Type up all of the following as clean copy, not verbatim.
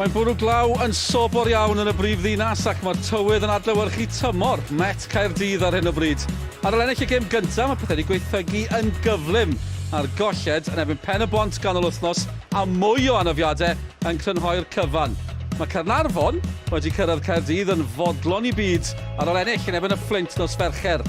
Mae'n bwrw glaw yn sobor iawn yn y brif ddinas ac mae'r tywydd yn adlewyrchu tymor Met Caerdydd ar hyn o bryd. Ar ôl ennill y gêm gyntaf, mae pethau wedi gwaethygu yn gyflym a'r golled yn erbyn Pen-y-bont ganol wythnos a mwy o anafiadau yn crynhoi'r cyfan. Mae Caernarfon wedi cyrraedd Caerdydd yn fodlon i byd ar ôl ennill yn erbyn y Fflint nos Fercher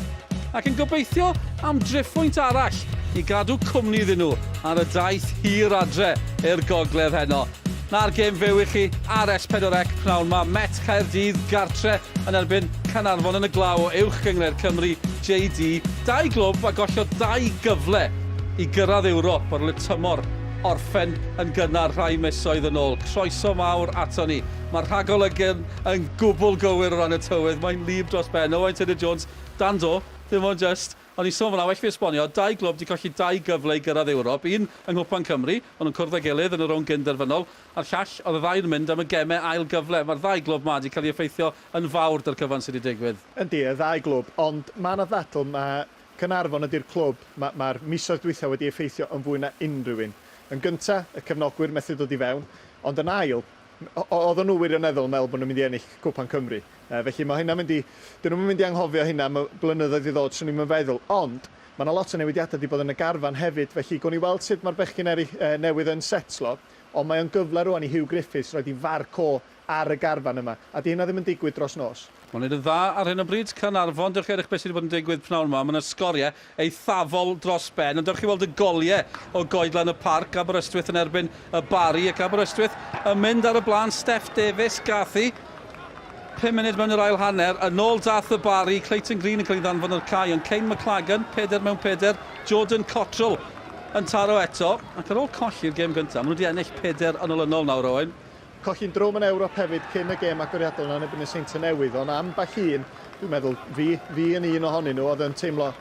ac yn gobeithio am driphwynt arall i gadw cwmni iddyn nhw ar y daith hir adre i'r gogledd heno. 'Na'r gêm fyw i chi ar S4C pnawn 'ma, Met Caerdydd gartre yn erbyn Caernarfon yn y glaw o Uwch Gynghrair Cymru, JD. Dau glwb a gollodd dau gyfle i gyrraedd Ewrop ar ôl i'r tymor orffen yn gynnar rhai misoedd yn ôl. Croeso mawr ato ni. Mae'r rhagolygon yn gwbl gywir o ran y tywydd, mae'n wlyb dros ben. Owain Tudur Jones, dan do, dim ond jyst O'n i'n sôn fan'na, well fi esbonio, dau glwb 'di colli dau gyfle i gyrraedd Ewrop, un yng Nghwpan Cymru, o'n nhw'n cwrdd â'i gilydd yn y rownd gyn-derfynol, a'r llall, oedd y ddau yn mynd am y gemau ail gyfle. Mae'r ddau glwb 'ma 'di cael eu effeithio yn fawr 'da'r cyfan sydd 'di digwydd. Yndi, y ddau glwb, ond ma' 'na ddadl, ma' Caernarfon ydi'r clwb ma' ma'r misoedd dwytha wedi effeithio yn fwy na unrhyw un. Yn gynta, y cefnogwyr methu dod i fewn, ond yn ail, oedden nhw wirioneddol yn meddwl bod nhw'n mynd i ennill Cwpan Cymru. Felly mae hynna'n mynd i... 'Dyn nhw'm yn mynd i anghofio hynna am y blynyddoedd i ddod, 'swn i'm yn feddwl. Ond, mae 'na lot o newidiadau 'di bod yn y garfan hefyd, felly gawn ni weld sut mae'r bechgyn eraill newydd yn setlo. Ond mae o'n gyfle rŵan i Huw Griffiths roid 'i farc o ar y garfan yma, a 'di hynna ddim yn digwydd dros nos. Mae'n neud yn dda ar hyn o bryd, Caernarfon. Dewch i edrych beth sydd wedi bod yn digwydd pnawn 'ma. Mae 'na sgoriau eithafol dros ben, ond dewch i weld y goliau o Goedlan y Parc, Aberystwyth yn erbyn y Barri, ac Aberystwyth yn mynd ar y blaen, Steff Davies gath hi. 5 munud mewn i'r ail hanner, yn ôl dath y Barri, Clayton Green yn cael ei ddanfon o'r cae, ond Kane McLagan, 4 mewn 4, Jordan Cottrell yn taro eto, ac ar ôl colli'r gêm gyntaf, maen nhw wedi ennill pedair yn olynol nawr, Owen. Colli'n drwm yn Ewrop hefyd cyn y gêm agoriadol 'na yn erbyn y Seintiau Newydd, ond ambell un, dwi'n meddwl, fi, fi yn un ohonyn nhw, oedd yn teimlo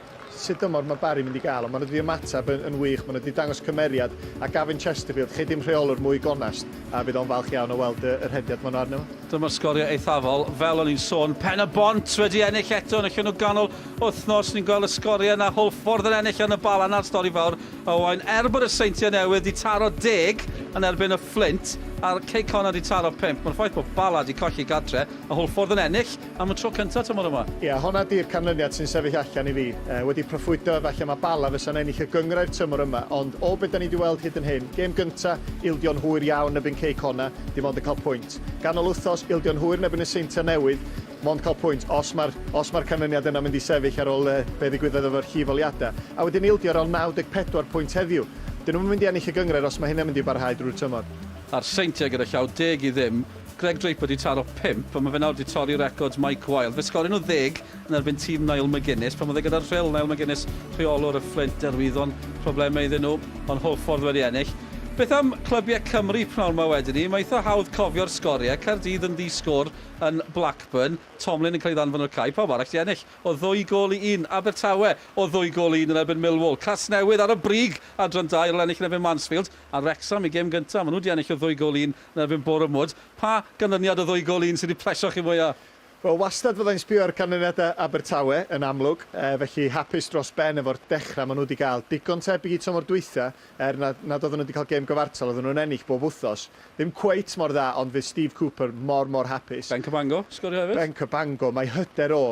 sut dymor mae Barry mynd i gael, ond maen nhw wedi ymateb yn, yn wych, maen nhw wedi dangos cymeriad, a Gavin Chesterfield, chei dim rheolwr mwy gonest, a fydd o'n falch iawn o weld y, y rhediad maen nhw arno fo. Dyma'r sgoriau eithafol, fel o'n i'n sôn, Pen y Bont wedi ennill eto yn y llun o ganol wythnos, ni'n gweld y sgoriau yna, Hwlffordd yn ennill yn y Bala, 'na'r stori fawr, Owain, er bod y Seintiau Newydd 'di taro deg yn erbyn y Fflint, a'r Cei Connah 'di taro pump, mae'r ffaith bod Bala 'di colli gartre, a Hwlffordd yn ennill am y tro cyntaf tymor yma. Ie, honna 'di'r canlyniad sy'n sefyll allan i fi. Wedi proffwydo efallai mae Bala fysa'n ennill y gynghrair tymor yma, ond o be 'da ni 'di weld hyd yn hyn, gêm gynta, ildio'n hwyr iawn yn erbyn Cei Connah, dim ond yn cael pwynt. Ganol wythnos, ildio'n hwyr yn erbyn y Seintiau Newydd, Mond cael pwynt os mae'r os mae'r canlyniad yna'n mynd i sefyll ar ôl be ddigwyddodd efo'r llifoliadau. A wedyn ildio ar ôl 94 pwynt heddiw. Dyn nhw'm yn mynd i ennill y gynghrair os mae hynna'n mynd i barhau drwy'r tymor. A'r Seintiau gyda llaw deg i ddim. Greg Draper 'di taro pump, a mae fe nawr 'di torri record Mike Wilde. Fe sgorion nhw ddeg yn erbyn tîm Niall McGuinness pan oedd e gyda'r Rhyl. Niall McGuinness, rheolwr y Fflint, Derwyddon, problemau iddyn nhw, ond Hwlffordd wedi ennill. Beth am clybiau Cymru pnawn 'ma wedyn 'ny? Mae eitha hawdd cofio'r sgoriau. Caerdydd yn ddi-sgôr yn Blackburn, Tomlin yn cael ei ddanfon o'r cae, pawb arall 'di ennill o ddwy gôl i un, Abertawe o ddwy gôl i un yn erbyn Millwall, Casnewydd ar y brig adran 2 ar ôl ennill yn erbyn Mansfield, a Wrecsam i gêm gynta', maen nhw 'di ennill o ddwy gôl i un yn erbyn Boreham Wood. Pa ganlyniad o ddwy gôl i un sydd 'di plesio chi mwya'? Wel, wastad fyddai'n sbio ar canlyniadau Abertawe, yn amlwg, felly hapus dros ben efo'r dechrau maen nhw 'di gael. Digon tebyg i tymor dwytha, er nad nad oedden nhw 'di cael gêm gyfartal, oedden nhw'n ennill bob wythnos. Ddim cweit mor dda, ond fydd Steve Cooper mor, mor hapus. Ben Cabango, sgorio hefyd. Ben Cabango, mae hyder o.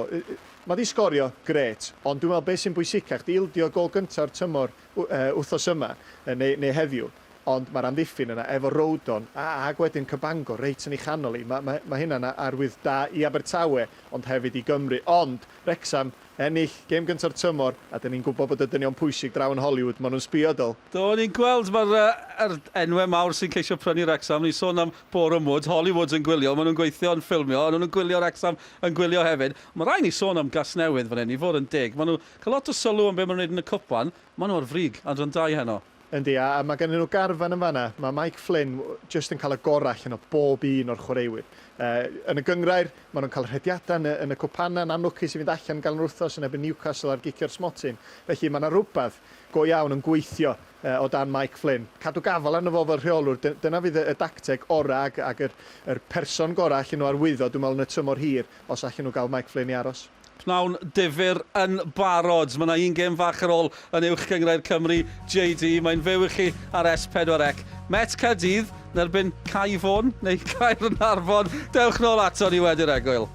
Mae 'di sgorio, grêt, ond dwi'n meddwl be sy'n bwysicach, 'di ildio gôl gynta'r tymor wythnos yma, neu, neu heddiw, ond mae'r amddiffyn yna, efo Rodon, a, ag wedyn Cabango, reit yn ei chanol hi, mae, mae, mae hynna'n arwydd da i Abertawe, ond hefyd i Gymru. Ond, Wrecsam, Ennill gêm gynta'r tymor, a 'dyn ni'n gwybod bod y dynion pwysig draw yn Hollywood, maen nhw'n sbio dol. Do, ni'n gweld, mae'r yy yr enwau mawr sy'n ceisio prynu Wrecsam, ni'n sôn am Boreham Wood, Hollywood yn gwylio, maen nhw'n gweithio yn ffilmio, ond maen nhw'n gwylio Wrecsam yn gwylio hefyd. Mae rhaid ni sôn am Gasnewydd fan hyn, i fod yn deg, maen nhw cael lot o sylw am be maen nhw'n wneud yn y cwpan, maen nhw ar frig adran 2 heno. Yndi, a a mae gennyn nhw garfan yn fan'na. Mae Mike Flynn jyst yn cael y gorau allan o bob un o'r chwaraewyr. Yy, yn y gynghrair, maen nhw'n cael rhediadau yn y yn y cwpanau, yn anlwcus i fynd allan ganol yr wythnos yn erbyn Newcastle ar gicio'r smotyn. Felly, mae 'na rywbeth go iawn yn gweithio yy o dan Mike Flynn. Cadw gafael arno fo fel rheolwr, dy- dyna fydd y y dacteg orau ag ag yr yr person gorau allan nhw arwyddo, dwi'n meddwl, yn y tymor hir, os allan nhw gael Mike Flynn i aros. Pnawn difyr yn barod. Mae 'na un gêm fach ar ôl yn Uwch Gynghrair Cymru, JD. Mae'n fyw i chi ar S4C. Met Caerdydd Yn erbyn Cae Fôn neu Caernarfon. Dewch nôl ato ni wedi'r egwyl.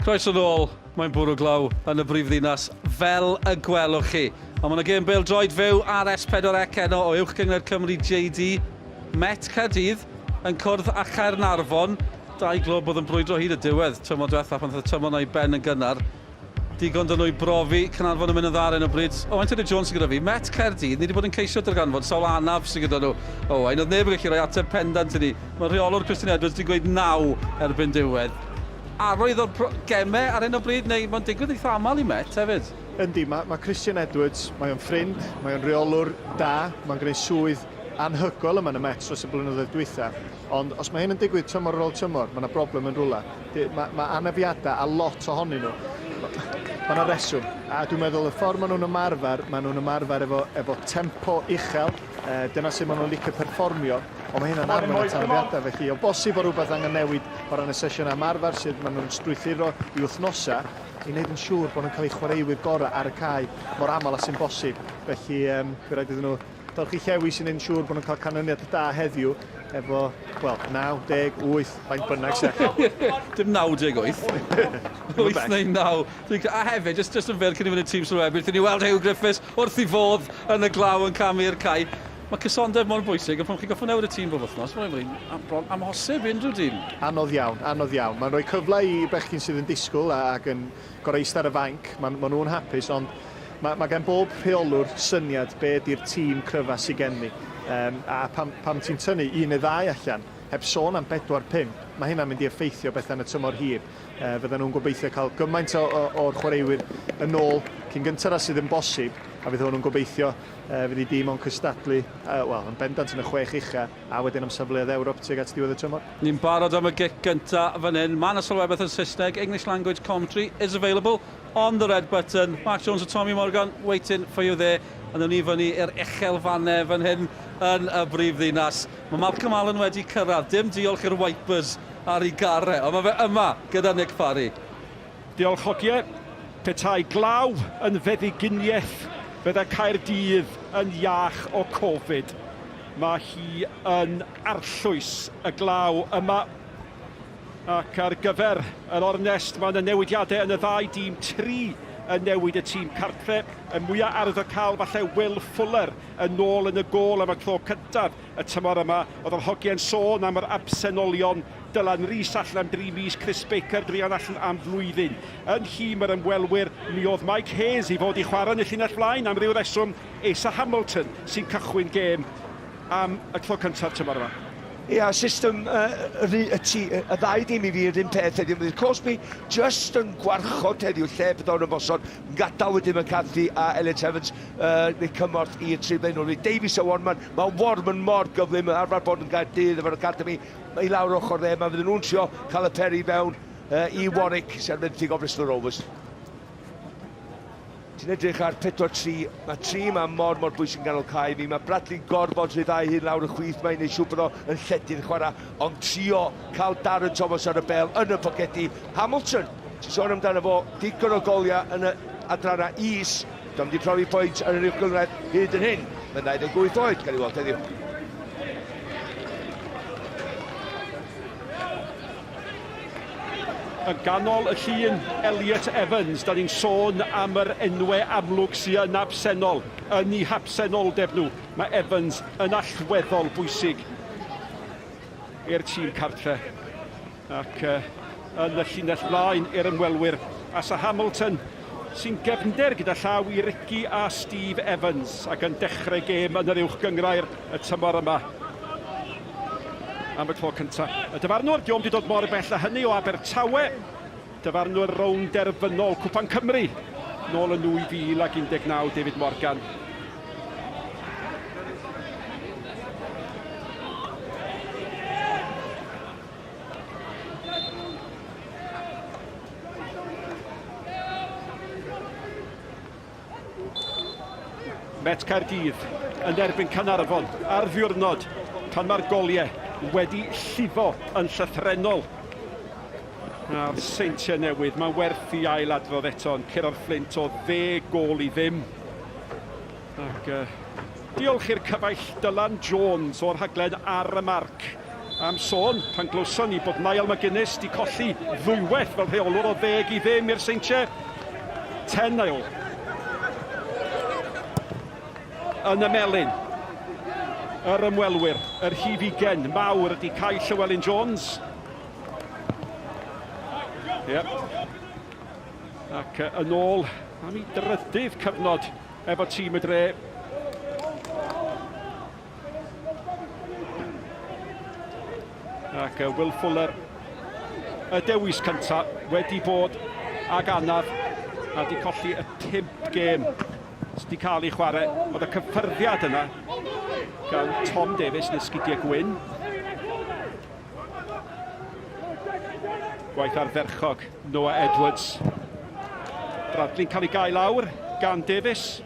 Croeso nôl, mae'n bwrw glaw yn y brifddinas fel y gwelwch chi. Ond mae yna gêm bêl-droed fyw ar S4C heno o Uwch Gynghrair Cymru JD. Met Caerdydd yn cwrdd â Chaernarfon. Dau glwb oedd yn brwydro hyd y diwedd tymor diwetha pan ddaeth y tymor 'na i ben yn gynnar. Digon 'da nhw i brofi, Caernarfon yn mynd yn dda ar hyn o bryd. Owain Tudur Jones sydd gyda fi. Met Caerdydd, ni wedi bod yn ceisio darganfod sawl anaf sydd gyda nhw. Owain, oedd neb yn gallu rhoi ateb pendant i ni. Mae rheolwr Christian Edwards wedi gweud naw erbyn diwedd. Arwydd o'r gemau ar hyn o bryd, neu mae'n digwydd eitha aml i Met hefyd? Yndi, mae, mae Christian Edwards, mae o'n ffrind, mae o'n reolwr da, mae'n gwneud swydd anhygoel yma yn y Mets dros y blynyddoedd dwytha. Ond os mae hyn yn digwydd tymor ar ôl tymor, mae yna broblem yn rhywle. Mae, mae anafiadau a lot ohonyn nhw. Mae yna reswm. A dwi'n meddwl y ffordd maen nhw'n ymarfer, maen nhw'n ymarfer efo, efo tempo uchel. E, dyna sut maen nhw'n licio perfformio. Ond mae hynna'n arwain at anafiadau. Felly o bosib bod rhywbeth angen newid o ran y sesiynau ymarfer sydd maen nhw'n strwythuro i wythnosau i wneud yn siŵr bod nhw'n cael eu chwaraewyr gorau ar y cae mor aml â sy'n bosib. Felly um, fe rhaid iddyn nhw. Dolchi Llewi sy'n neud yn siŵr bod nhw'n cael canlyniad da heddiw efo, wel, 9, 10, 8, faint bynnag sy'n allan. Dim 98. 8 neu 9. A hefyd, just, just yn fyr cyn i fynd i'r tîm sylwebu, wrth i ni weld Huw Griffiths wrth i fodd yn y glaw yn camu i'r cae. Mae cysondeb mor bwysig, ond pan chi'n gorfod newid y tîm bob wythnos, mae'n bron amhosib i unrhyw dîm. Anodd iawn, anodd iawn. Mae'n rhoi cyfle i bechgyn sydd yn disgwyl ac yn gorau eistedd ar y fainc, maen ma nhw'n hapus, ond mae, mae gen bob rheolwr syniad be ydy'r tîm cryfa sydd gen ni. Um, a pan, pan ti'n tynnu un neu ddau allan, heb sôn am 4-5, mae hynna'n mynd i effeithio bethau yn y tymor hir. Uh, fydden nhw'n gobeithio cael gymaint o'r chwaraewyr yn ôl cyn gyntaf â sydd yn bosib, a fydd hwn yn gobeithio uh, fydd ei dîm o'n cystadlu, uh, wel, yn bendant yn y chwech ucha, a wedyn am safleoedd Ewrop tuag at diwedd y tymor. Ni'n barod am y gic gynta fan hyn. Mae yna sylwebaeth yn Saesneg. English language commentary is available on the red button. Mark Jones a Tommy Morgan waiting for you there. A nawn ni fyny i'r uchelfannau fan hyn yn y brif ddinas. Mae Malcolm Allen wedi cyrraedd. Dim diolch i'r wipers ar ei gar e, ond mae fe yma gyda Nick Parry. Diolch hogie. Petai glaw yn feddyginiaeth, fydda Caerdydd yn iach o Covid. Mae hi yn arllwys y glaw yma. Ac ar gyfer yr ornest, mae yna newidiadau yn y ddau dîm, tri yn newid y tîm cartre. Y mwyaf arwyddocaol falle Will Fuller yn ôl yn y gôl am y tro cyntaf y tymor yma. Oedd yr hogiau'n sôn am yr absenolion Dylan Rees allan am dri mis, Chris Baker druan allan am flwyddyn. Yn nhîm yr ymwelwyr, mi oedd Mike Hayes i fod i chwarae yn y llinell flaen am ryw reswm, Asa Hamilton sy'n cychwyn gêm am y tro cyntaf tymor yma. Ia, system uh, y, y, ti, y ddau dîm i fi yr un peth heddiw. Mae'r Cosby just yn gwarchod heddiw lle bydd o'n ymosod. Yn gadael wedyn McCarthy a Elliot Evans uh, neu cymorth i'r tri blaenwr. Davies a Warman, mae Warman mor gyflym, yn arfer bod yn Gaerdydd efo'r Academy. I lawr ochr dde, mae fydden nhw'n trio cael y peri fewn uh, i Warwick sy'n fenthyg o Bristol Rovers. Ti'n edrych ar 4-3, mae 3 yma mor mor bwysig yn ganol cae fi. Mae Bradley'n gorfod rhyddhau hyn lawr y chwith, mae'n neud siŵr bod o yn lledu'n chwarae, ond trio cael Darren Thomas ar y bel yn y pocedi. Hamilton, ti'n sôn amdano fo, digon o goliau yn y adrannau is, Dom di profi pwynt ar yr uwch gynghrair hyd yn hyn. Mae'n 28 oed, gael ei weld heddiw. Yn ganol y llun, Elliot Evans, da ni'n sôn am yr enwau amlwg sydd yn absennol, yn eu habsenoldeb nhw. Mae Evans yn allweddol bwysig i'r tîm cartre. Ac uh, yn y llinell flaen i'r ymwelwyr, Asa Hamilton sy'n gefnder gyda llaw i Ricky a Steve Evans ac yn dechrau gêm yn yr uwch gynghrair y tymor yma am y tro cyntaf. Y dyfarnwr, diom wedi dod mor bell â hynny o Abertawe, dyfarnwr rownd derfynol Cwpan Cymru nôl yn 2019, David Morgan. Met Caerdydd yn erbyn Caernarfon ar ddiwrnod pan mae'r goliau wedi llifo yn llythrennol. A'r Seintiau Newydd, mae'n werth i ailadrodd eto yn curo'r Fflint o ddeg gôl i ddim. Ac uh, diolch i'r cyfaill Dylan Jones o'r rhaglen Ar y Marc am sôn pan glywson ni bod Niall McGuinness di colli ddwywaith fel rheolwr o ddeg i ddim i'r Seintiau. Ten Niall. Yn y melyn, yr ymwelwyr, yr rhif ugen mawr ydy Kai Llywelyn Jones. Yep. Ac yn ôl am ei drydydd cyfnod efo tîm y dre. Ac Will Fuller, y dewis cyntaf, wedi bod ag anaf a di colli y pump gêm sydd wedi cael ei chwarae. Oedd y cyffyrddiad yna gan Tom Davies yn esgidiau gwyn. Gwaith ardderchog Noah Edwards. Bradley'n cael ei gael lawr gan Davies.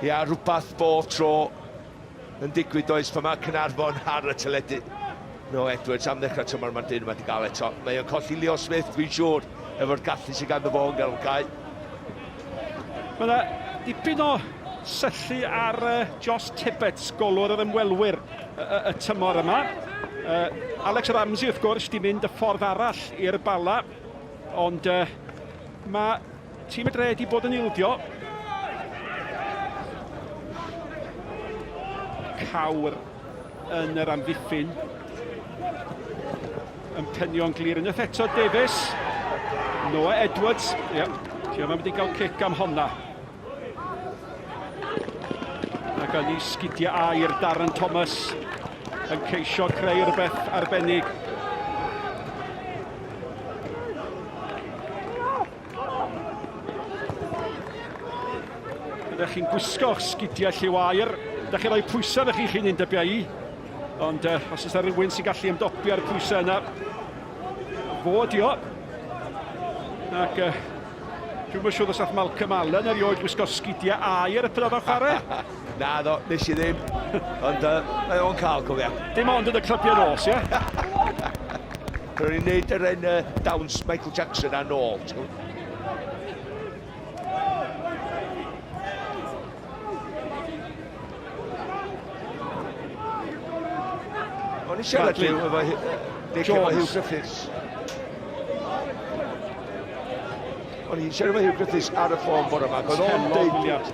Ia, rhywbeth bob tro yn digwydd does pan mae Caernarfon ar y teledu. Noah Edwards am ddechrau tymor mae'r dyn yma wedi gael eto. Mae o'n colli Leo Smith, dwi'n siŵr, efo'r gallu sydd ganddo fo yn gael cae. Mae yna dipyn o syllu ar uh, Josh Tibbets, golwr yr ymwelwyr y, y, y tymor yma. Uh, Alex Ramsey, wrth gwrs, di mynd y ffordd arall i'r Bala, ond uh, mae tîm y dre di bod yn ildio. Cawr yn yr amddiffyn yn penio'n glir unwaith eto Davies. Noah Edwards, ie, yeah, ti yma wedi cael cic am honna. Ac yn ei sgidiau aur Darren Thomas yn ceisio creu rhywbeth arbennig. Ydych chi'n gwisgo'ch sgidiau lliw aur, ydych chi'n rhoi pwysau arnoch chi'ch hunain, dybia i. Ond uh, os oes yna rhywun sy'n gallu ymdopi ar y pwysau yna, fo ydi o. Ac uh, Dwi'm yn siŵr os nath Malcolm Allen erioed wisgo sgidiau aur pan oedd o'n chwarae. Na ddo, nes i ddim. Ond uh, mae o'n cael, cofia. Dim ond yn y clybiau nos, ie? Ro'n i'n neud yr un uh, dawns Michael Jackson a nôl. O'n i siarad rhyw efo Nick efo Hugh Griffiths. O'n i'n siarad efo Hugh Griffiths ar y ffôn bore yma. Oedd o'n deud...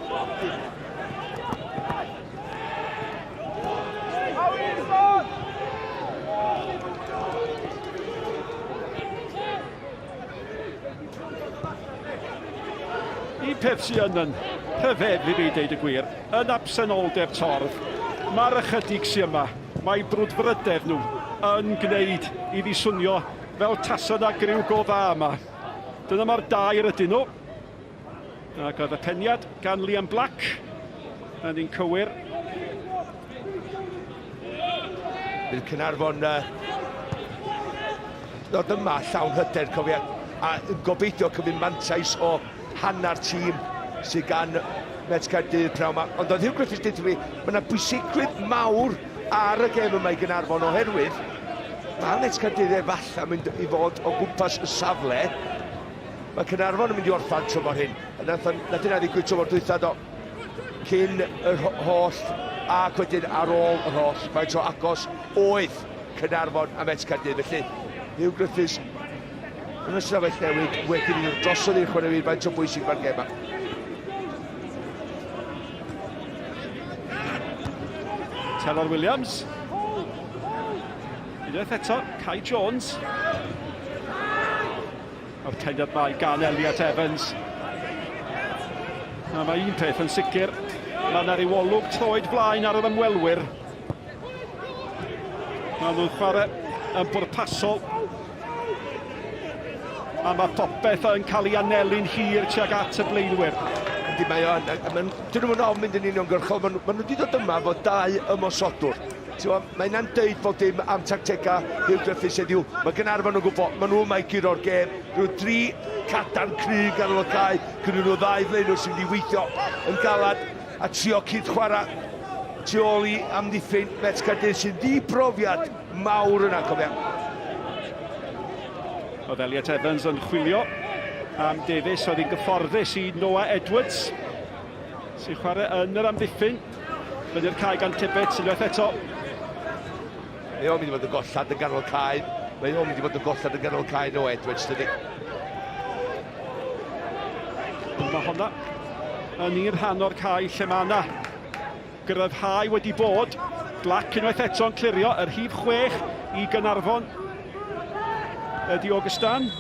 Un peth sy yn yn rhyfedd i fi deud y gwir, yn absenoldeb torf, mae'r ychydig sy yma, mae brwdfrydedd nhw yn gwneud iddi swnio fel tasa 'na griw go dda yma. Dyna mor daer ydyn nhw. Ac oedd y peniad gan Liam Black yn un cywir. Bydd Caernarfon uh, ddod yma llawn hyder, cofia, a gobeithio cymryd mantais o hanner tîm sydd gan Met Caerdydd pnawn yma. Ond oedd Hugh Griffiths dweud fi, mae yna bwysigrwydd mawr ar y gêm yma i Gaernarfon oherwydd mae Met Caerdydd efallai mynd i fod o gwmpas y safle Mae Caernarfon yn mynd i orffan tymor hyn. Nath, nath hynna ddigwydd tymor dwytha do. Cyn yr holl ac wedyn ar ôl yr holl faint o agos oedd Caernarfon a Met Caerdydd. Felly, Hugh Griffiths yn y stafell newid wedi mynd drosodd i'r chwaraewyr faint o bwysig mae'r gêm yma. Telor Williams. Unwaith eto, Kai Jones. A'r ceniad mae gan Elliot Evans. Na, mae un peth yn sicr, mae yna ryw olwg troed flaen ar yr ymwelwyr. Mae nhw'n chwarae yn bwrpasol. A mae popeth yn cael ei anelu'n hir tuag at y blaenwyr. Yndi, mae o yn. Dyn nhw'n ofn mynd yn uniongyrchol. Maen nhw wedi dod yma fod dau ymosodwr. T'mo', mae hynna'n deud bob dim am tactegau Huw Griffiths heddiw. Mae Gaernarfon yn gwybod, maen nhw yma i guro'r gêm. Rhyw dri cadarn cryf ganol y cae, gyda nhw ddau flaenwr sy'n mynd i weithio yn galad a trio cyd-chwarae tu ôl i amddiffyn Met Caerdydd sy'n ddi-brofiad mawr yna, cofia. Oedd Elliot Evans yn chwilio am Davies, oedd hi'n gyfforddus i Noah Edwards, sy'n chwarae yn yr amddiffyn. Fyny'r cae gan Tibbets unwaith eto. Mae o'n mynd i fod yn gollad yn ganol cae. Mae o'n mynd i fod yn gollad yn ganol cae no Edwards, dydy. Mae honna yn un rhan o'r cae lle mae yna gryfhau wedi bod. Black unwaith eto yn clirio yr rhif 6 i Gaernarfon ydy Augustin.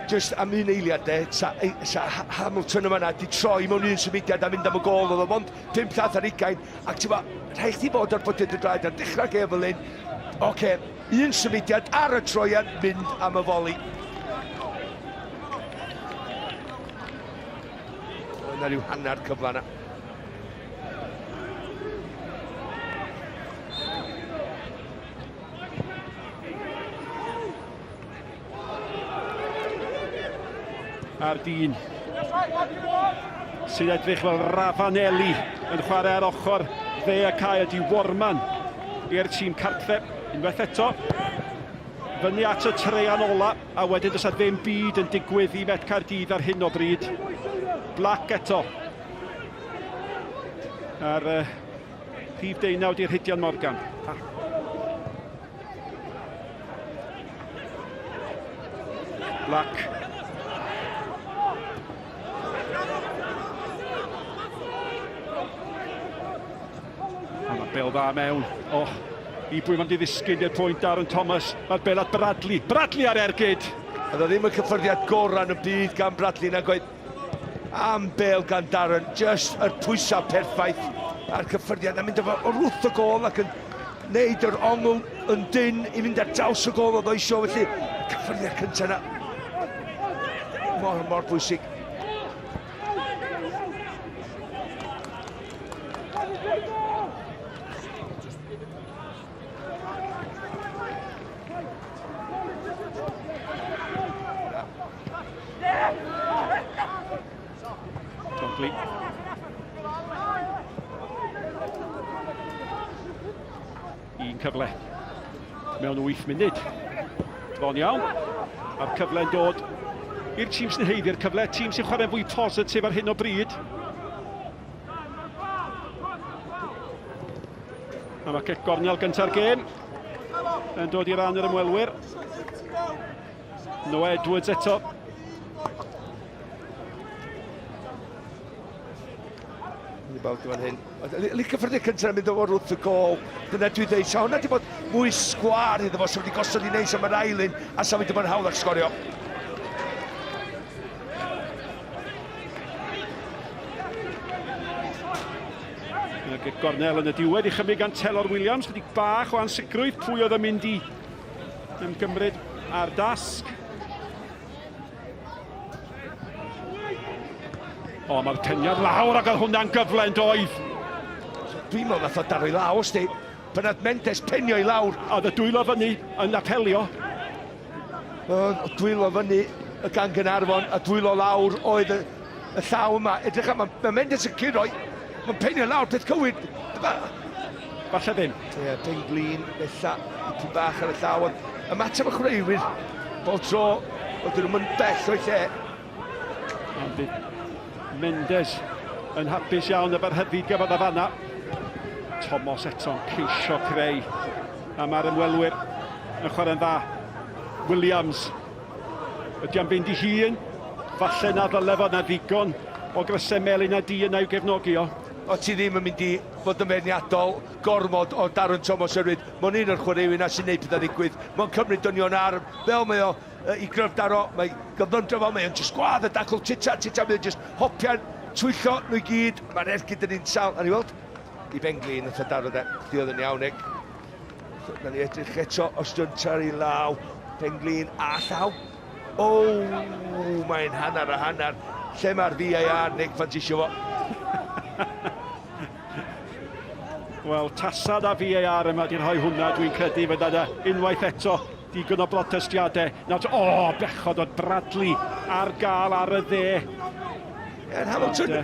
Just am un eiliad de, sa, sa Hamilton yma na di troi mewn un symudiad a mynd am y gol, oedd o mond 5 llath ar ugain, ac ti'n rhaid chdi fod ar bwtyn dy draed ar dechrau gêm fel hyn. Oce, un symudiad ar y troiad, mynd am y foli. Oedd yna rhyw hanner cyfle yna. A'r dyn sy'n edrych fel Ravanelli yn chwarae ar ochr dde y cae ydy Warman i'r tîm cartre unwaith eto. Fyny at y treian ola, a wedyn does 'na ddim byd yn digwydd i Met Caerdydd ar hyn o bryd. Black eto. A'r uh, rhif deunaw di'r Rhydian Morgan. Ah. Black. Mae bel dda mewn. Oh, i bwy mae'n di ddisgyn i'r pwynt Darren Thomas. Mae'r bel at Bradley. Bradley ar ergyd! Oedd o ddim y cyffyrddiad gorau yn y byd gan Bradley nag oedd am bel gan Darren. Just yr pwysau perffaith a'r cyffyrddiad yn mynd efo wrth y gol ac yn neud yr ongl yn dyn i fynd ar draws y gol oedd o isio. Felly, cyffyrddiad cyntaf yna mor, mor bwysig. Dunkley. Un cyfle mewn 8 munud. Bron iawn. A'r cyfle'n dod i'r tîm sy'n heiddi'r cyfle, tîm sy'n chwarae'n fwy positif ar hyn o bryd. A mae cic gornel gynta'r gêm yn dod i ran yr ymwelwyr. Noah Edwards eto. Ni bawb fan hyn. Licio ffyrdd cyntaf yn mynd o'r wrth y gol. Dyna dwi'n dweud, sa hwnna wedi bod mwy sgwar iddo fo, sa wedi gosod i neis am yr ail un, a sa wedi bod yn hawdd ac sgorio. Ac y gornel yn y diwedd i chymryd gan Telor Williams, chydig bach o ansicrwydd pwy oedd yn mynd i ymgymryd â'r dasg. O, mae'r peniad lawr ac oedd hwnna'n gyfle yn doedd. Dwi'n meddwl nath o daro i lawr, sti. Pan nath Mendes penio i lawr. Oedd y dwylo fyny yn apelio. Oedd dwylo fyny y gan Gaernarfon a dwylo lawr oedd y, y llaw yma. Edrych am, mae Mendes yn curo, mae'n penio lawr, peth cywir. Falle ddim. Ie, yeah, pen glin, bella, dipyn bach ar y llaw, ond ymateb y chwaraewyr, bob tro, oedd nhw'n mynd bell o'i lle. Ond bydd Mendes yn hapus iawn efo'r rhyddid gafodd o fanna. Thomas eto'n ceisio creu. A mae'r ymwelwyr yn chwarae'n dda. Williams. Ydy am fynd i hun? Falle na ddyle fod na ddigon o grysau melyn a du yna i'w gefnogi o. O ti ddim yn mynd i fod yn feirniadol gormod o Darren Thomas oherwydd mae'n un o'r chwaraewyr 'na sy'n neud pethau ddigwydd. Mae'n cymryd dynion ar fel mae o i gryfder o, mae gyflymdra fo, mae o'n jyst gwadd y dacl tita, tita, mae o'n jyst hopian, twyllo nhw i gyd, mae'r ergyd yn un sal, a ni weld, i ben glin, nath o daro de, di oedd yn iawn, eg. Na ni edrych eto, os dwi'n torri law, pen glin a llaw. O, mae'n hanner a hanner. Lle mae'r VAR, Nick, fan ti eisiau fo? Wel, tasad a VAR yma di rhoi hwnna, dwi'n credu, fydda yna unwaith eto digon o brotestiadau. Nawr, o, oh, bechod oedd Bradley ar gael ar y dde. Ie, Hamilton,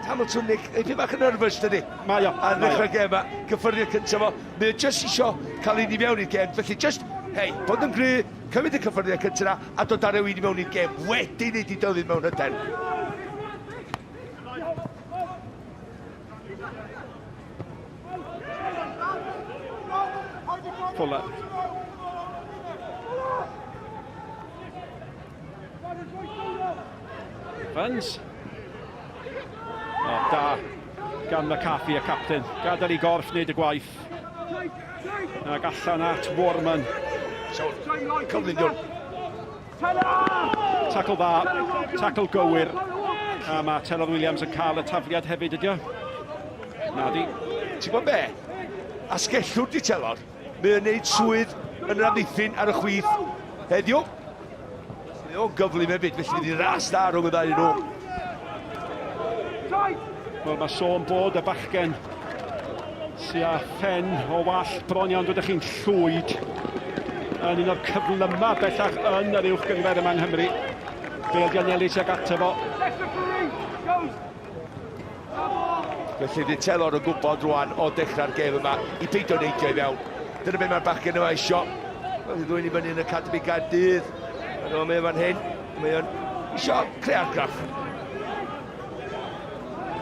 Hamilton, Nick, eitha bach yn nervous, dydy? Mae o. Ar ddechrau gêm yma, cyffyrddiad cyntaf fo. Mae o jyst isio cael un i mewn i'r gêm, felly jyst, hei, bod yn gry, cymryd y cyffyrddiad cyntaf yna, a dod ar rywun i mewn i'r gêm, wedyn ei di dyfu mewn hyder. Fuller. Evans. O, da gan McCarthy, y captain. Gadael i gorff wneud y gwaith. Ac allan at Warman. Cyflym diwn. Tackle dda, tackle gywir. A mae Telor Williams yn cael y tafliad hefyd, ydy o? Na di. Ti'n gwybod be? Asgellwr di Telor. Mae o'n neud swydd yn yr amddiffyn ar y chwith heddiw. Mae o'n gyflym hefyd, felly fydd hi'n ras dda rhwng y ddau nhw. Wel, mae sôn bod y bachgen sy â phen o wallt bron iawn, dydych chi'n llwyd, yn un o'r cyflyma bellach yn yr uwch gynghrair yma yng Nghymru. Bale di anelu tuag ato fo. Felly fydd Telor yn gwybod rwan o dechrau'r gêm yma i beidio neidio i fewn. Dyna beth mae'r bachgen yma isio. Mae'n ddwyn i fyny yn Academy Gaerdydd. Mae'n o'n mynd fan hyn. Mae o'n isio creu argraff.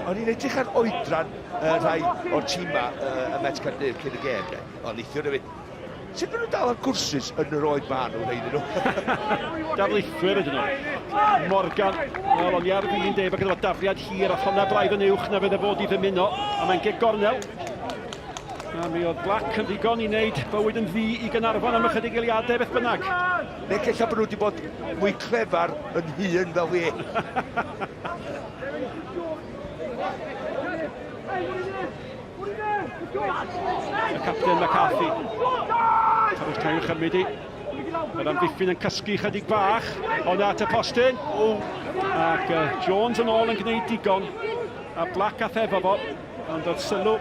O'n i'n edrych ar oedran uh, rhai o'r tîma uh, y Met Caerdydd cyn y gêm, de. Ond neithiwr hefyd. Sut maen nhw'n dal ar gwrsus yn yr oed maen nhw, rhaid nhw? Darlithwyr ydyn nhw. Morgan, wel, o'n i ar fin dweud bod gyda fo dafliad hir a thonna braidd yn uwch na fydde fod i ddymuno, a mae'n gig gornel. A mi oedd Black yn ddigon i wneud bywyd yn ddu i Gaernarfon am ychydig eiliadau beth bynnag. Neu ella bod nhw wedi bod mwy clefar yn hŷn fel fi. Y capten McCarthy. Torres cael ei chymryd i. Yr amddiffyn yn cysgu chydig bach, ond at y postyn. Ac uh, Jones yn ôl yn gwneud digon. A Black a thefo fo, ond oedd sylw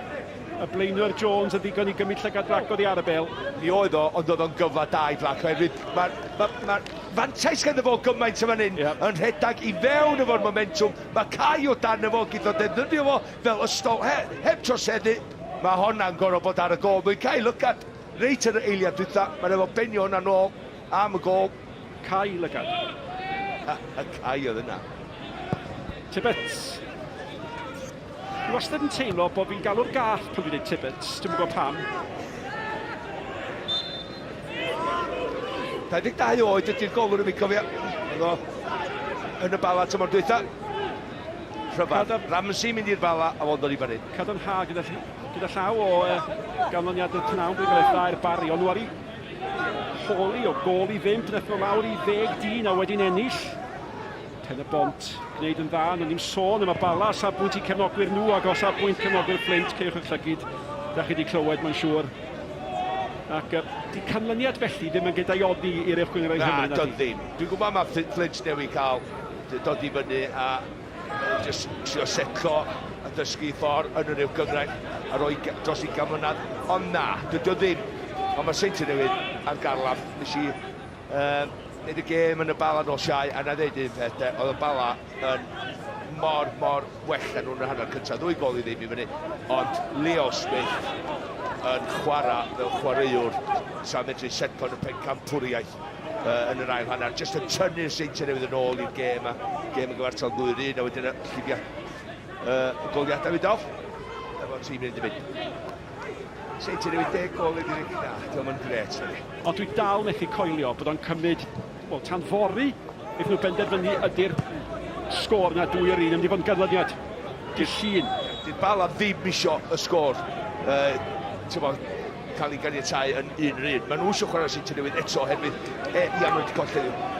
y blaenwyr Jones yn ddigon i gymryd llygad Black oddi ar y bel. Mi oedd o, ond oedd o'n gyfle da i Black oherwydd mae'r ma, ma fantais ganddo fo gymaint yma hyn yep. yn rhedeg i fewn efo'r momentum. Mae Cai o dan efo, gyda defnyddio fo fel ystol, he, heb troseddu. Mae honna'n gorfod bod ar y gol. Mae'n cael lygad reit yn yr eiliad dwytha. Mae'n efo benio hwnna nôl am y gol. Cau lygad. Y cau oedd yna. Tibbets. Dwi wastad yn teimlo bod fi'n galw'r gath pan dwi'n dweud Tibbets. Dwi'm yn gwybod pam. 22 oed ydy'r golwr yn fi cofio. Oedd o yn y Bala tymor dwytha. Rhyfedd. Ramsey mynd i'r Bala a fo'n dod i fyny. Cadarnhad gyda, gyda llaw o uh, ganlyniad y pnawn wedi cael ei dda i'r Barri, ond nhw ar ei holi o gôl i ddim, pan nhw lawr i ddeg dyn a wedyn ennill. Pen y Bont gwneud yn dda, nhw'n ddim sôn am y Bala, safbwynt i cefnogwyr nhw ac o safbwynt cefnogwyr Flint, cewch eich llygid, da chi wedi clywed mae'n siŵr. Ac uh, di canlyniad felly ddim yn gydaiodi i'r Uwch Gynghrair Cymru. Na, doedd ddim. Dwi'n gwybod mae Flint newydd cael dod i fyny a jyst trio setlo a dysgu ffordd yn yr uwch gynghrair ar ôl dros 20 mlynedd. Ond na, dydy o ddim. Ond mae Seintiau Newydd ar garlam. Nes i um, wneud y gêm yn y Bala nos Iau, a na ddeud un peth, de, oedd y Bala yn mor, mor well na nhw'n yr hanner cyntaf, ddwy gol i ddim i fyny. Ond Leo Smith yn chwarae fel chwaraewr sa'n medru setlo yn y pencampwriaeth uh, yn yr ail hanner. Jyst yn tynnu'r Seintiau Newydd yn ôl i'r gêm, a gêm yn gyfartal ddwy'r un, a wedyn y llifiad uh, goliadau mynd off. Efo tîm yn mynd. Seintiau Newydd 10 gol i'r unig. Na, diolch yn gret. Ond dwi dal methu coelio bod o'n cymryd, wel, tan fory, wnaethon nhw benderfynu ydy'r sgôr na 2 yr 1 yn mynd i fod yn ganlyniad dydd Llun. Dydd Bala ddim isio y sgôr uh, cael ei ganiatáu yn un yr un. Maen nhw eisiau chwarae Seintiau Newydd eto oherwydd e, ia, maen nhw wedi colli heddiw.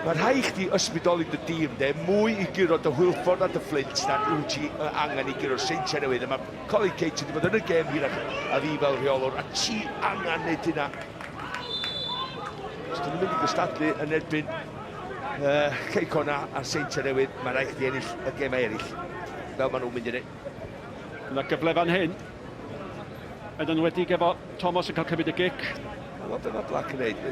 Mae rhaid i chdi ysbrydoli dy dîm de, mwy i guro dy Hwlffordd a dy Fflint na wyt ti angen i guro'r Seintiau Newydd. A mae Colin Cates wedi bod yn y gêm hirach a fi fel rheolwr, a ti angen neud hynna. Os dyn nhw'n mynd i gystadlu yn erbyn uh, Cei Connah a'r Seintiau Newydd, mae rhaid chdi ennill y gemau eraill, fel maen nhw'n mynd i wneud. Yna gyfle fan hyn. Yn enwedig efo Thomas yn cael cymryd y gic. Wel, be mae Black yn neud?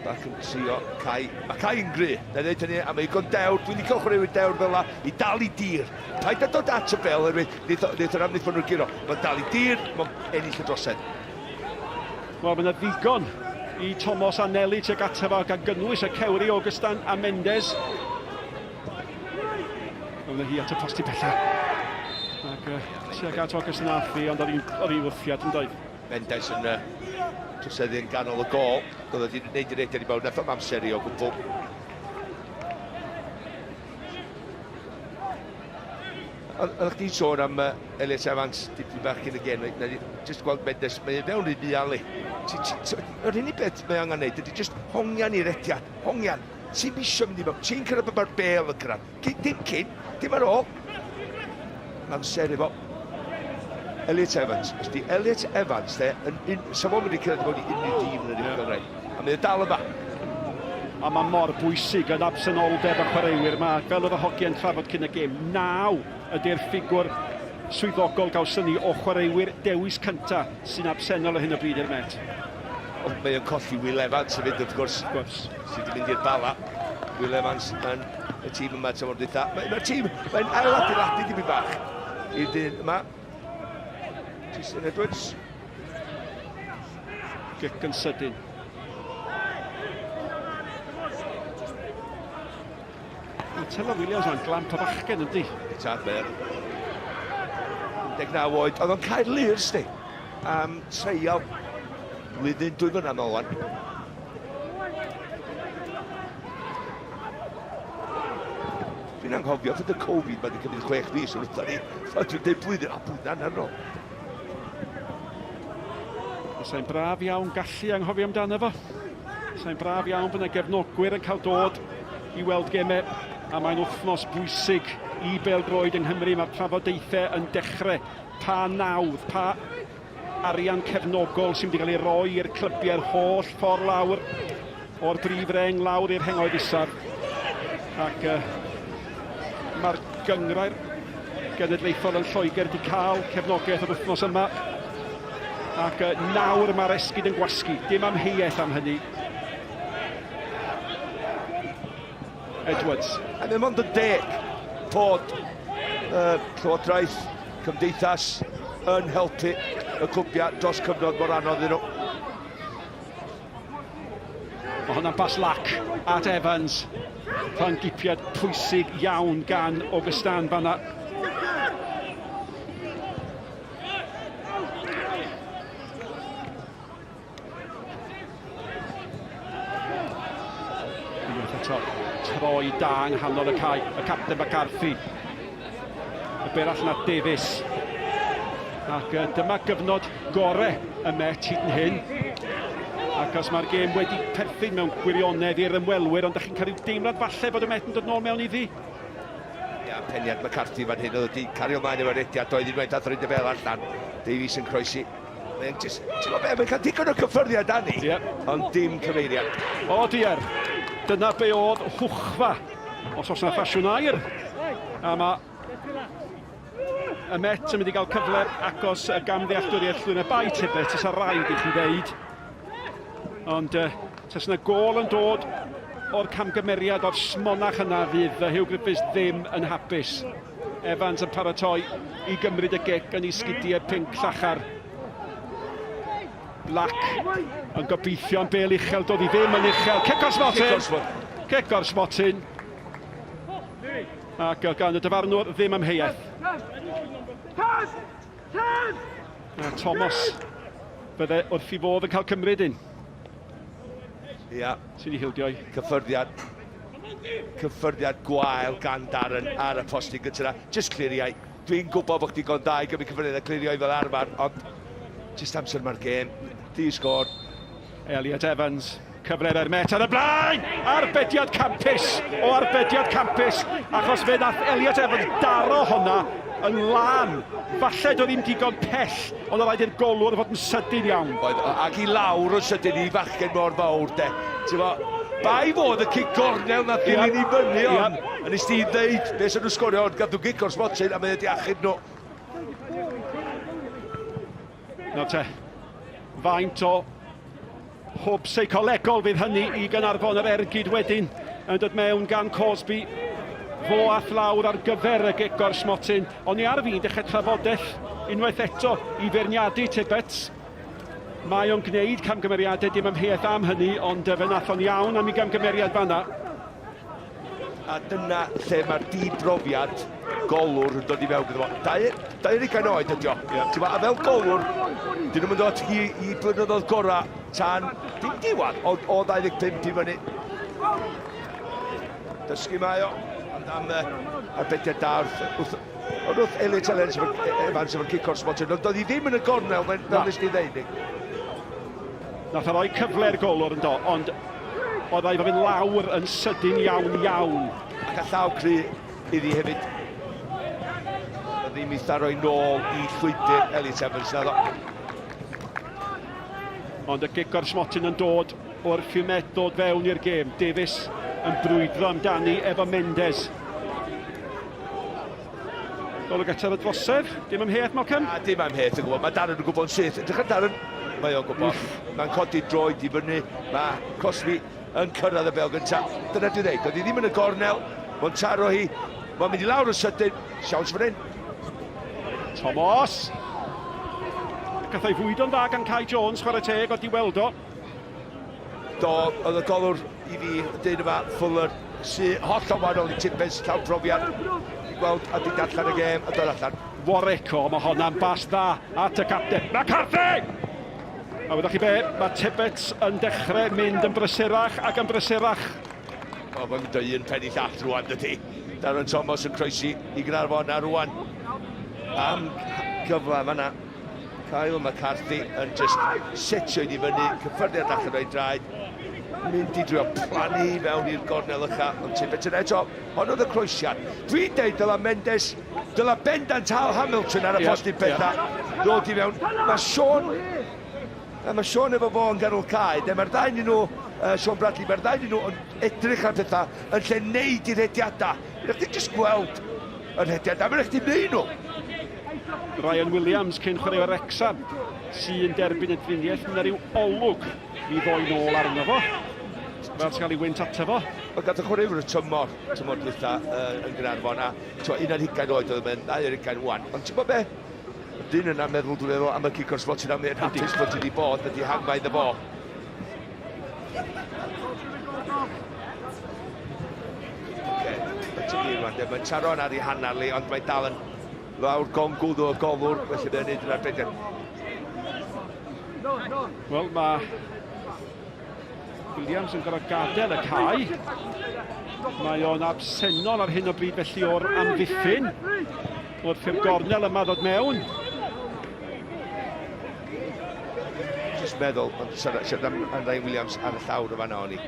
Black yn trio Cai. Mae Cai yn gry, na dweud hynny, a mae igon dewr. Dwi'n licio chwaraewyr dewr fel la i dal i dir. Paid â dod at y bel, oherwydd wneith yr amddiffynwr guro. Mae'n dal i dir, mae'n ennill y drosedd. Wel, mae yna ddigon i Thomas anelu tuag ato fo, gan gynnwys y cewri Augustin a Mendes. Roedd hi at y posti pella. Ac uh, tuag at August Nathi, ond oedd hi'n wrthiad yn doedd. Mendes yn uh, troseddu yn ganol y gol. Doedd wedi gwneud yr rediad i mewn, nath o'm amser i o gwbl. Oeddech chdi'n sôn am uh, Elliot Evans dipyn bach cyn y gêm, na just gweld Mendes, mae'n fewn i fuali. Yr unig beth mae angen neud ydy just hongian i rediad, hongian. Ti'm isio mynd i mewn. Ti'n cyrraedd pan mae'r bêl yn cyrraedd. Dim cyn, dim ar ôl. Mae'n amser efo Elliot Evans. Os di Elliot Evans, de, yn un, sa fo'n mynd i cyrraedd i mewn i unrhyw dîm yn yr uwch gynghrair. A mae o dal yma. A mae mor bwysig yn absenoldeb y chwaraewyr yma. Fel oedd y hogiau'n trafod cyn y gêm, naw ydy'r ffigwr swyddogol gawson ni o chwaraewyr dewis cynta sy'n absennol ar hyn o bryd i'r Met. Ond mae o'n colli Will Evans hefyd, wrth gwrs. Wrth gwrs. Sydd wedi mynd i'r Bala. Will Evans yn y tîm yma tymor dwytha. Mae'r mae tîm, mae'n ail-adeiladu dipyn bach i'r dyn yma. Tristan Edwards. Gic yn sydyn. Mae Telor Williams o'n glamp o fachgen yndi? Tad, mae o'n 19 oed. Oedd o'n cael lir, sti, am treial blwyddyn, dwy flynedd nôl wan. Dwi'n anghofio fod y Covid mae wedi cymryd chwech mis yn wrthon ni. Dwi'n dweud blwyddyn, a blwyddyn anner nôl. Sa'n braf iawn gallu anghofio amdano fo. Sa'n braf iawn bod yna gefnogwyr yn cael dod i weld gemau a mae'n wythnos bwysig i bêl-droed yng Nghymru. Mae'r trafodaethau yn dechrau. Pa nawdd, pa arian cefnogol sy'n mynd i gael ei roi i'r clybiau'r holl ffordd lawr o'r brif reng lawr i'r rhengoedd isaf. Ac uh, mae'r gynghrair genedlaethol yn Lloegr wedi cael cefnogaeth yr wythnos yma. Ac uh, nawr mae'r esgid yn gwasgu. Dim amheuaeth am hynny. Edwards. A mae'n mond yn deg bod uh, Llywodraeth Cymdeithas yn helpu y clwbiau dros cyfnod mor anodd iddyn nhw. Mae hwnna'n bas lac at Evans. Rhan-gipiad pwysig iawn gan Augustin fanna. Unwaith eto, troi da yng nghanol y cae, y capten McCarthy. Y bêl allan at Davies. Ac dyma gyfnod gore y Met hyd yn hyn. Ac os mae'r gêm wedi perthyn mewn gwirionedd i'r ymwelwyr, ond da chi'n cael rhyw deimlad falle bod y Met yn dod nôl mewn iddi? Ia, peniad McCarthy fan hyn, oedd wedi cario ymlaen efo'r rediad, doedd unwaith ath roed y bel allan. Davies yn croesi. Mae'n just, ti'n gwybod be, mae'n cael digon o cyffyrddiad da ni, yeah. ond dim cyfeiriad. O diar, dyna be oedd hwchfa, os oes yna ffasiwn air. A mae y Met yn mynd i gael cyfle agos y gamddealltwriaeth llwyr na bai Tibbet, os rhaid i chi ddeud. Ond uh, tas yna gôl yn dod o'r camgymeriad o'r smonach yna fydd Hugh Griffiths ddim yn hapus. Evans yn paratoi i gymryd y gic yn ei sgidiau pinc llachar. Black yn gobeithio am bêl uchel, doedd hi ddim yn uchel. Cic o'r smotyn! Cic o'r smotyn. Ac gan y dyfarnwr ddim amheuaeth. A Thomas bydde wrth i fodd yn cael cymryd un. Ia. Sydd wedi hildio'i. Cyffyrddiad. Cyffyrddiad gwael gan Darren ar y postyn gyntaf. Just cliriau. Dwi'n gwybod bod chdi gon da i gymryd cyffyrddiad a clirio i fel arfer, ond just amser mae'r gêm. Di sgôr. Elliot Evans, cyfle i'r Met ar y blaen! Arbediad campus! O arbediad campus! Achos fe nath Elliot Evans daro honna yn lân. Falle doedd ddim digon pell, ond oedd rhaid i'r golwr fod yn sydyn iawn. Oedd, ac i lawr yn sydyn i fachgen mor fawr, de. Ti'n fo, bai fod y cic gornel na ddilyn i fyny ond, a nes ti ddeud, beth sy'n nhw'n sgorio, ond gadw gic o'r smotyn a mae wedi achub nhw. Nawr te, faint o hwb seicolegol fydd hynny i Gaernarfon yr ergyd wedyn yn dod mewn gan Cosby. Fo ath lawr ar gyfer y gic o'r smotyn, ond ni ar fin dechrau trafodaeth unwaith eto i feirniadu Tibbets. Mae o'n gwneud camgymeriadau, dim amheuaeth am hynny, ond fe nath o'n iawn am ei gamgymeriad fanna. A dyna lle mae'r di-brofiad golwr yn dod i fewn gyda fo. 22 oed ydi o. Yeah. Ti'n a fel golwr, dyn nhw'n dod i, i blynyddoedd gorau tan, dim diwedd, o, o 25 i fyny. Dysgu mae o, ond am uh, arbediad da wrth, wrth, ond wrth Elliot Evans Evans efo'r cic o'r smotyn, ond doedd hi ddim yn y gornel, fel, fel nes di ddeud. Nath o roi cyfle i'r golwr yn do, ond oedd rhaid fo fynd lawr yn sydyn iawn iawn. Ac a llaw cry iddi hefyd. Oedd ddim i tharoi nôl i llwybr Elliot Evans naddo. Ond y gic o'r smotyn yn dod wrth i Met ddod fewn i'r gêm. Davies yn brwydro amdani efo Mendes. Golwg eto ar y drosedd, dim amheuaeth Malcolm? Na, dim amheuaeth yn gwybod, mae Darren yn gwybod yn syth. Edrych ar Darren, mae o'n gwybod. Mae'n codi droed i fyny, mae Crosby yn cyrraedd y bel gyntaf. Dyna dwi'n dweud, doedd hi ddim yn y gornel, mae'n taro hi, mae'n mynd i lawr yn sydyn, siawns fan hyn. Thomas! Gath o'i fwydo'n dda gan Kai Jones, chwarae teg, oedd di weld o. Do, oedd y golwr i fi, dyn yma, Fuller. Sy hollol wahanol i Tibbets, llawn profiad. I gweld a di darllen y gêm a dod allan. Warwick, o, mae honna'n bas dda at y capten. McCarthy! A wyddoch chi be, mae Tibbets yn dechrau mynd yn brysurach ac yn brysurach. O, mae'n mynd o un pen i llall rwan, dydy. Darren Thomas yn croesi i Gaernarfon a rwan am gyfle fanna. Kyle McCarthy yn just setio i fyny, cyffyrddiad allan o'i draed, mynd i drio plannu i fewn i'r gornel ycha, ond Tibbet yn eto, hon oedd y croesiad. Dwi'n deud dyla Mendes, dyla bendant Hal Hamilton ar y yeah, postyn pethau, yeah. ddod i fewn. Mae Sean, mae Sean efo fo yn ganol cae, de, mae'r ddau nhw, uh, Sean Bradley, mae'r ddau nhw yn edrych ar pethau yn lle neud i rediadau. Mae'n chdi jyst gweld y rhediadau, mae'n chdi neud nhw. Ryan Williams, cyn chwaraewr Wrecsam, sy'n derbyn y driniaeth. Mae yna rhyw olwg mi ddoi nôl arno fo. Fel sy'n cael ei wynt ato fo. Wel, gath y chwaraewr y tymor, tymor dwytha uh, yn Gaernarfon, a t'mo, un ar hugain oed oedd yn ddau ar hugain wan. Ond ti'n gwybod be? Y dyn yna'n meddwl, dwi'n meddwl, am y cic o'r smotyn am yn hapus bod ti wedi bod, ydy hangfa iddo fo. Oce, mae'n taro yn ar ei hanner li, ond mae dal yn Lawr gongwdd o golwr, felly mae'n neud yn arbediad. Wel, mae Williams yn gorfod gadael y cae. Mae o'n absennol ar hyn o bryd felly o'r amddiffyn. Wrth i'r gornel yma ddod mewn. Just meddwl, ond siarad am Ryan Williams ar y llawr o fanna o'n i.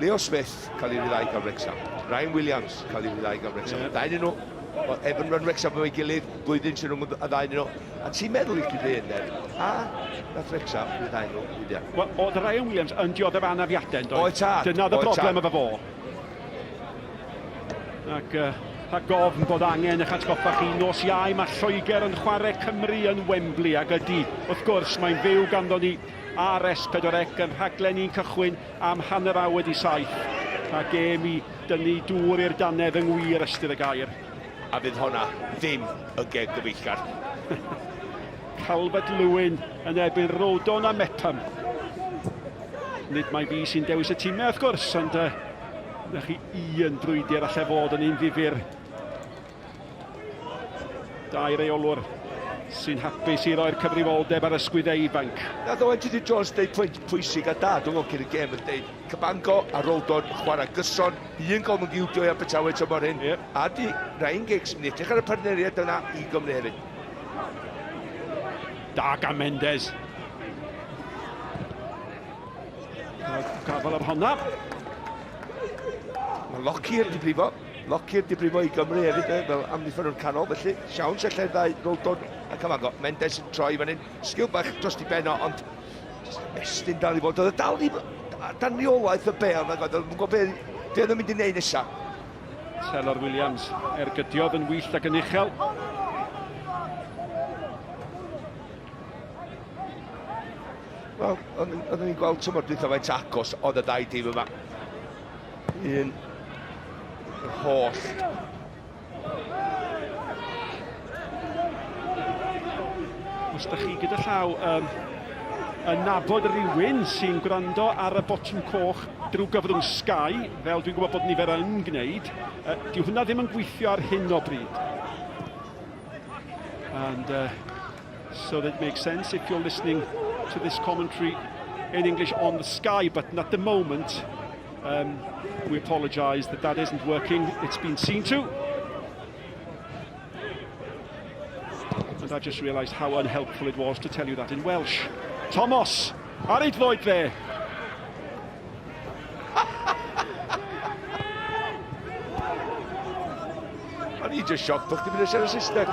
Leo Smith cael ei ryddhau gan Wrexham. Ryan Williams cael ei ryddhau gan Wrexham. Yeah. Dau nhw Wel, Evan run Wrexham efo'i gilydd, blwyddyn sy'n rhwng y ddau nhw. A ti'n meddwl i chdi ddyn, then, a nath Wrexham ryddhau nhw weithiau. Wel, oedd Ryan Williams yn dioddef anafiadau, yn doedd? Oedd tad. Dyna oedd y broblem efo fo. Ac uh, rhag ofn bod angen eich atgoffa chi, nos Iau mae Lloegr yn chwarae Cymru yn Wembley, ac ydy, wrth gwrs, mae'n fyw ganddo ni ar S4C yn rhaglen ni'n cychwyn am 7:30, a gêm i dynnu dŵr i'r dannedd yng ngwir ystyr y gair. A fydd honna ddim yn gêm gyfeillgar. Calvert-Lewin yn erbyn Rodon a Mepham. Nid mai fi sy'n dewis y timau wrth gwrs, ond uh, na chi un brwydr allai fod yn un ddifyr. Dau reolwr sy'n hapus i roi'r cyfrifoldeb ar ysgwyddau ifanc. Nath Owen Tudur Jones deud pwynt pwysig a da, dwi'n meddwl cyn y gêm yn deud Cabango a Roldon chwarae gyson, un gol mewn giwdio i Abertawe tymor hyn, yep. a di Ryan Giggs mynd i edrych ar y partneriaid yna i Gymru hefyd. Da gan Mendes. Gafel ar honna. Mae Lockyer di brifo. Lockyer di brifo i Gymru hefyd, eh, fel amddiffyn o'r canol, felly siawns allai'r ddau Roldon a Cabango. Mendes yn troi fan hyn, sgil bach dros di ben o, ond estyn dal i fod. Oedd e dal i dan reolaeth y bel, nag oedd, yn gwybod be, be oedd yn mynd i wneud nesaf. Telor Williams ergydiodd yn wyllt ac yn uchel. Wel, oedden ni'n gweld tymor dwytha faint agos oedd y ddau dîm yma. Un yr holl Os da chi gyda llaw um, yn nabod rhywun sy'n gwrando ar y botwm coch drwy gyfrwng Sky, fel dwi'n gwybod bod nifer yn gwneud, uh, dyw hwnna ddim yn gweithio ar hyn o bryd. And uh, so that makes sense if you're listening to this commentary in English on the Sky button at the moment. Um, we apologise that that isn't working. It's been seen to. And I've just realised how unhelpful it was to tell you that in Welsh. Thomas, ar ei droed dde. O'n i just sioc bod chdi'n mynd i siarad Saesneg.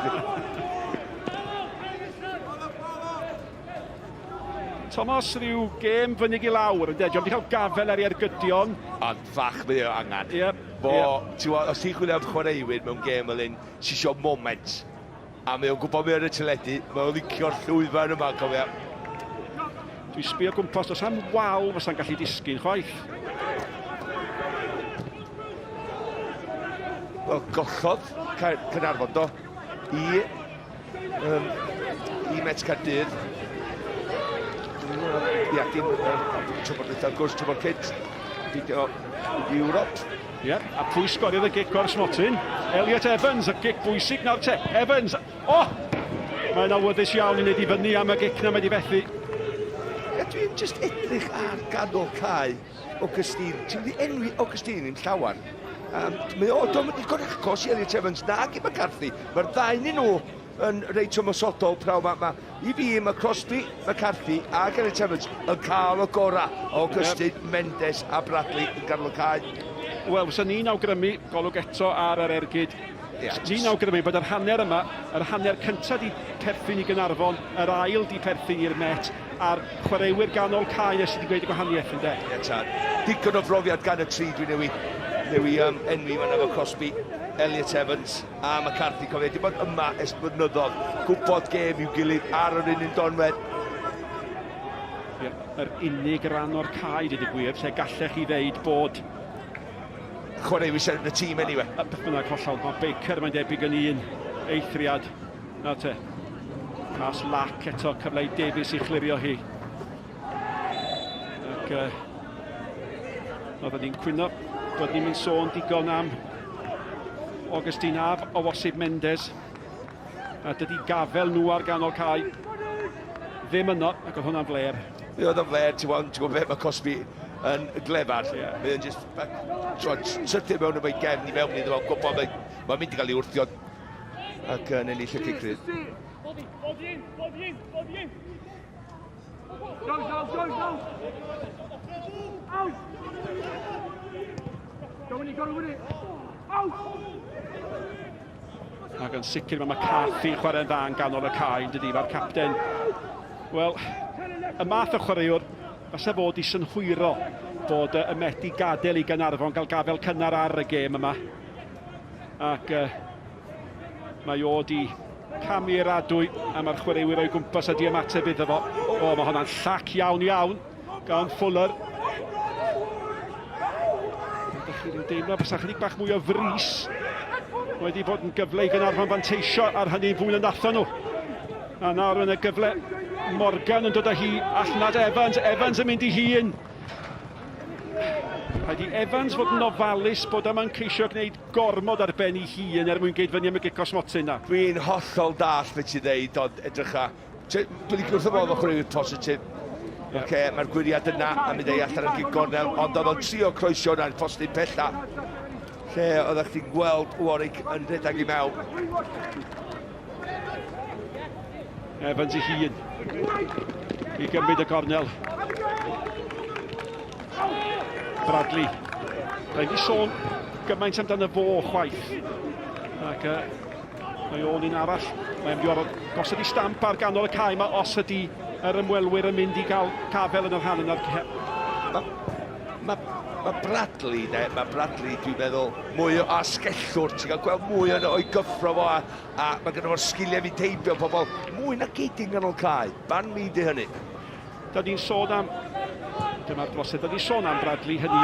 Thomas, rhyw gêm fynyg i lawr, ynddo? Diolch wedi cael gafel ar ei ergydion. Ond fach mae o angen. Yep. Fo, yep. ti'n gwybod, os ti'n chwilio am chwaraewyr mewn gêm fel un, ti isio moment. A mae o'n gwybod mae ar y teledu, mae o'n licio'r llwyfan yma, cofia. Dwi'n sbio gwmpas, does am wal fysa'n gallu disgyn chwaith. Wel, gollodd Caernarfon do i, um, i Met Caerdydd. Ia, dim tymor dwytha, wrth gwrs, tymor cynt, fideo i Ewrop. Ie, yeah, a pwy sgoriodd y gic o'r smotyn? Elliot Evans, y gic bwysig nawr te. Evans, o! Oh! Mae'n awyddus iawn i wneud i fyny am y gic na mae wedi fethu. Ie, dwi'n just edrych ar ganol cae Augustine. Ti'n mynd i enwi Augustine yn llawer. Um, mae o, dwi'n mynd i gorachos i Elliot Evans nag i McCarthy. Mae'r ddau nhw yn reit ymosodol prawn ma. ma I fi, mae Crosby, McCarthy a Gareth Evans yn cael y gorau o Augustin, yep. Mendes a Bradley yn ganol y cae. Wel, fysa ni'n awgrymu, golwg eto ar yr ergyd, yeah, ni'n awgrymu bod yr hanner yma, yr hanner cyntaf di perthyn i Gynarfon, yr ail di perthyn i'r Met, a'r chwaraewyr ganol cae nes wedi gwneud y gwahaniaeth, ynddo? Ie, yeah, tad. Digon o brofiad gan y tri dwi'n newi, newi um, enwi fan efo Crosby, Elliot Evans, A McCarthy, cofio, wedi bod yma ers blynyddoedd, gwybod gêm i'w gilydd ar yr un donwedd. Ie, yr unig ran o'r cae, dweud y gwir, lle gallech chi ddeud bod... Chwaraewyr sydd yn y tîm, anyway. A beth bynnag hollol, mae Baker, mae'n debyg yn un eithriad. Na te. Pas lac eto, cyfle i Davies i chlirio hi. Ac uh, oedden ni'n cwyno bod ni'n mynd sôn digon am Augustine Af o Wasib Mendes. A dydy gafel nhw ar ganol cae ddim yno, ac oedd hwnna'n fler. Mi oedd o'n fler, ti'n gwybod, ti'n gwybod beth mae Cosby yn glefar. Yeah. Mae o'n just, syrthio mewn efo'i gefn i mewn iddo fo'n gwybod, mae'n mynd i gael ei wrthio ac yn ennill y cic rydd. Body, body in, body in, body in. Go, go, go, go! Out! Go when you gotta win it. Out! Ac yn sicr mae McCarthy yn chwarae'n dda yn ganol y cae, yn dydi, mae'r capten. Wel, y math o chwaraewr, falle fod i synhwyro bod y Met i gadael i Gaernarfon gael gafel cynnar ar y gêm yma. Ac uh, mae o di camu i'r adwy a mae'r chwaraewyr o'i gwmpas a di ymateb iddo fo. O, mae hwnna'n llac iawn iawn gan Fuller. Ydych chi ddim deimlo bysa chydig bach mwy o frys wedi bod yn gyfle i Gaernarfon fanteisio ar hynny fwy na nathon nhw. A nawr yn y gyfle Morgan yn dod â hi allan at Evans. Evans yn mynd i hun. Rhaid i Evans fod yn ofalus bod yma'n ceisio gwneud gormod ar ben ei hun er mwyn geid fyny am y gic o smotyn na. Dwi'n hollol dallt beth ti'n ddeud, ond edrycha, dwi'n licio wrth y modd o chwaraewyr positif. Yeah. Okay, mae'r gwyriad yna a mynd ei allan yn gig gornel, ond oedd o'n trio croesio yna'n postyn pella, lle oeddech chdi'n gweld Warwick yn rhedeg i mewn. Evans ei hun i gymryd y gornel. Bradley. Rhaid i sôn gymaint amdano fo chwaith. Ac uh, mae o'n un arall. Mae'n mynd i orfod gosod i stamp ar ganol y cae yma os ydy yr ymwelwyr yn mynd i gael gafel yn yr rhan yna'r Mae ma, ma Bradley, de, mae Bradley, dwi'n meddwl, mwy o asgellwr, ti'n cael gweld mwy o'n o'i gyffro fo, a A mae gynno fo'r sgiliau mynd heibio pobl mwy na geidyn ganol cae. Barn fi di hynny. Da ni'n sôn am... Dyma'r broses. Da ni'n sôn am Bradley, hynny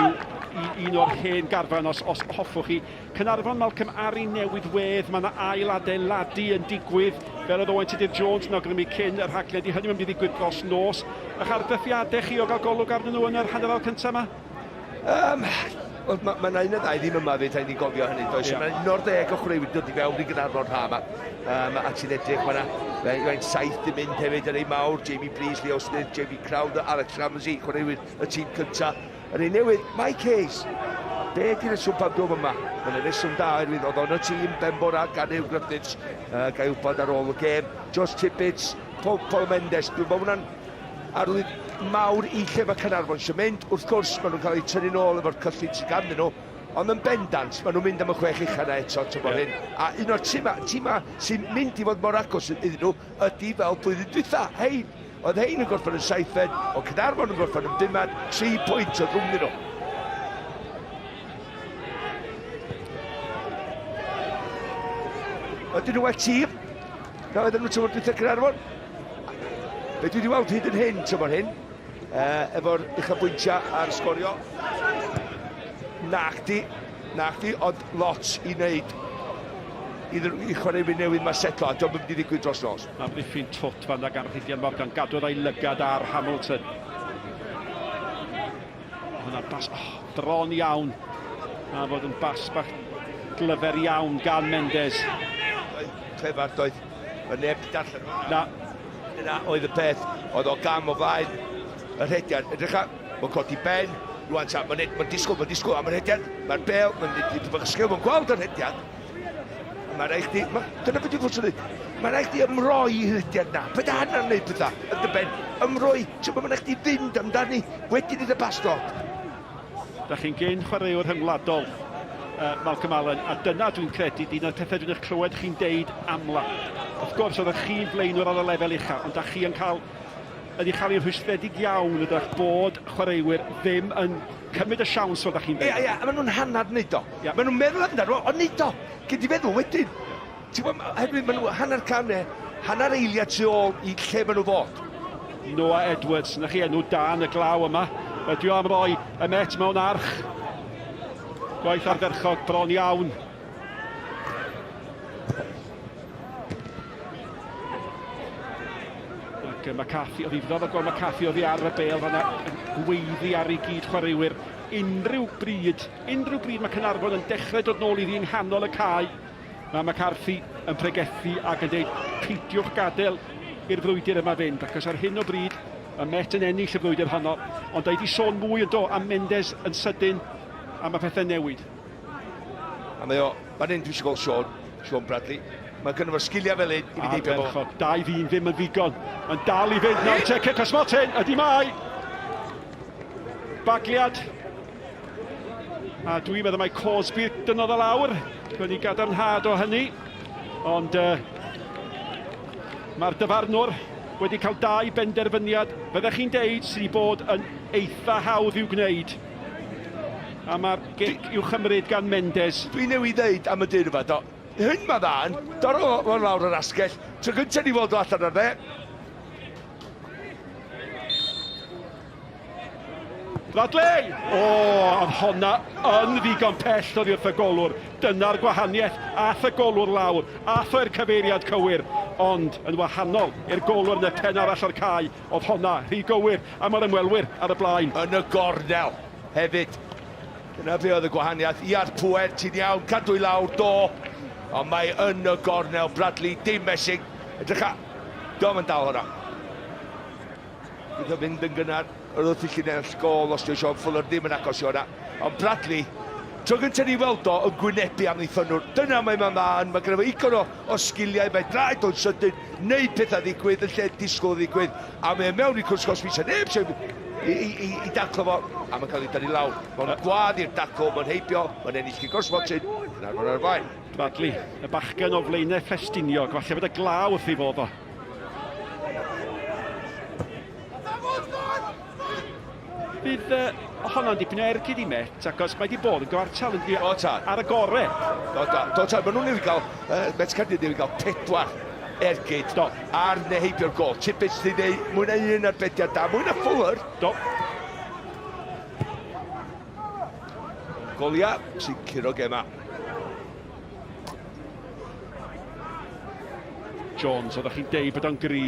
yw un o'r hen garfan os, os hoffwch chi. Caernarfon Malcolm Ari newydd wedd, mae yna ail adeiladu yn digwydd, fel oedd Owain Tudur Jones yn awgrymu cyn y rhaglen, di hynny mynd i ddigwydd dros nos. Ych argraffiadau chi o gael golwg arnyn nhw yn yr hanner awr cyntaf yma? Um, Wel, mae ma 'na un neu ddau ddim yma 'fyd, rhaid ni gofio hynny, does? Yeah. Mae 11 o chwaraewyr dod i fewn i Gaernarfon rha yma. Um, a ti'n edrych, mae yna mae'n saith yn mynd hefyd yn ei mawr, Jamie Breeze, Leo Smith, Jamie Crowder, Alex Ramsey, chwaraewyr y tîm cynta. Yr un newydd, Mike Hayes. Be di'r reswm pam dwi'n yma? Mae'n yna reswm da, oherwydd oedd o'n y tîm Ben Bora gan Huw Griffiths, uh, gael wybod ar ôl y gêm. Josh Tibbetts, Paul, Paul Mendes, dwi'n meddwl hwnna'n Arwydd mawr i lle mae Caernarfon eisiau mynd. Wrth gwrs, maen nhw'n cael eu tynnu nôl efo'r cyllid sydd ganddyn nhw, ond yn bendant, maen nhw'n mynd am y chwech ucha yna eto tymor yeah. hyn. A un o'r tîma, tîma sy'n mynd i fod mor agos iddyn nhw ydy fel blwyddyn dwytha. Hein, oedd hein yn gorffen yn saithfed, oedd Caernarfon yn gorffen yn bumed, tri pwynt oedd rhwngddyn nhw. Ydyn nhw well tîm? Na oedden nhw tymor dwytha Caernarfon? Be dwi wedi weld hyd yn hyn tymor hyn, uh, efo'r uchafbwyntiau a'r sgorio, nachdi, nachdi, ond lot i wneud i, i chwaraewyr newydd mae setlo, a diolch yn mynd i ddigwydd dros nos. Mae amddiffyn twt fan gan Rhydian Morgan, gadwodd ei lygad ar Hamilton. Hwna'n bas, oh, bron iawn. A fod yn bas bach glyfer iawn gan Mendes. Clefar doedd. Mae neb wedi darllen hwnna. Na. Dyna oedd y peth. Oedd o gam o flaen y rhediad. Edrych ar, mae'n codi ben. Rwan ta, mae'n ma disgwyl, mae'n disgwyl am y rhediad. Mae'r bel, mae'n dipyn bach o sgil, mae'n gweld y rhediad. Mae rhaid chdi, ma, dyna beth dwi'n fod yn dweud, mae rhaid chdi ymroi i rhediad na. Paid â hanner wneud pethau yn dy ben. Ymroi, ti'n gwybod, mae'n rhaid chdi fynd amdani, wedyn iddo pas dod. Da chi'n gyn chwaraewr rhyngwladol, uh, Malcolm Allen, a dyna dwi'n credu, un o'r pethau dwi'n eich clywed chi'n deud amla. Wrth gwrs, oeddech chi'n flaenwr ar y lefel ucha, ond da chi yn cael yn ei chael hi'n rhwystredig iawn ydych bod chwaraewyr ddim yn cymryd y siawns fel da chi'n dweud. Ie, ie, a maen nhw'n hanner wneud o. Ia. Maen nhw'n meddwl amdano fo, ond neud o. Gei di feddwl wedyn. Ti'n gwybod, oherwydd maen nhw hanner cam neu hanner eiliad tu ôl i lle maen nhw fod. Noah Edwards, na chi enw da yn y glaw yma. Ydy o am roi y Met mewn arch. Gwaith ardderchog bron iawn. Ac McCarthy, oedd hi ddiddorol gweld McCarthy oddi ar y bêl fanna yn gweiddi ar ei gyd chwaraewyr unrhyw bryd, unrhyw bryd mae Caernarfon yn dechrau dod nôl iddi yng nghanol y cae, mae McCarthy yn pregethu ac yn dweud peidiwch gadael i'r frwydr yma fynd, achos ar hyn o bryd mae Met yn ennill y frwydr honno, ond da i di sôn mwy yn do am Mendes yn sydyn a mae pethau'n newid. A mae o, fan hyn dwi eisiau gweld Sean, Sean Bradley. Mae gynno fo sgiliau fel hyn i fynd heibio fo. Ardderchog, 2-1 ddim yn ddigon. Mae'n dal i fynd nawr te, cic o smotyn, ydy mae! Bagliad. A dwi'n meddwl mai Cosby dynnodd o lawr. Gwni ni gadarnhad o hynny. Ond uh, mae'r dyfarnwr wedi cael dau benderfyniad, fyddech chi'n deud, sydd wedi bod yn eitha hawdd i'w gwneud. A mae'r gic i'w chymryd gan Mendes. Dwi newydd ddeud am y dyn yma, do. Hyn mae dda yn, doro fo lawr yr asgell. Tro gyntaf ni weld o allan ar dde. Bradley! O, oedd honna yn ddigon pell oddi wrth y golwr. Dyna'r gwahaniaeth. Ath y golwr lawr, ath o i'r cyfeiriad cywir, ond yn wahanol i'r golwr yn y pen arall o'r cae, oedd honna rhy gywir am yr ymwelwyr ar y blaen. Yn y gornel hefyd. Dyna be oedd y gwahaniaeth. Ia'r pŵer, ti'n iawn, cadw i lawr, do. Ond mae yn y gornel, Bradley, dim messing. Edrycha, do, mae'n dal hwnna. Bydd o'n mynd yn gynnar yr wrth i llinell gôl os 'di Sean Fuller ddim yn agos i hwnna. Ond Bradley, tro gyntaf ni weld o yn gwynebu amddiffynnwr. Dyna mae mae'n dda yn. Mae gynno fo igon o, o sgiliau, mae draed o'n sydyn, neud pethau ddigwydd yn lle disgwyl ddigwydd. A mae e mewn i cwrs cosbi, sa neb eisiau i, i, i, i daclo fo, a mae'n cael ei dynnu lawr. Mae'n gwadd i'r dacl, mae'n heibio, mae'n ennill cic o'r smotyn, Caernarfon ar y blaen. Bradley, y bachgen o Flaenau Ffestiniog, falle bod y glaw wrth ei fodd o. Bydd uh, honno'n dipyn o ergyd i Met, achos mae wedi bod yn gyfartal yn Do, tad. ar y gore. Do, do, do, tad. Maen nhw'n newydd gael, uh, Met Caerdydd newydd gael pedwar ergyd do. ar neu heibio'r gol. Tippett sydd wedi gwneud mwy na un arbediad da, mwy na Fuller. Do. Golia sy'n curo gema. Jones, oeddech chi'n deud bod o'n gry.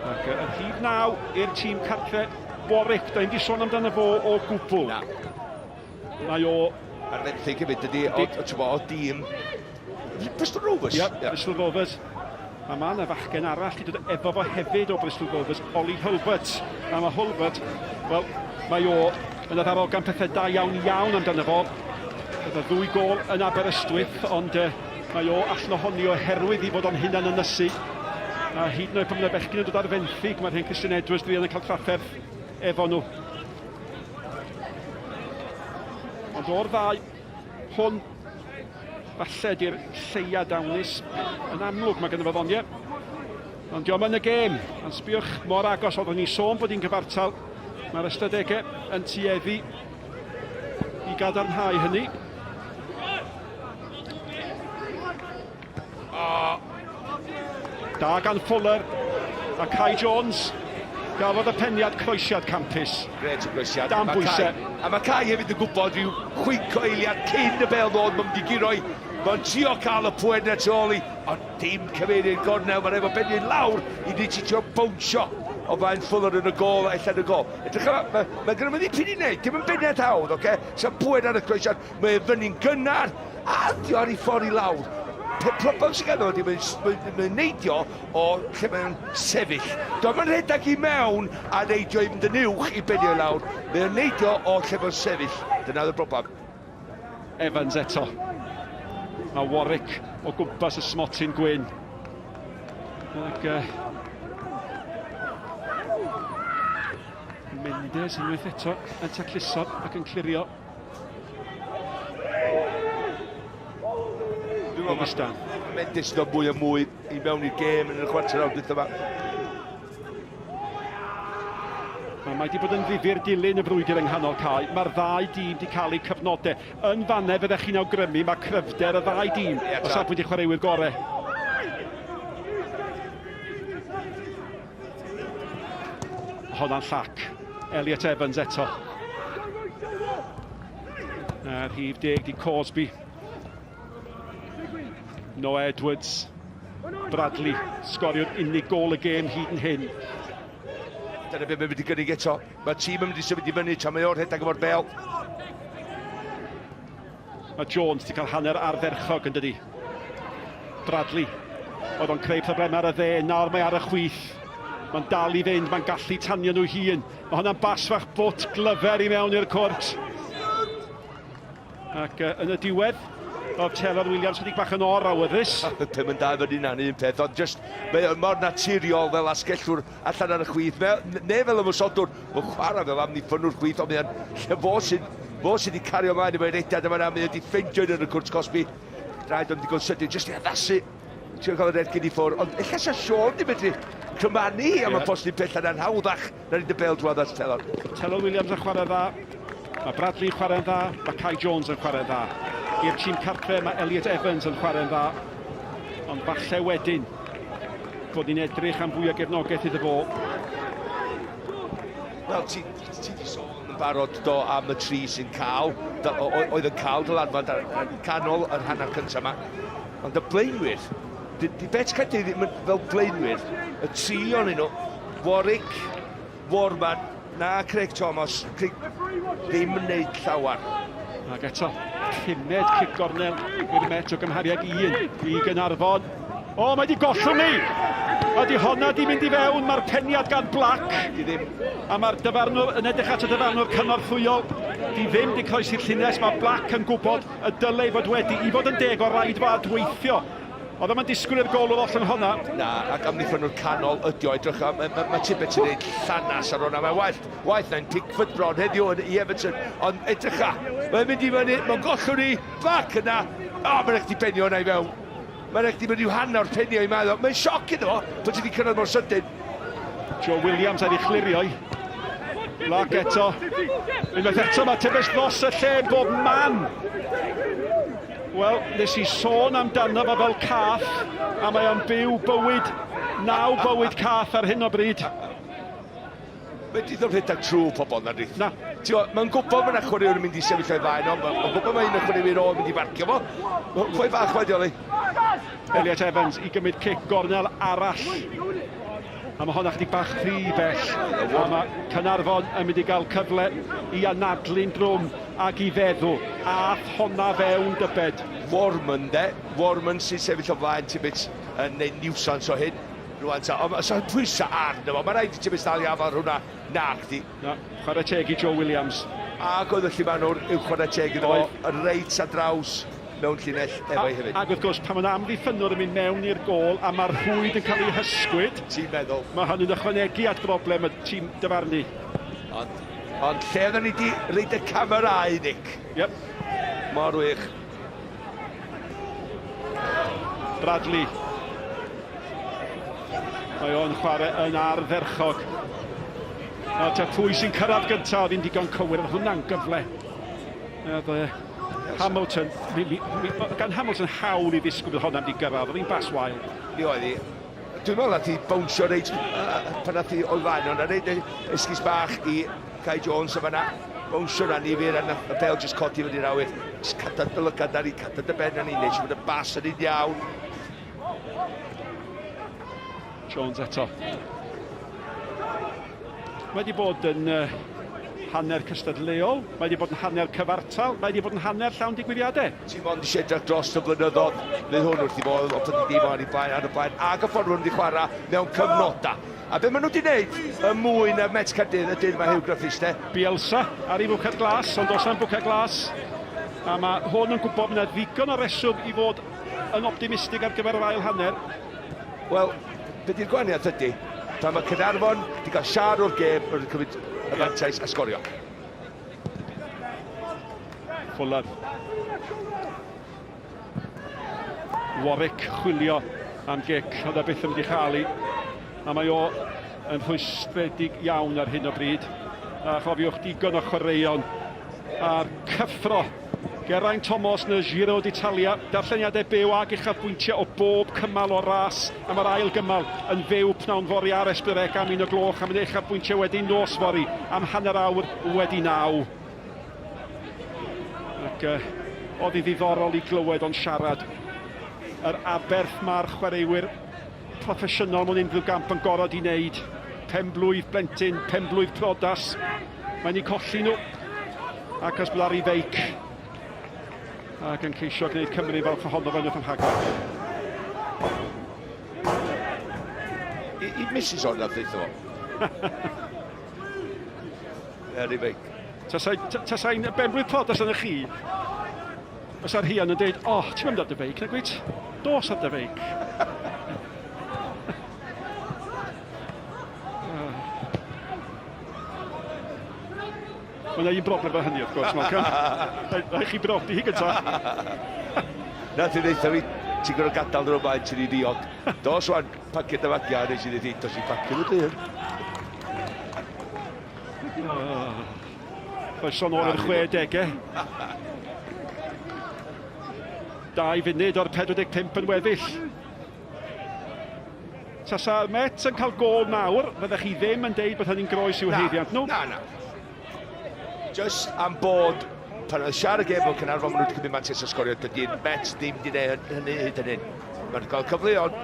Ac y rhif naw i'r tîm cartre, Warwick, da ni'n di sôn amdano fo o gwbl. Na. Mae o... Ar fenthyg hefyd, dydy, o, o, o dîm Bristol Rovers. Ie, yeah, Bristol Rovers. A mae yna fachgen arall wedi dod efo fo hefyd o Bristol Rovers, Ollie Hulbert. A mae Hulbert, wel, mae o yn addarogan pethau da iawn iawn amdano fo. Oedd y ddwy gol yn Aberystwyth, ond uh, mae o allan ohoni oherwydd i fod o'n hunan ynysu. A hyd yn oed pan mae bechgyn yn dod ar fenthyg, mae'r hen Christian Edwards druan yn cael trafferth efo nhw. Ond o'r ddau, hwn Falle ydy'r lleia dawnus. Yn amlwg mae gynno fo ddoniau. Ond diolch yn y gêm. Ond sbiwch mor agos oeddwn ni sôn bod hi'n gyfartal. Mae'r ystadegau yn tueddu i gadarnhau hynny. Da gan Fuller a Kai Jones. Gafodd y peniad croesiad campus. Gret o groesiad. Dan bwysau. A mae Kai hefyd yn gwybod rhyw chwinc o eiliad cyn y bel ddod, mae'n mynd i guro i. Mae'n trio cael y pwer na tu ôl i, ond dim cyfeiriad gornel, mae'n efo benni lawr i ni trio bownsio. o flaen Fuller yn y gol, ella yn y gol. Edrych yma, mae, mae gynnu fo ddipyn i wneud, dim yn bennad hawdd, oce? Okay? Sa'n pwer ar y croesiad, mae e fyny'n gynnar, a dio ar ei ffordd i lawr. Pe problem sy'n ganddo fo, mae'n mae, mae neidio o lle mae'n sefyll. Do'n yn rhedeg i mewn a neidio i fynd yn uwch i benio i lawr. Mae'n neidio o lle mae'n sefyll. Dyna oedd y broblem. Evans eto. Mae Warwick o gwmpas y smotyn gwyn. Ac Mendes unwaith eto yn tacluso ac yn clirio. Dwi'n meddwl mae Mendes yn dod mwy a mwy i mewn i'r gêm yn y chwarter awr dwytha yma. Mae wedi bod yn ddifyr dilyn y frwydr yng nghanol cae. Mae'r ddau dîm wedi cael eu cyfnodau. Yn fanne, fyddech chi'n awgrymu, mae cryfder y ddau dîm o safbwynt y chwaraewyr gorau. Honna'n llac. Elliot Evans eto. A'r rhif deg di Cosby. Noah Edwards. Bradley, sgoriwr unig gôl y gêm hyd yn hyn. Dyna beth mae'n mynd i gynnig eto. Mae'r tîm yn mynd i symud i fyny tra mae o'r rhedeg efo'r bel. Mae Jones wedi cael hanner ardderchog yn dydi. Bradley, oedd o'n creu problemau ar y dde, nawr mae ar y chwith. Mae'n dal i fynd, mae'n gallu tanio nhw hun. Mae hwnna'n bas fach bwt glyfer i mewn i'r cwrt. Ac yn y diwedd, oedd Taylor Williams chydig bach yn or awyddus. Pum yn dau fyny na'n un peth, ond just, mae o mor naturiol fel asgellwr allan ar y chwith, neu fel ymosodwr, mae'n chwarae fel amddiffynnwr chwith, ond mae'n lle fo sy'n fo sydd wedi cario ymlaen efo'i rediad yma, mae wedi ffeindio un yn y cwrt cosbi, draed o'n digon sydyn, jyst i addasu, trio cael yr ergyd i ffwrdd, ond ella sa Sean di medru cymanu hi am y postyn pellach na'n hawddach. Na ni dy bêl drwodd at Telor. Telor Williams yn chwarae dda. Mae Bradley yn chwarae'n dda. Mae Kai Jones yn chwarae'n dda. I'r tîm cartre mae Elliot Evans yn chwarae'n dda. Ond falle wedyn bod ni'n edrych am fwy o gefnogaeth iddo fo. Wel, ti, ti di sôn yn barod do am y tri sy'n cael, oedd yn cael dylanwad ar canol yr hanner cyntaf yma. Ond y blaenwyr, di, di Bet Caerdydd ddim yn fel blaenwyr, y tri o'n nhw, Warwick, Warman, na Craig Thomas, Craig ddim yn neud llawer. Ac eto, pumed cic gornel i'r Met o gymharu ag un i Gaernarfon. O, mae di gollwng ni! A di honna di mynd i fewn, mae'r peniad gan Black. Di ddim. A mae'r dyfarnwr yn edrych at y dyfarnwr cynorthwyol. Di ddim di croesi'r llinell, mae Black yn gwybod y dyle ei fod wedi i fod yn deg o raid fo adweithio. Oedd o'm yn disgwyl i'r golwr ollwng honna. Na, ac amddiffynnwr canol ydi o. Edrych, mae ma, ma Tibbets yn neud llanas ar hwnna. Mae waeth, waeth na'n Pickford bron heddiw yn, i Everton. Ond edrycha, mae'n mynd i fyny, mae'n gollwng ni, bac yna. O, oh, mae'n rhaid i benio hwnna i fewn. Mae'n rhaid i mynd i'w hanner penio i meddwl. Mae'n sioc iddo fo, bod ti wedi cyrraedd mor sydyn. Joe Williams ar ei chlirio i. Black eto. Unwaith eto mae Tibbets dros y lle bob man. Wel, nes i sôn amdano fo fel cath, a mae o'n byw bywyd, naw bywyd cath ar hyn o bryd. Mae di ddod rhedeg trwy pobl na di. Na. Mae'n gwybod mae yna chwaraewr yn mynd i sefyll o'i flaen o, mae'n gwybod mae un o'r chwaraewyr o'n mynd i farcio fo. Pwy bach wedi oli. Elliot Evans i gymryd cic gornel arall. A mae honna chydig bach rhy bell. A mae Caernarfon yn mynd i gael cyfle i anadlu'n drwm. Ac i feddwl, a'th honna fewn dybed. Warman de, Warman sy'n sefyll o flaen Tibbets yn neud niwsans o hyn. Rwan ta, ond so pwysa arno fo, mae rhaid i Tibbets dal i afael ar hwnna, na chdi. Na, chwarae teg i Joe Williams. Ac oedd y llumanwr yw chwarae teg iddo fo, reit ar draws mewn llinell efo'i hefyd. Ac wrth gwrs, pan mae'n amddiffynnwr yn mynd mewn i'r gôl a mae'r rhwyd yn cael ei hysgwyd, ti'n meddwl? Mae hynny'n ychwanegu at broblem y tîm dyfarnu. Ond, ond lle oedden ni di reid y camerâu, Nick? Yep. Mor wych. Bradley. Mae o'n chwarae yn ardderchog. Nawr te pwy sy'n cyrraedd gyntaf, oedd hi'n digon cywir, oedd hwnna'n gyfle. Oedd Hamilton, mi, mi, mi, gan Hamilton hawl i ddisgwyl bod honna'n di gyrraedd, oedd hi'n bas wael. Mi oedd hi. Dwi'n meddwl nath hi bownsio reit pan nath hi o'i flaen ond reit esgus bach i Kai Jones o fanna. Bownsio ran i fyr a nath y bel jyst codi fyny'r awyr. Jyst cadar dy lygad ar i, cadar dy ben ar i, neud siŵr bod y bas yn un iawn. Jones eto. Mae wedi bod yn uh, hanner cystadleuol, mae wedi bod yn hanner cyfartal, mae wedi bod yn hanner llawn digwyddiadau. Ti mond eisiau edrych dros y blynyddoedd, fydd hwn wrth i fodd, o pan di ar ei blaen, ar y blaen, ac y ffordd nhw'n wedi chwarae mewn cyfnodau. A be maen nhw wedi gwneud y mwy na Met Caerdydd y dyn mae Huw Griffiths, de? Bielsa ar ei fwced glas, ond does na'm bwced glas. A mae hwn yn gwybod bod yna ddigon o reswm i fod yn optimistig ar gyfer yr ail hanner. Wel, be di'r gwahaniaeth ydy, pan mae Caernarfon wedi cael siar o'r gêm, maen nhw'n cymryd y fantais a sgorio. Fuller. Warwick chwilio am gic, oedd e byth yn mynd i chael i. A mae o yn rhwystredig iawn ar hyn o bryd. A chofiwch digon o chwaraeon a'r cyffro. Geraint Thomas yn y Giro d'Italia, darlleniadau byw ag uchafbwyntiau o bob cymal o'r ras am yr ail gymal yn fyw pnawn fory ar S4C am 1 o gloch a mynd uchafbwyntiau wedi nos fory am hanner awr wedi naw. Ac uh, oedd hi ddiddorol i glywed o'n siarad yr aberth mae'r chwaraewyr proffesiynol mewn unrhyw gamp yn gorfod i wneud. Penblwydd blentyn, penblwydd priodas, mae'n eu colli nhw. Ac os bod ar ei feic ac yn ceisio gwneud Cymru falch ohono fe unwaith yn rhagor. I, i Mrs o'n nath ddeutha fo. Ar ei feic. Tasai'n benblwydd priodas yn y chi, Fysa'r rhian yn deud, o, oh, ti'n mynd ar dy feic, na gwyt? Dos ar dy feic. Mae yna un broblem efo hynny, wrth gwrs, Malcolm. Rhaid chi brodi hi gyntaf. Na, ti'n dweud fi, ti'n gorfod gadael nhw ymlaen, ti'n ei ddiog. Dos wan, pacio dy fagia, nes i ddweud, dos i pacio dy dyn. Croeso nôl i'r 60au. 2 funud o'r 45 yn weddill. Tasa Met yn cael gol nawr, fyddech chi ddim yn deud bod hynny'n groes i'w haeddiant nhw. Na, na. Just am bod pan oedd siarad y gêm fel Caernarfon, maen nhw wedi cymryd mantais o sgorio. Dydy'r Met ddim wedi gwneud hynny hyd yn hyn. Maen nhw'n cael cyfleoedd.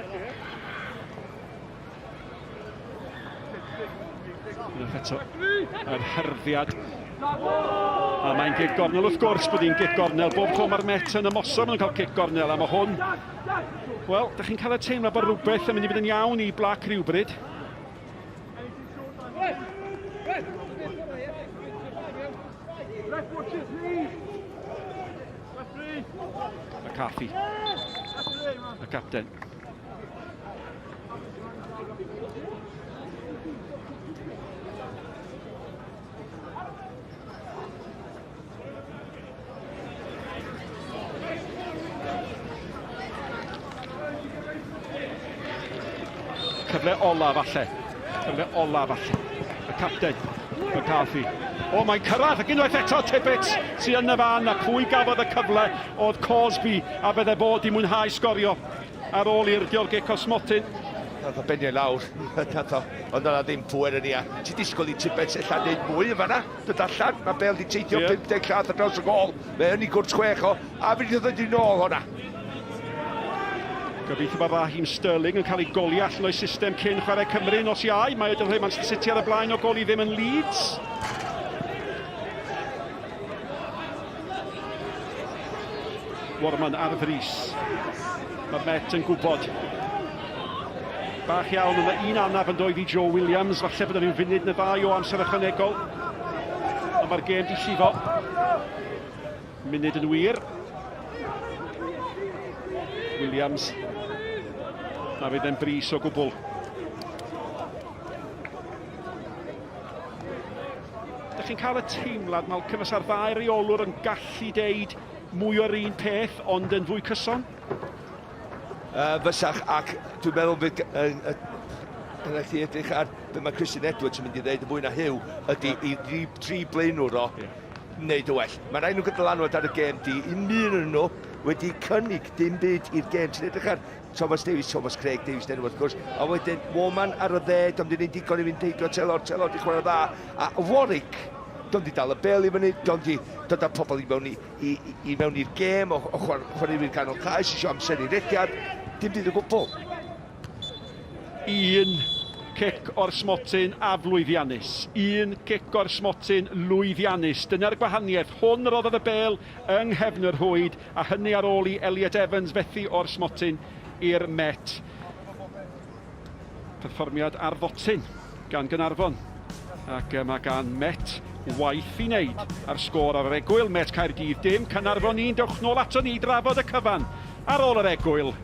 Unwaith eto, yr hyrddiad. A mae'n gic gornel wrth gwrs bod hi'n gic gornel. Bob tro mae'r Met yn ymosod, maen nhw'n cael gic gornel. A mae hwn... Wel, da chi'n cael y teimlad bod rhywbeth yn mynd i fynd yn iawn i Black rhywbryd. McCarthy. Y capten. Cyfle ola falle. Cyfle ola falle. Y capten, McCarthy. O, mae'n cyrraedd ac unwaith eto Tibbets sydd yn y fan a pwy gafodd y cyfle oedd Cosby a fydde fod i mwynhau sgorio. Ar ôl i'r Diolch Cosmotyn. Nath o benio i lawr, nath o, ond o'na ddim pŵer yn ia. Ti disgwyl i Tibbets ella wneud mwy yn fanna, dod allan, mae Bale di teithio yeah. 50 llath ar draws y gol, mae yn ei gwrt chwech o, a fi wedi dod i nôl hwnna. Gobeithio bod Raheem Sterling yn cael ei goli allan o'i system cyn chwarae Cymru nos Iau. Mae wedi rhoi Manchester City ar y blaen o gol i ddim yn Leeds. Warman ar frys. Mae'r Met yn gwybod. Bach iawn yna un anaf yn dod i Joe Williams. Falle bod rhyw funud neu ddau o amser ychwanegol. Ond mae'r gêm di llifo. Munud yn wir. Williams. Na fydd e'n bris o gwbl. Dych chi'n cael y teimlad, Malcolm, fysa'r ddau reolwr yn gallu deud mwy o'r un peth, ond yn fwy cyson? Uh, fysach, ac dwi'n meddwl fydd uh, uh, rhaid chi edrych ar be mae Christian Edwards yn mynd i ddeud yn fwy na Huw, ydy yeah. i dri, tri blaenwr o yeah. wneud y well. Mae rhaid nhw gyda lanwad ar y gêm di, un un yn nhw wedi cynnig dim byd i'r gêm. Ti'n edrych ar Thomas Davies, Thomas Craig Davies dyn nhw wrth gwrs. A wedyn Warman ar y dde, dom di wneud digon i fynd heibio Taylor, Taylor di chwarae dda. A Warwick, dom di dal y bel i fyny, dom di dod â pobl i mewn i, i, i mewn i'r gêm o, o chwarae, chwaraewyr ganol cae sy'n eisiau amser i rediad. Dim byd o gwbl. Un cic o'r smotyn aflwyddiannus. Un cic o'r smotyn lwyddiannus. Dyna'r gwahaniaeth. Hwn roddodd y bêl yng nghefn y rhwyd, a hynny ar ôl i Elliot Evans fethu o'r smotyn i'r Met. Perfformiad ar ddotyn gan Gaernarfon. Ac mae gan Met waith i wneud ar sgôr ar yr egwyl. Met Caerdydd dim, Caernarfon un. Dewch nôl ato ni i drafod y cyfan ar ôl yr egwyl.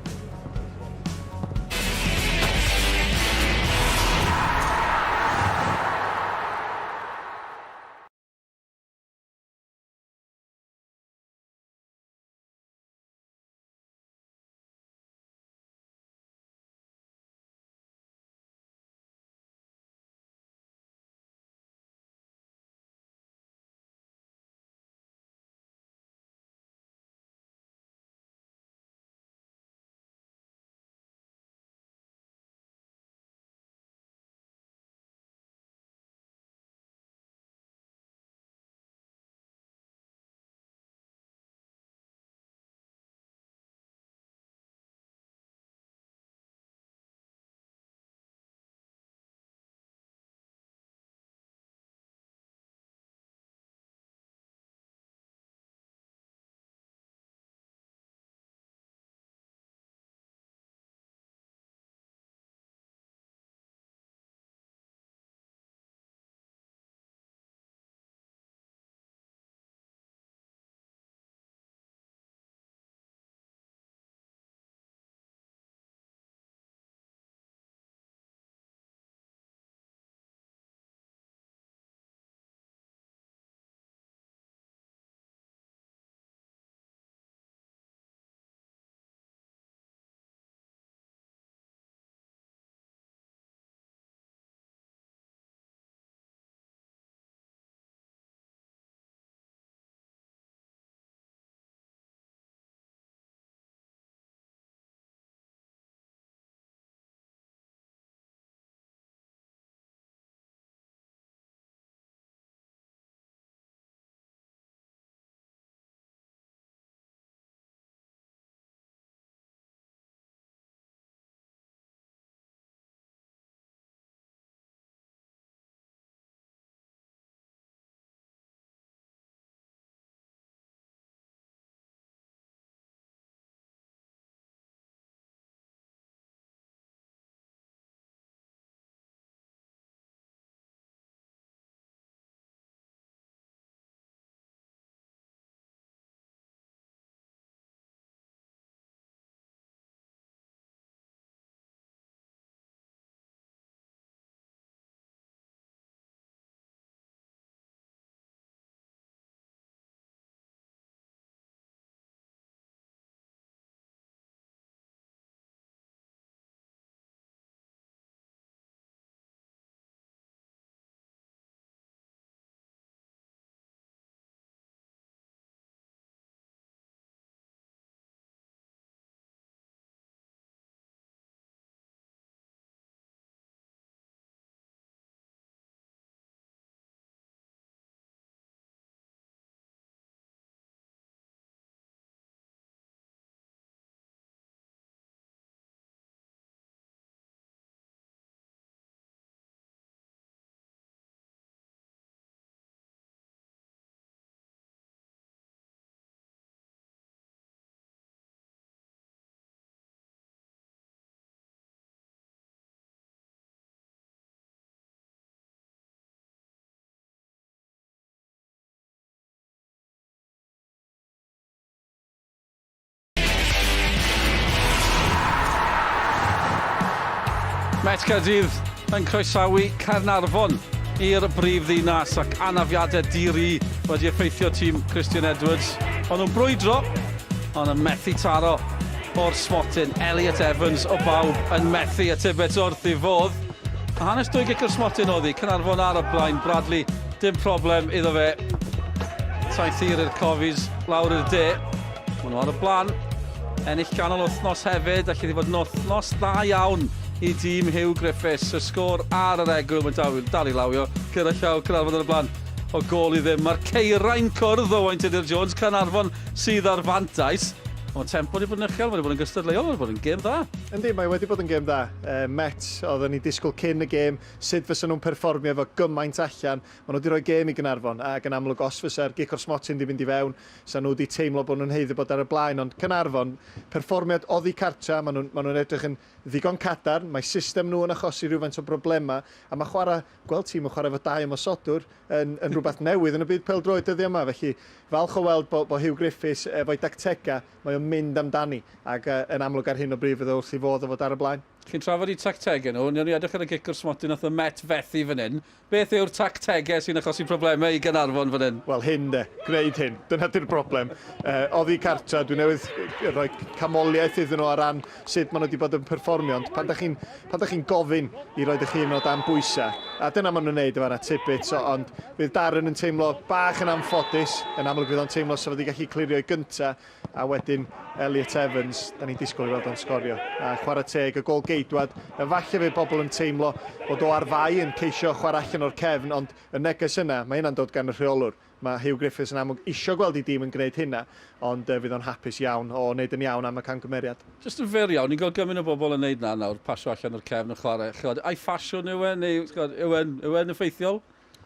Met Caerdydd yn croesawu Caernarfon i'r brif ddinas ac anafiadau di-ri wedi effeithio tîm Christian Edwards. Ond nhw'n brwydro, ond yn methu taro o'r smotyn. Elliot Evans o bawb yn methu a Tibbets wrth ei fodd. A hanes dwy gic o'r smotyn oedd hi. Caernarfon ar y blaen, Bradley, dim problem iddo fe. Taith hir i'r Cofis, lawr i'r de. Maen nhw ar y blaen. Ennill canol wythnos hefyd, allu hi fod yn wythnos dda iawn i dîm Hugh Griffiths. Y sgôr ar yr egwyl, mae'n dal, dal i lawio. Gyda llaw, Caernarfon ar y blaen o gôl i ddim. Mae'r ceirau'n cwrdd o Owain Tudur Jones, Caernarfon sydd ar fantais. Ond mae tempo wedi bod yn uchel, mae wedi bod yn gystadleuol, mae wedi bod yn gêm dda. Yndi, mae wedi bod yn gêm dda. Uh, Met, oedden ni disgwyl cyn y gêm, sut fysa nhw'n perfformio efo gymaint allan. Maen nhw wedi rhoi gêm i Gaernarfon, ac yn amlwg os fysa'r gic o'r smotyn wedi mynd i fewn, sa nhw wedi teimlo bod nhw'n haeddu bod ar y blaen. Ond Caernarfon, perfformiad oddi cartra, maen nhw'n ma nhw edrych yn ddigon cadarn, mae system nhw yn achosi rhywfaint o broblemau, a mae chwarae, gweld tîm yn chwarae efo dau ymosodwr yn, yn rhywbeth newydd yn y byd pêl-droed dyddiau yma. Felly, falch o weld bod, bo Huw Griffiths efo'i dactegau, mae o'n mynd amdani, ac uh, yn amlwg ar hyn o bryd fydd o wrth ei fodd o fod ar y blaen. Chi'n trafod i tactegau nhw, newn ni edrych ar y gic o'r smotyn nath y Met fethu fan hyn. Beth yw'r tactegau sy'n achosi problemau i Gaernarfon fan hyn? Wel, hyn de, gwneud hyn. Dyna di'r broblem. Uh, oddi cartra, dwi newydd rhoi camoliaeth iddyn nhw ar ran sut maen nhw wedi bod yn perfformio, ond pan da chi'n pan da chi'n gofyn i roed eich hun o dan bwysau, a dyna maen nhw'n neud efo'r Tibbets, ond fydd Darren yn teimlo bach yn anffodus, yn amlwg fydd o'n teimlo sa fo wedi gallu clirio i gynta, a wedyn Elliot Evans, da ni'n disgwyl i weld o'n sgorio. A chwarae teg, y gol geidwad, efallai fydd pobl yn teimlo bod o ar fai yn ceisio chwarae allan o'r cefn, ond y neges yna, mae hynna'n dod gan y rheolwr. Mae Huw Griffiths yn amlwg isio gweld ei dîm yn gwneud hynna, ond fydd o'n hapus iawn o wneud yn iawn am y camgymeriad. Jyst yn fyr iawn, ni'n gweld gymaint o bobl yn neud 'na nawr, pasio allan o'r cefn yn chwarae, ch'mod, ai ffasiwn yw e, neu ch'mod, yw e'n, yw e'n effeithiol?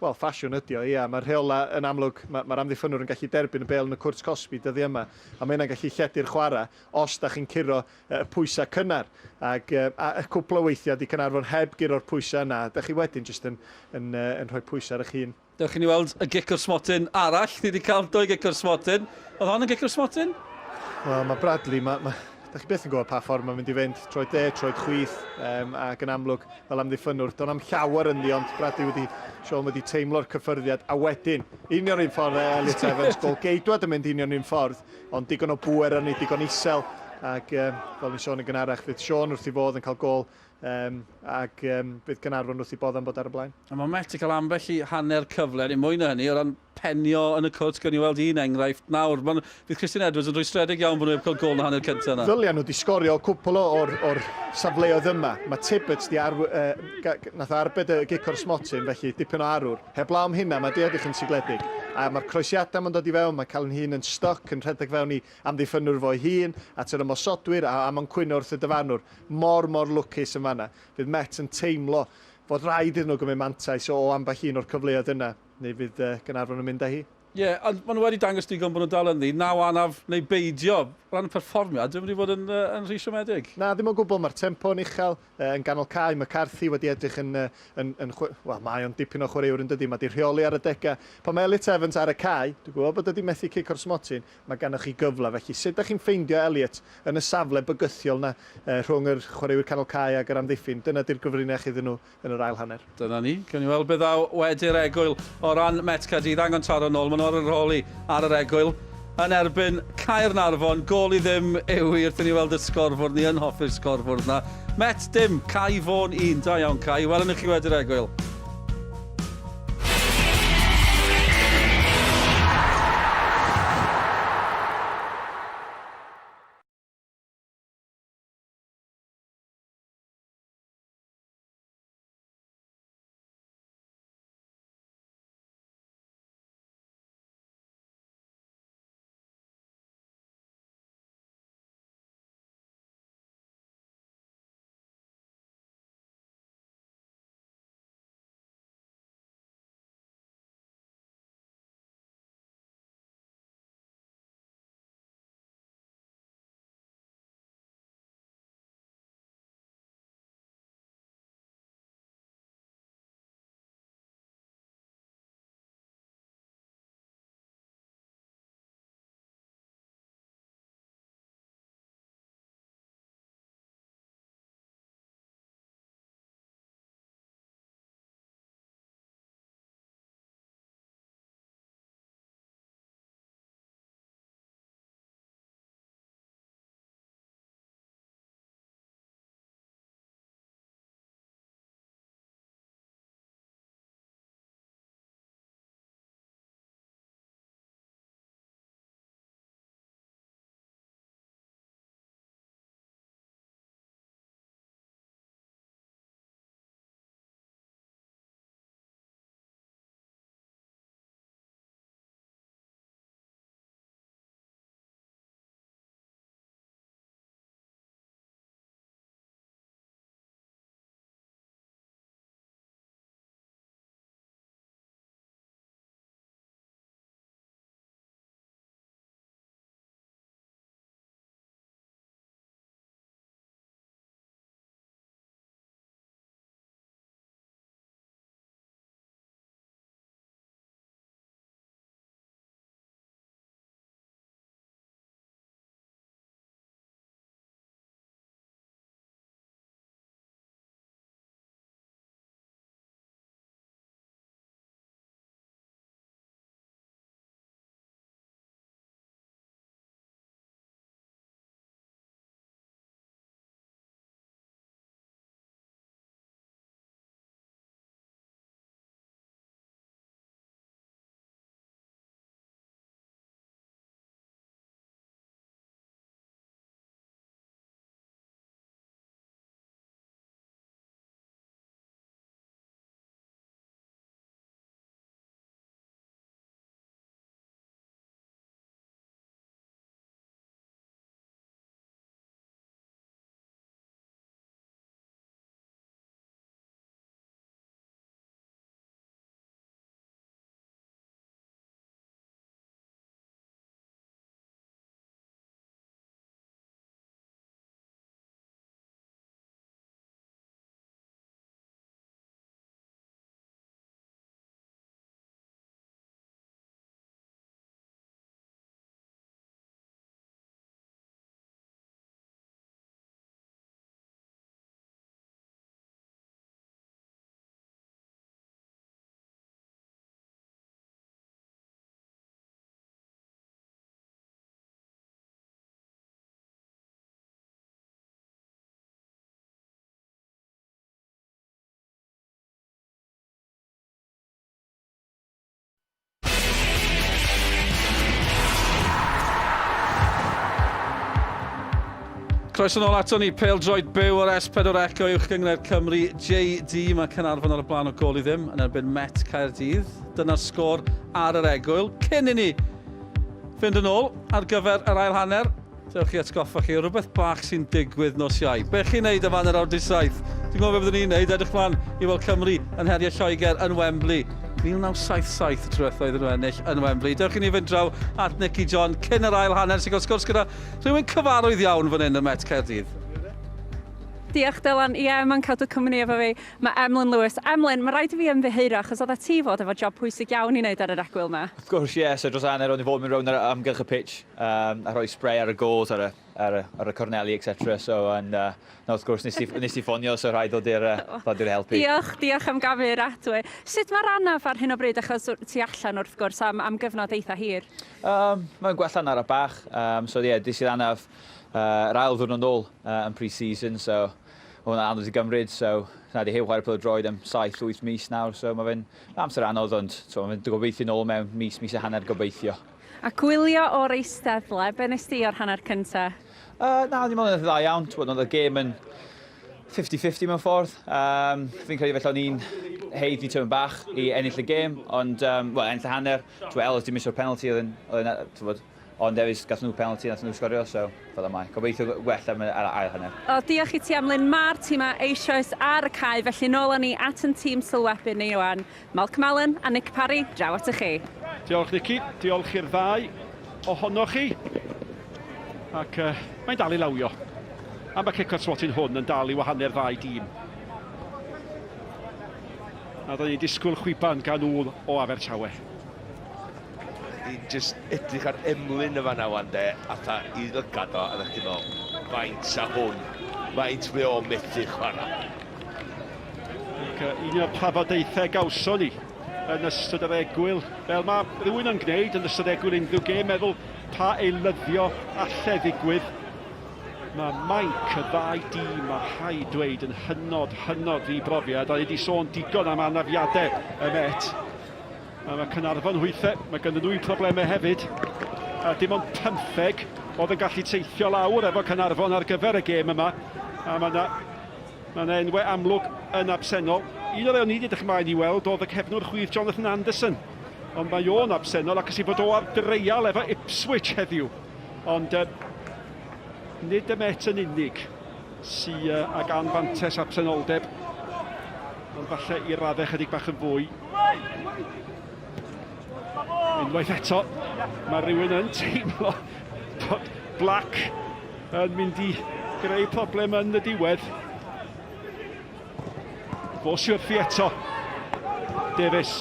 Wel, ffasiwn ydi o, ia. Mae'r rheolau yn amlwg, mae'r ma amddiffynnwr yn gallu derbyn y bêl yn y cwrt cosbi dyddiau yma, a mae hynna'n gallu lledu'r chwarae os da chi'n curo y pwysau cynnar. Ac a, y cwpl o weithiau di Caernarfon heb guro'r pwysau yna, da chi wedyn jyst yn, yn, yn rhoi pwysau ar eich hun. Dewch i ni weld y gic o'r smotyn arall. Ni wedi cael dwy gic o'r smotyn. Oedd hon yn gic o'r smotyn? Wel, mae Bradley, mae, mae, da chi byth yn gwybod pa ffordd mae'n mynd i fynd. Troed dde, troed chwith, um, ac yn amlwg, fel amddiffynnwr, do'n am llawer ynddi, ond Bradley wedi, Sean wedi teimlo'r cyffyrddiad, a wedyn, union un ffordd e, Elliot Evans, gol geidwad yn mynd union un ffordd, ond digon o bŵer arni, digon isel, ac um, fel ni'n sôn yn gynharach, fydd Sean wrth ei fodd yn cael gol Um, ac um, bydd Gaernarfon wrth i bodd am bod ar y blaen. A mae Met yn cael ambell i hanner cyfle, neu mwy na hynny, o ran penio yn y cwrt, gawn ni weld un enghraifft nawr. Man, fydd Christian Edwards yn rhwystredig iawn bod nhw heb cael gol yn hanner cyntaf yna. Ddylia nhw wedi sgorio cwpl o'r, or safleoedd yma. Mae Tibbets di ar, uh, nath arbed y gic o'r smotyn, felly dipyn o arwr. Heblaw am hynna, mae di edrych yn sigledig. A mae'r croesiadau mae'n dod i fewn, mae cael yn hun yn stuck, yn rhedeg fewn i amddiffynnwr fo'i hun, at yr ymosodwyr, a, a mae'n cwyno wrth y dyfarnwr. Mor, mor lwcus yn fan'na. Fydd Met yn teimlo fod rhaid iddyn nhw gymryd mantais o ambell un o'r cyfleoedd yna, neu fydd uh, Gaernarfon yn mynd â hi. Ie, yeah, ond maen nhw wedi dangos digon bod nhw'n dal ynddi, naw anaf neu beidio. O ran y perfformiad, ddim wedi bod yn, uh, yn rhy siomedig. Na, ddim o gwbl, mae'r tempo yn uchel, uh, yn ganol cae, McCarthy wedi edrych yn, uh, yn, yn, wel, mae o'n dipyn o chwaraewr yn dydi, mae di rheoli ar y degau. Pan mae Elliot Evans ar y cae, dwi'n gwybod bod wedi methu cic o'r smotyn, mae ganddoch chi gyfle. Felly, sut dach chi'n ffeindio Elliot yn y safle bygythiol 'na rhwng yr chwaraewyr canol cae ag yr amddiffyn? Dyna 'di'r gyfrinach iddyn nhw yn yr ail hanner. Dyna ni. Gawn ni weld be ddaw wedi'r egwyl o ran Met Caerdydd. Angen taro nôl. Maen nhw ar y rholi ar yr egwyl yn erbyn Caernarfon. Gôl i ddim yw hi wrth i ni weld y sgorfwrdd. Ni yn hoffi'r sgorfwrdd 'na. Met dim, Cai Fôn 1. Da iawn Cai. Welwn ni chi wedi'r egwyl. Croeso nôl ato ni, pêl-droed byw ar S4C o Uwch Gynghrair Cymru, JD. Mae Caernarfon ar y blaen o gôl i ddim yn erbyn Met Caerdydd. Dyna'r sgôr ar yr egwyl. Cyn i ni fynd yn ôl ar gyfer yr ail hanner, dewch chi atgoffa chi o rhywbeth bach sy'n digwydd nos Iau. Be chi'n neud am hanner awr 'di saith? Dwi'n gwybod be byddwn i'n neud, edrych mlaen i weld Cymru yn herio Lloegr yn Wembley. 1977 y tro diwetha iddyn nhw ennill yn Wembley. Dewch i ni fynd draw at Nicky John cyn yr ail hanner sy'n cael sgwrs gyda Rhywun cyfarwydd iawn fan hyn ym Met Caerdydd. Diolch Dylan, ie, mae'n cadw cwmni efo fi. Mae Emlyn Lewis. Emlyn, mae rhaid i fi ymddiheuro achos oeddet ti fod efo job pwysig iawn i wneud ar yr egwyl 'ma. Wrth gwrs, ie, so dros hanner o'n i fod mynd rownd ar amgylch y pitch um, a rhoi spray ar y goals, ar y, ar y, ar y corneli, etc. So, and, uh, na, wrth gwrs, nes i, nes i ffonio, so rhaid ddod i'r uh, ddod i'r helpu. Diolch, diolch am gamu'r adwy. Sut mae'r anaf ar hyn o bryd, achos ti allan wrth gwrs am, am gyfnod eitha hir? Um, mae'n gwella'n ara bach. Um, so ie, yeah, des i'r anaf uh, yr ail ddwrnod nôl uh, yn pre-season, so mae hwnna'n anodd i gymryd, so na di heb chwarae pêl-droed am 7-8 mis nawr, so mae fe'n amser anodd, ond so, mae'n gobeithio nôl mewn mis, mis a hanner gobeithio. A gwylio o'r eisteddle, be nes di o'r hanner cynta? Uh, na, o'n i'n meddwl yn dda iawn, twyd, oedd y gêm yn 50-50 mewn ffordd. Um, fi'n credu felly o'n i'n haeddu tymor bach i ennill y gêm, ond, um, well, ennill y hanner, Twel, Ellis 'di miso'r penalty oedd yn, oedd yn, t'mod, ond Davies, gath nhw penalty, nath nhw sgorio, so fel y mae. Gobeithio gwell am yr ail hanner. O, diolch i ti Emlyn. Mae'r tîmau eisoes ar y cae, felly nôl â ni at yn tîm sylwebu ni wan. Malcolm Allen a Nick Parry, draw atoch chi. Diolch Nicky, diolch i'r ddau ohonoch chi. Ac uh, mae'n dal i lawio. A mae cico'r smotyn hwn yn dal i wahanu'r ddau dîm. A do'n i'n disgwyl chwiban gan ŵl o Abertawe. Ni'n jyst edrych ar Emlyn yn fanna wan de, atha i lygad o, a ddech chi'n meddwl, faint sa hwn, faint mae o'n methu chwarae. Ac un o'r trafodaethau gawson ni yn ystod yr egwyl, fel mae rhywun yn gwneud yn ystod egwyl unrhyw gêm, meddwl pa eilyddio alle ddigwydd. Mae mainc y ddau dîm, mae rhaid dweud, yn hynod, hynod ddibrofiad. A ni wedi sôn digon am anafiadau y Met. A mae Caernarfon hwythau, mae ganddyn nhw'u problemau hefyd. A dim ond pymtheg oedd yn gallu teithio lawr efo Caernarfon ar gyfer y gêm yma. A mae yna mae yna enwau amlwg yn absennol. Un o'r o'n i wedi edrych ymlaen i weld oedd y cefnwr chwith Jonathan Anderson. Ond mae o'n absennol ac os ei fod o ar dreial efo Ipswich heddiw. Ond uh, nid y Met yn unig sy uh, ag anfantes absenoldeb, ond falle i raddau chydig bach yn fwy. Unwaith eto, mae rhywun yn teimlo bod Black yn mynd i greu problem yn y diwedd. Fo sy wrthi eto. Davies.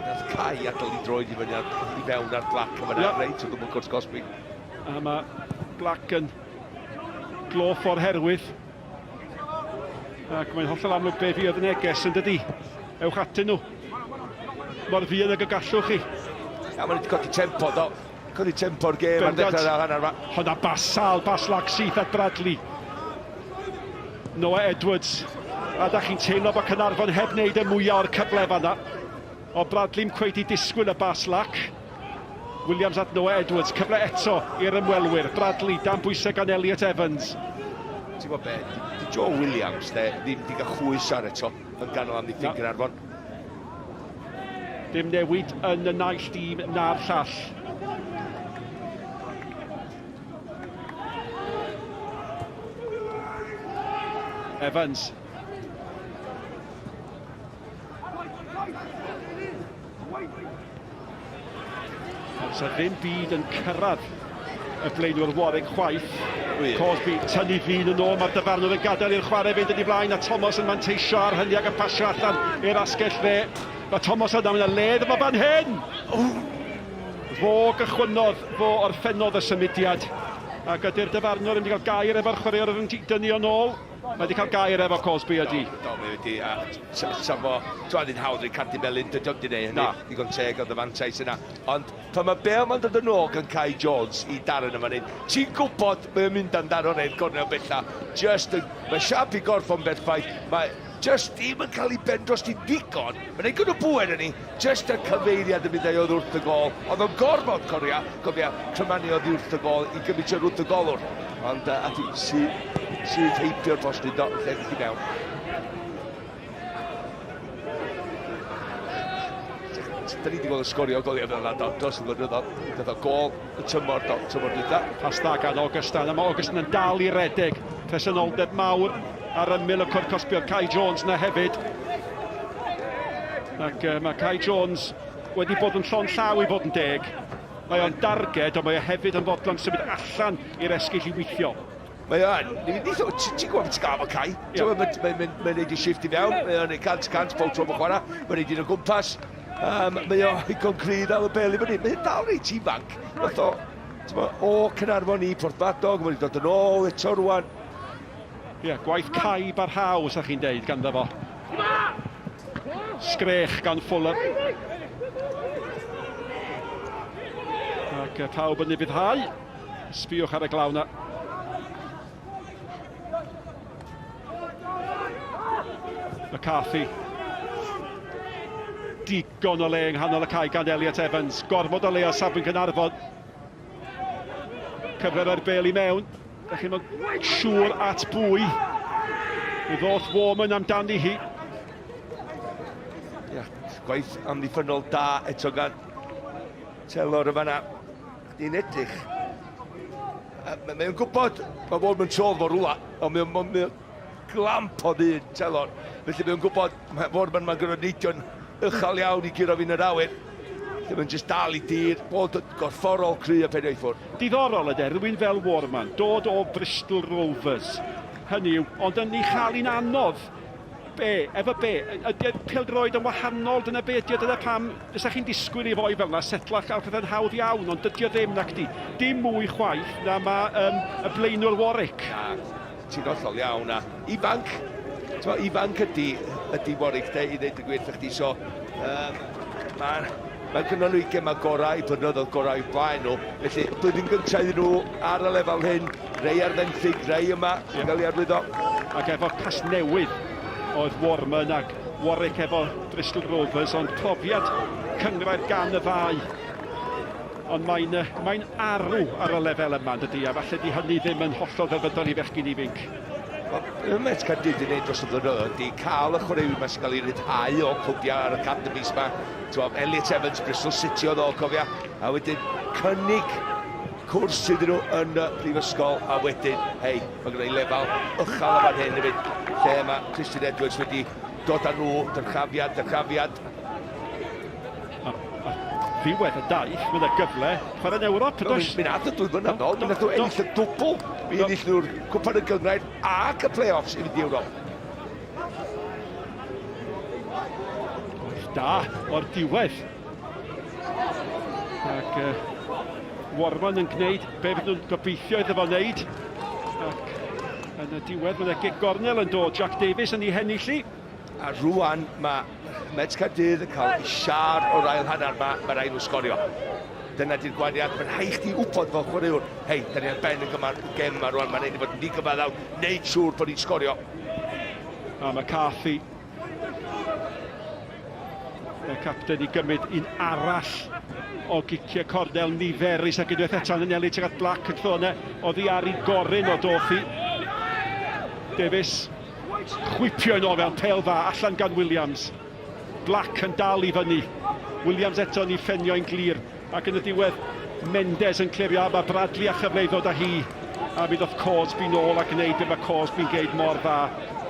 Nath Kai adael i droed i fyny ar, i fewn ar Black yn fan'na, reit o gwbl cwrt cosbi. A mae Black yn gloff o'r herwydd. Ac mae'n hollol amlwg be fuodd y neges yn dydi. Ewch atyn nhw. Mor fuan ag y gallwch chi. A maen nhw wedi codi tempo, do. Codi tempo'r gêm ar ddechrau'r ail hanner 'ma. Hwnna bas sâl, bas lag syth at Bradley. Noah Edwards. A da chi'n teimlo bod Caernarfon heb wneud y mwyaf o'r cyfle fanna. O Bradley'm cweit i disgwyl y bas lac. Williams at Noah Edwards. Cyfle eto i'r ymwelwyr. Bradley dan bwysau gan Elliot Evans. Ti'n gwybod be, di Joe Williams de, ddim di gael chwys ar eto yn ganol amddiffyn Caernarfon. Dim newid yn y naill dîm na'r llall. Evans. Ond sa ddim byd yn cyrraedd y blaenwr Warwick chwaith. Cosby tynnu ddyn yn ôl, mae'r dyfarnwr yn gadael i'r chwarae fynd yn ei flaen a Thomas yn manteisio ar hynny ac yn pasio allan i'r asgell dde. Mae Thomas yna, mae yna le iddo fo fan hyn! Fo gychwynnodd, fo orffennodd y symudiad. Ac ydy'r dyfarnwr yn mynd i gael gair efo'r chwaraewr oedd yn dynnu o'n ôl? Mae wedi cael gair efo Cosby ydy. Do, do, mae wedi. A sa fo, ti'n ddim hawdd i Cardi Melyn, dydy o'm di neud hynny. Na. Digon teg oedd y fantais yna. Ond pan mae Bale ma'n dod yn ôl gan Kai Jones i Darren yn fan hyn, ti'n gwybod mae o'n mynd amdano neu'r gornel bella. Just yn, mae siap i gorff o'n berffaith, mae... Just ddim yn cael ei ben dros i ddigon. Mae'n ei o bŵer yn ni, just y cyfeiriad yn mynd â'i oedd wrth y gol. Oedd o'n gorfod cofia, cofia, crymanu oedd wrth y gol i gymryd wrth y golwr. Ond uh, ati, sydd sy heibio'r postyn do, lle i mewn. Da ni wedi gweld y sgorio goliau fel yna do, dros y blynyddoedd. Dath o gol y tymor do, tymor dwytha. Pas dda gan Augustin, a mae Augustin yn dal i redeg. Presenoldeb mawr ar ymyl y cwrt cosbi oedd Kai Jones na hefyd. Ac uh, mae Kai Jones wedi bod yn llon llaw i fod yn deg. Mae o'n darged, ond mae o hefyd yn fodlon symud allan i'r esgyll i weithio. Mae o yn. Ti'n gwybod beth ti'n gael efo Kai. Ti'n gwybod, mae'n mae, neud i shift i fewn, mae o'n neud 100% pob tro mae'n chwarae, mae'n neud un o gwmpas. Um, mae o ddigon cryf ddal y bel i fyny. Mae'n dal reit ifanc. Nath o, ti'n gwybod, o Caernarfon i Porthmadog, mae'n dod yn ôl eto rwan. Ie, yeah, gwaith Kai barhaus, a chi'n deud, ganddo fo. Sgrech gan Fuller. Ac pawb yn ufuddhau. Sbïwch ar y glaw na. McCarthy. Digon o le yng nghanol y cae gan Elliot Evans. Gormod o le o safbwynt Caernarfon. Cyfle roi'r bel i mewn. Da chi'n mynd siŵr at bwy. Mi ddoth Warman amdani hi. Ia, gwaith amddiffynnol da eto gan Taylor y fanna. Chdi'n edrych. Mae o'n gwybod, mae fod mewn trodd fo rwla, ond mae o'n mae glamp o ddyn, Telor. Felly mae o'n gwybod, mae Foreman mae'n gorfod neidio'n uchel iawn i guro fi'n yr awyr. Lle mae'n jyst dal i dir, bod yn gorfforol cry a penio i ffwrdd. Diddorol yde, rhywun fel Warman, dod o Bristol Rovers. Hynny yw, ond yn ei chael hi'n anodd Be? Efo be? Ydy pêl-droed yn wahanol? Dyna be ydy o, dyna pam fysa chi'n disgwyl i foi fel 'na setlo a chael pethau'n hawdd iawn, ond dydy o ddim, nacdi. Dim mwy chwaith na mae um, y blaenwr Warwick. Na, ti'n hollol iawn, a ifanc, ti'n ifanc ydy, ydy Warwick, de, i ddeud y gwir wrth chdi, so um, mae'n mae gynnon nhw i gemau gorau, i blynyddoedd gorau i'w blaen nhw. Felly, blwyddyn gyntaf iddyn nhw ar y lefel hyn, Rei ar fenthyg, rei yma yn cael ei arwyddo. Ac efo Casnewydd oedd Warman ac Warwick efo Bristol Rovers, ond profiad cynghrair gan y ddau. Ond mae'n mae arw ar y lefel yma, yn dydy, a falle di hynny ddim yn hollol ddelfrydol i fechgyn ifinc. Wel, be mae Met Caerdydd wedi gwneud dros y blynyddoedd ydy cael y chwaraewyr yma sy'n cael eu rhyddhau o clwbiau a'r academies yma. Ti'n Elliot Evans, Bristol City oedd o, cofia. A wedyn cynnig cwrs iddyn nhw yn y prifysgol, a wedyn, hei, mae gen i lefel uchel yn fan hyn hefyd, lle mae Christian Edwards wedi dod â nhw, dyrchafiad, dyrchafiad. A, a ddiwedd y daith, mae yna gyfle chwarae yn Ewrop, yn does? Mi nath y dwy flynedd nôl, mi nath nhw ennill y dwbl, mi ennill nhw'r cwpan y gynghrair ac y play-offs i fynd i Ewrop. Gwaith da o'r diwedd. Ac uh, Warman yn gwneud be fydden nhw'n gobeithio iddo fo wneud. Ac yn y diwedd mae yna gig gornel yn dod. Jack Davies yn ei hennill i. A rwan mae Met Caerdydd yn cael siar o'r ail hanner ma, mae rhaid nhw sgorio. Dyna di'r gwaniad, mae'n rhaid chdi wybod fel chwaraewr, hei, da ni ar ben y gymar, gem yma rwan, mae'n rhaid i fod yn ddigyfaddawd, neud siŵr bod ni'n sgorio. A McCarthy Y capten i gymryd un arall o giciau cornel niferus ac unwaith eto yn anelu tuag at Black yn thone oddi ar ei gorun o Dorothy. Davies chwipio yn ôl fel pel dda allan gan Williams. Black yn dal i fyny. Williams eto yn ei ffenio yn glir ac yn y diwedd Mendes yn clirio a mae Bradley a chyfle i ddod â hi a mi ddoth Cosby nôl a gwneud be mae Cosby'n geud mor dda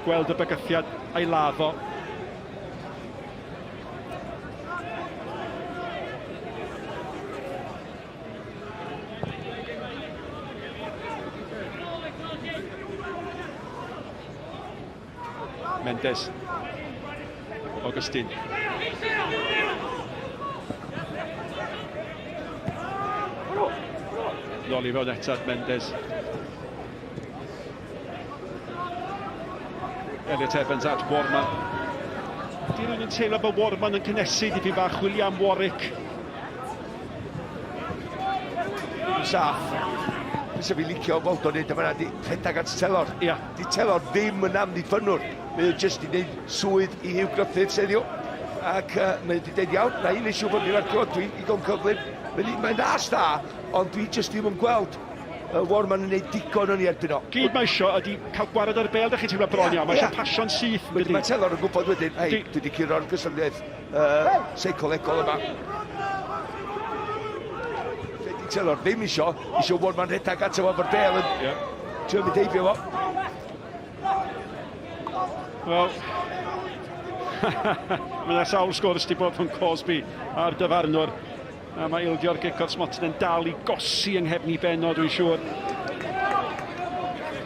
gweld y bygythiad a'i ladd o. Mendes. Augustin. Nôl i fewn eto at Mendes. Elliot Evans at Warman. Di rhywun yn teimlo bod Warman yn cynnesu dipyn bach William Warwick. Saff. Fysa fi licio weld o'n neud yma di rhedeg at Telor. Ia. Di Telor ddim yn amddiffynnwr. Mae o jyst i wneud swydd i Huw Griffiths heddiw. Ac uh, mae wedi dweud iawn, na i wneud siŵr bod fi'n marcio, dwi'n digon cyflym. Mae'n mae ras da, ond dwi jyst ddim yn gweld uh, Warman yn gwneud digon o'n i erbyn o. Gyd mae isio ydy cael gwared ar y bel, da chi'n teimlo bron iawn. Mae eisiau pasio'n syth. Wedyn mae Telor yn gwybod wedyn, hei, dwi wedi curo'r gysylltiaeth uh, seicolegol yma. Lle di Telor ddim isio, isio Warman rhedeg ato fo, mae'r bel yn yeah. trio mynd heibio fo. Wel, mae yna sawl sgwrs di bod rhwng Cosby a'r dyfarnwr. A mae ildio'r gic o'r smotyn yn dal i gosi yng nghefn i ben o, dwi'n siŵr.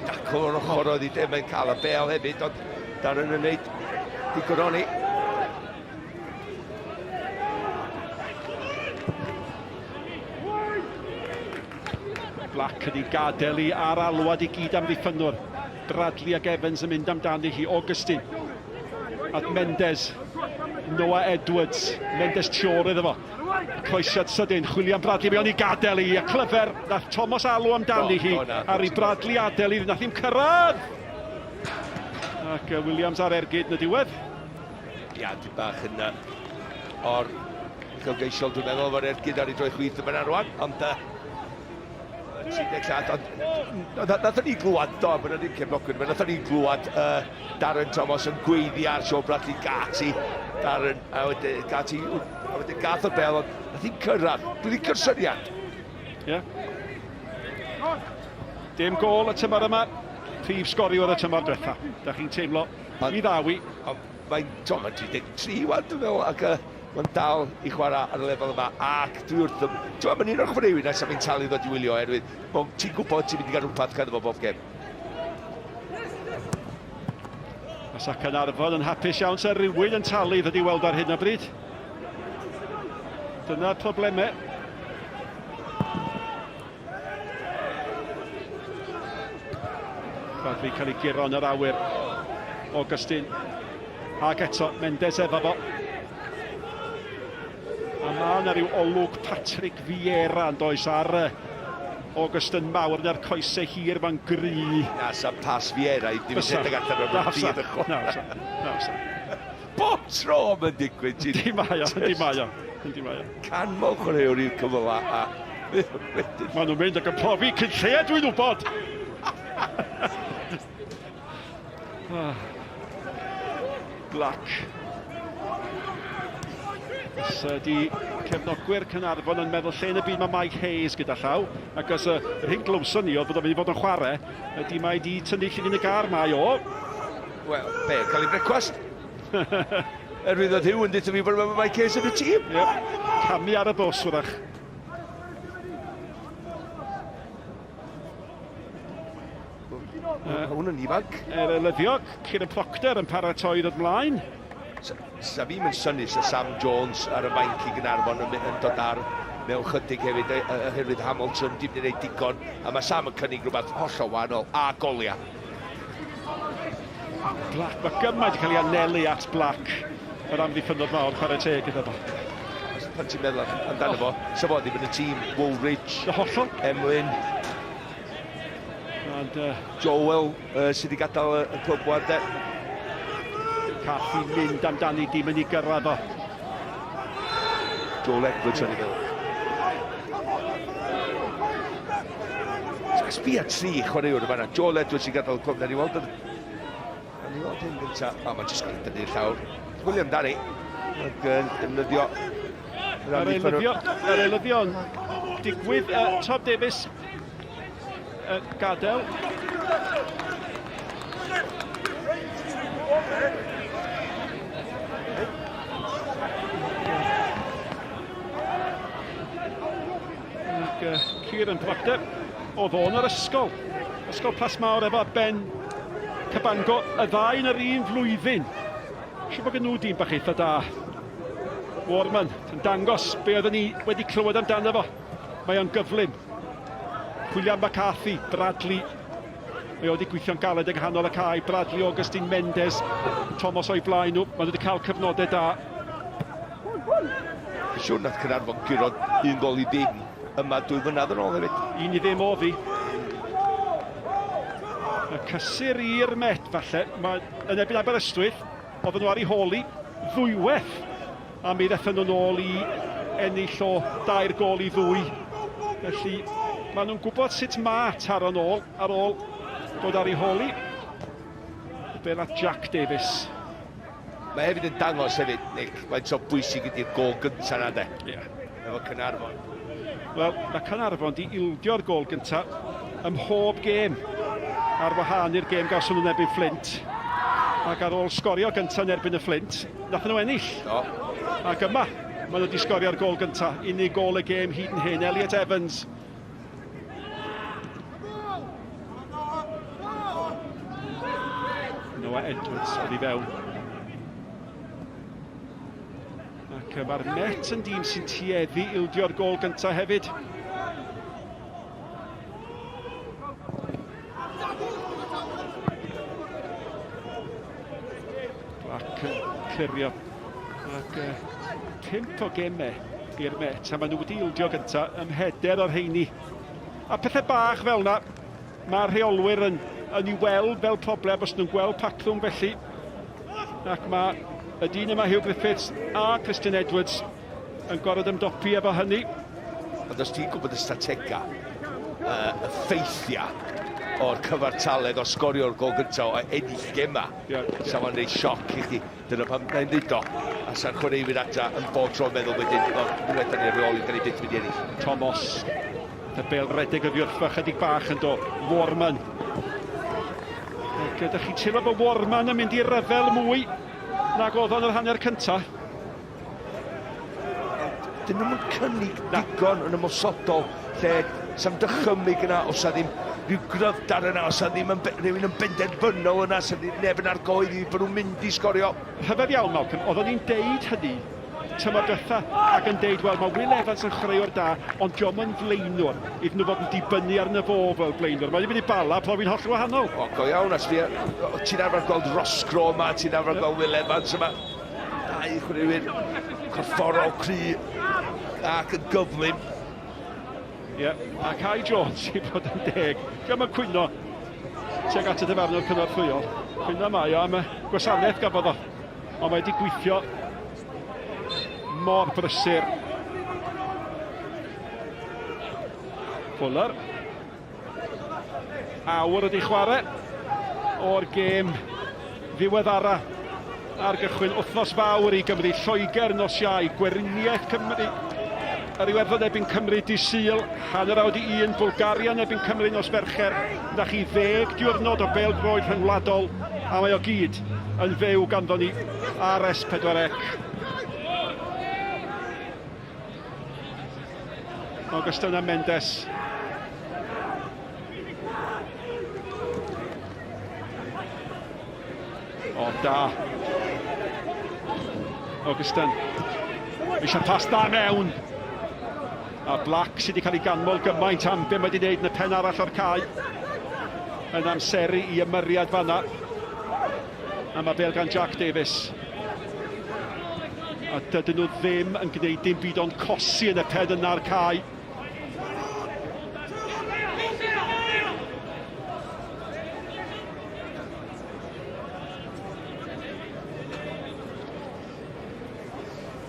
Dacl o'r ochr oedd i ddim yn cael y bel hefyd, ond Darren yn neud digon o'n i. Black ydi gadael i ar alwad i gyd amddiffynnwr. Bradley ac Evans yn mynd amdani hi. Augustin at Mendes. Noah Edwards. Mendes tu ôl iddo fo. Croesiad sydyn, chwilio am Bradley, mae o'n i gadael i, a clyfer, nath Thomas alw amdani hi, ar i Bradley adael i, nath hi'm cyrraedd! Ac Williams ar ergyd yn y diwedd. Ia, dwi bach yn uh, or uchelgeisiol, dwi'n meddwl, efo'r ergyd ar ei droi chwith yma rwan, ond uh, 30 llath, ond nathon ni glwad, do, bod yna ddim cefnogwyr, but nathon ni glwad uh, Darren Thomas yn gweiddi ar Sean Bradley, gati, Darren, a wedyn, gati, a wedyn gath o bel, ond nath hi'n cyrraedd. Dwi'n licio'r syniad. Ie. Yeah. Dim gol y tymor yma, prif sgoriwr y tymor diwetha. Da chi'n teimlo i ddawi. Mae'n, to, mae'n 33 wan, dwi'n meddwl, ac uh, mae'n dal i chwarae ar y lefel yma, ac dwi wrth... Ti'n mae'n un o'r chwaraewyr nesaf fi'n talu ddod i wylio, oherwydd ti'n gwybod ti'n mynd i gael rhywbeth ganddo fo bob gem. Mae Sa Caernarfon yn hapus iawn sa rhywun yn talu ddod i weld ar hyn o bryd. Dyna'r problemau. Bradley cael ei guro yn yr awyr. Augustin. Ac eto, Mendes efo fo. A mae yna rhyw olwg Patrick Vieira yn does ar Augustin mawr yna'r coesau hir ma'n gry. Na, sa pas Vieira i ddim yn rhedeg allan o'r byd y chwarae. Na, sa. Na, sa. Bob tro mae'n digwydd. Yndi mae o, yndi mae o. Yndi mae o. Canmol chwaraewr i'r cyfyla a wedyn... Maen nhw'n mynd ac yn profi cyn lleied dwi'n wybod! Black. Os ydy cefnogwyr Caernarfon yn meddwl lle yn y byd mae Mike Hayes gyda llaw, ac os yr hyn glywson ni oedd bod o'n mynd i fod yn chwarae, ydy mae di tynnu llun yn y gar, mae o. Wel, be, cael ei brecwast? Erwydd oedd Huw yn dweud fi bod Mike Hayes yn y tîm. Yep. Camu ar y bws, wrach. Mae hwn yn ifanc. Er elyddio, Kieran Proctor yn paratoi ddod mlaen. Sa fi'n mynd synnu sa Sam Jones ar y fainc i Gaernarfon yn, yn dod ar mewn chydig hefyd, oherwydd Hamilton dim wedi gwneud digon, a mae Sam yn cynnig rhywbeth hollol wahanol, a goliau. Black, mae gymaint yn cael ei anelu at Black, yr amddiffynnwr mawr, chwarae teg iddo fo. Pan ti'n meddwl amdano fo, sa fo ddim yn y tîm, Woolridge, hollol. Emlyn, And, uh, Joel uh, sydd wedi gadael y clwb wan de. Cathy mynd amdani, dim yn ei gyrraedd o. Joel Edwards o'n i feddwl. Sbia tri chwaraewr yma. Joel Edwards sy'n gadael y clwb. Na ni weld yn... Na ni weld hyn gynta. O, mae'n jyst cael ei dynnu'r llawr. William Danny. Ac yn defnyddio... Yr eilyddion, yr eilyddion. Digwydd uh, Tom Davies uh, gadael. Ac uh, Kieran Proctor, oedd o'n yr ysgol. Ysgol Plasmawr efo Ben Cabango, y ddau yn yr un flwyddyn. Siwr bod gen nhw dîm bach eitha da. Warman yn dangos be oedden ni wedi clywed amdano fo. Mae o'n gyflym. William McCarthy, Bradley. Mae o wedi gweithio'n galed yng nghanol y cae. Bradley, Augustin Mendes, Thomas o'i blaen nhw. Maen nhw wedi cael cyfnodau da. Dwi'n siŵr nath Caernarfon guro un gol i ddim yma dwy flynedd yn ôl hefyd. 1-0 oedd hi. Y cysur i'r Met falle, mae yn erbyn Aberystwyth, oedden nhw ar ei hôl hi ddwywaith, a mi ddethon nhw'n ôl i ennill o dair gôl i ddwy. Felly maen nhw'n gwybod sut mae taro'n ôl ar ôl dod ar ei hôl hi. Y bêl at Jack Davies. Mae hefyd yn dangos hefyd, Nick, faint o bwysig ydy'r gôl gyntaf 'na de. Ie. Efo Caernarfon. Wel, mae Caernarfon di ildio'r gôl gyntaf ym mhob gêm ar wahân i'r gêm gawson nhw'n erbyn Flint. Ac ar ôl sgorio gyntaf yn erbyn y Flint, nath nhw ennill. Do. Ac yma, maen nhw wedi sgorio'r gôl gyntaf, unig gôl y gêm hyd yn hyn, Elliot Evans. Noah Edwards oddi fewn. Ac mae'r Met yn dîm sy'n tueddu ildio'r gôl gyntaf hefyd. Black yn clirio. Ac 5 o gemau i'r Met, a maen nhw wedi ildio gyntaf ym mheder o'r rheini. A pethau bach fel yna, mae'r rheolwyr yn, yn ei weld fel problem os nhw'n gweld patrwm felly. Ac mae y dyn yma, Hugh Griffiths a Christian Edwards, yn gorfod ymdopi efo hynny. Ond os ti'n gwybod y strategau, uh, y ffeithiau o'r cyfartaledd o sgorio'r gol gyntaf o ennill gemau, yeah, yeah. sa fo'n rei sioc i chdi. Dyna pam mae'n dweud o. A sa'r chwaraewyr adra yn bob tro'n meddwl wedyn, o, unwaith da ni'n rheoli, da ni byth mynd i ennill. Thomas, y bel redeg oddi wrtho chydig bach yn do. Warman. Ac ydych chi'n teimlo bod Warman yn mynd i ryfel mwy nag oedd o'n yr hanner cyntaf? Dyn nhw'n cynnig digon yn ymosodol lle sa'm dychymyg yna, os a ddim rhyw gryfdar yna, os a ddim yn, rhywun yn benderfynol yna, sa ddim neb yn argoeddi bod nhw'n mynd i sgorio. Rhyfedd iawn, Malcolm, oeddwn i'n deud hynny tymor diwetha ac yn deud, wel, mae Will Evans yn chwaraewr da, ond dio'm yn flaenwr, iddyn nhw fod yn dibynnu arno fo fel blaenwr. Mae wedi mynd i Bala, profi'n hollol wahanol. O, go iawn, a ti'n arfer gweld Roscrow yma, ti'n arfer gweld Will Evans yma. Dau chwaraewyr corfforol cry ac yn gyflym. Ie, yeah, a Kai Jones i fod yn deg. Diolch yn cwyno tuag at y dyfarnwr cynorthwyol. Cwyno mae o am y gwasanaeth gafodd o. Ond mae wedi gweithio mor brysur. Fuller. Awr wedi chwarae o'r gêm ddiweddara ar gychwyn wythnos fawr i Gymru. Lloegr nos Iau, Gweriniaeth Cymru yr Iwerddon erbyn Cymru di Sul, 12:30, Bwlgaria yn erbyn Cymru nos Fercher. Na chi ddeg diwrnod o bêl-droed rhyngwladol, a mae o gyd yn fyw ganddo ni ar S4C. Augustin a Mendes. O, da. Augustin. Eisiau pas da mewn. A Black sydd wedi cael ei ganmol gymaint am be mae wedi gwneud yn y pen arall o'r cae. Yn amseru i ymyriad fanna. A mae bel gan Jack Davies. A dydyn nhw ddim yn gwneud dim byd ond cosi yn y pen yna'r cae.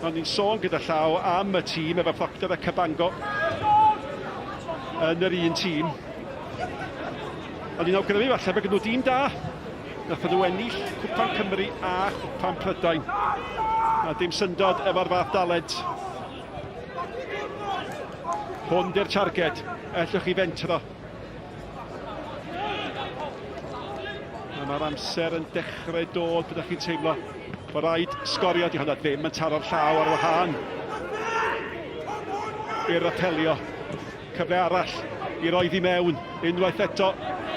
O'n ni'n sôn gyda llaw am y tîm efo Proctor a Cabango yn yr un tîm. O'n i'n awgrymu falle bod gen nhw dîm da. Nathon nhw ennill Cwpan Cymru a Chwpan Prydain. A dim syndod efo'r fath dalent. Hwn di'r targed. Ellwch chi fentro. A mae'r amser yn dechrau dod, byddwch chi'n teimlo bod rhaid sgorio, di hwnna ddim yn taro'r llaw ar wahân i'r apelio. Cyfle arall i roi ddi mewn, unwaith eto,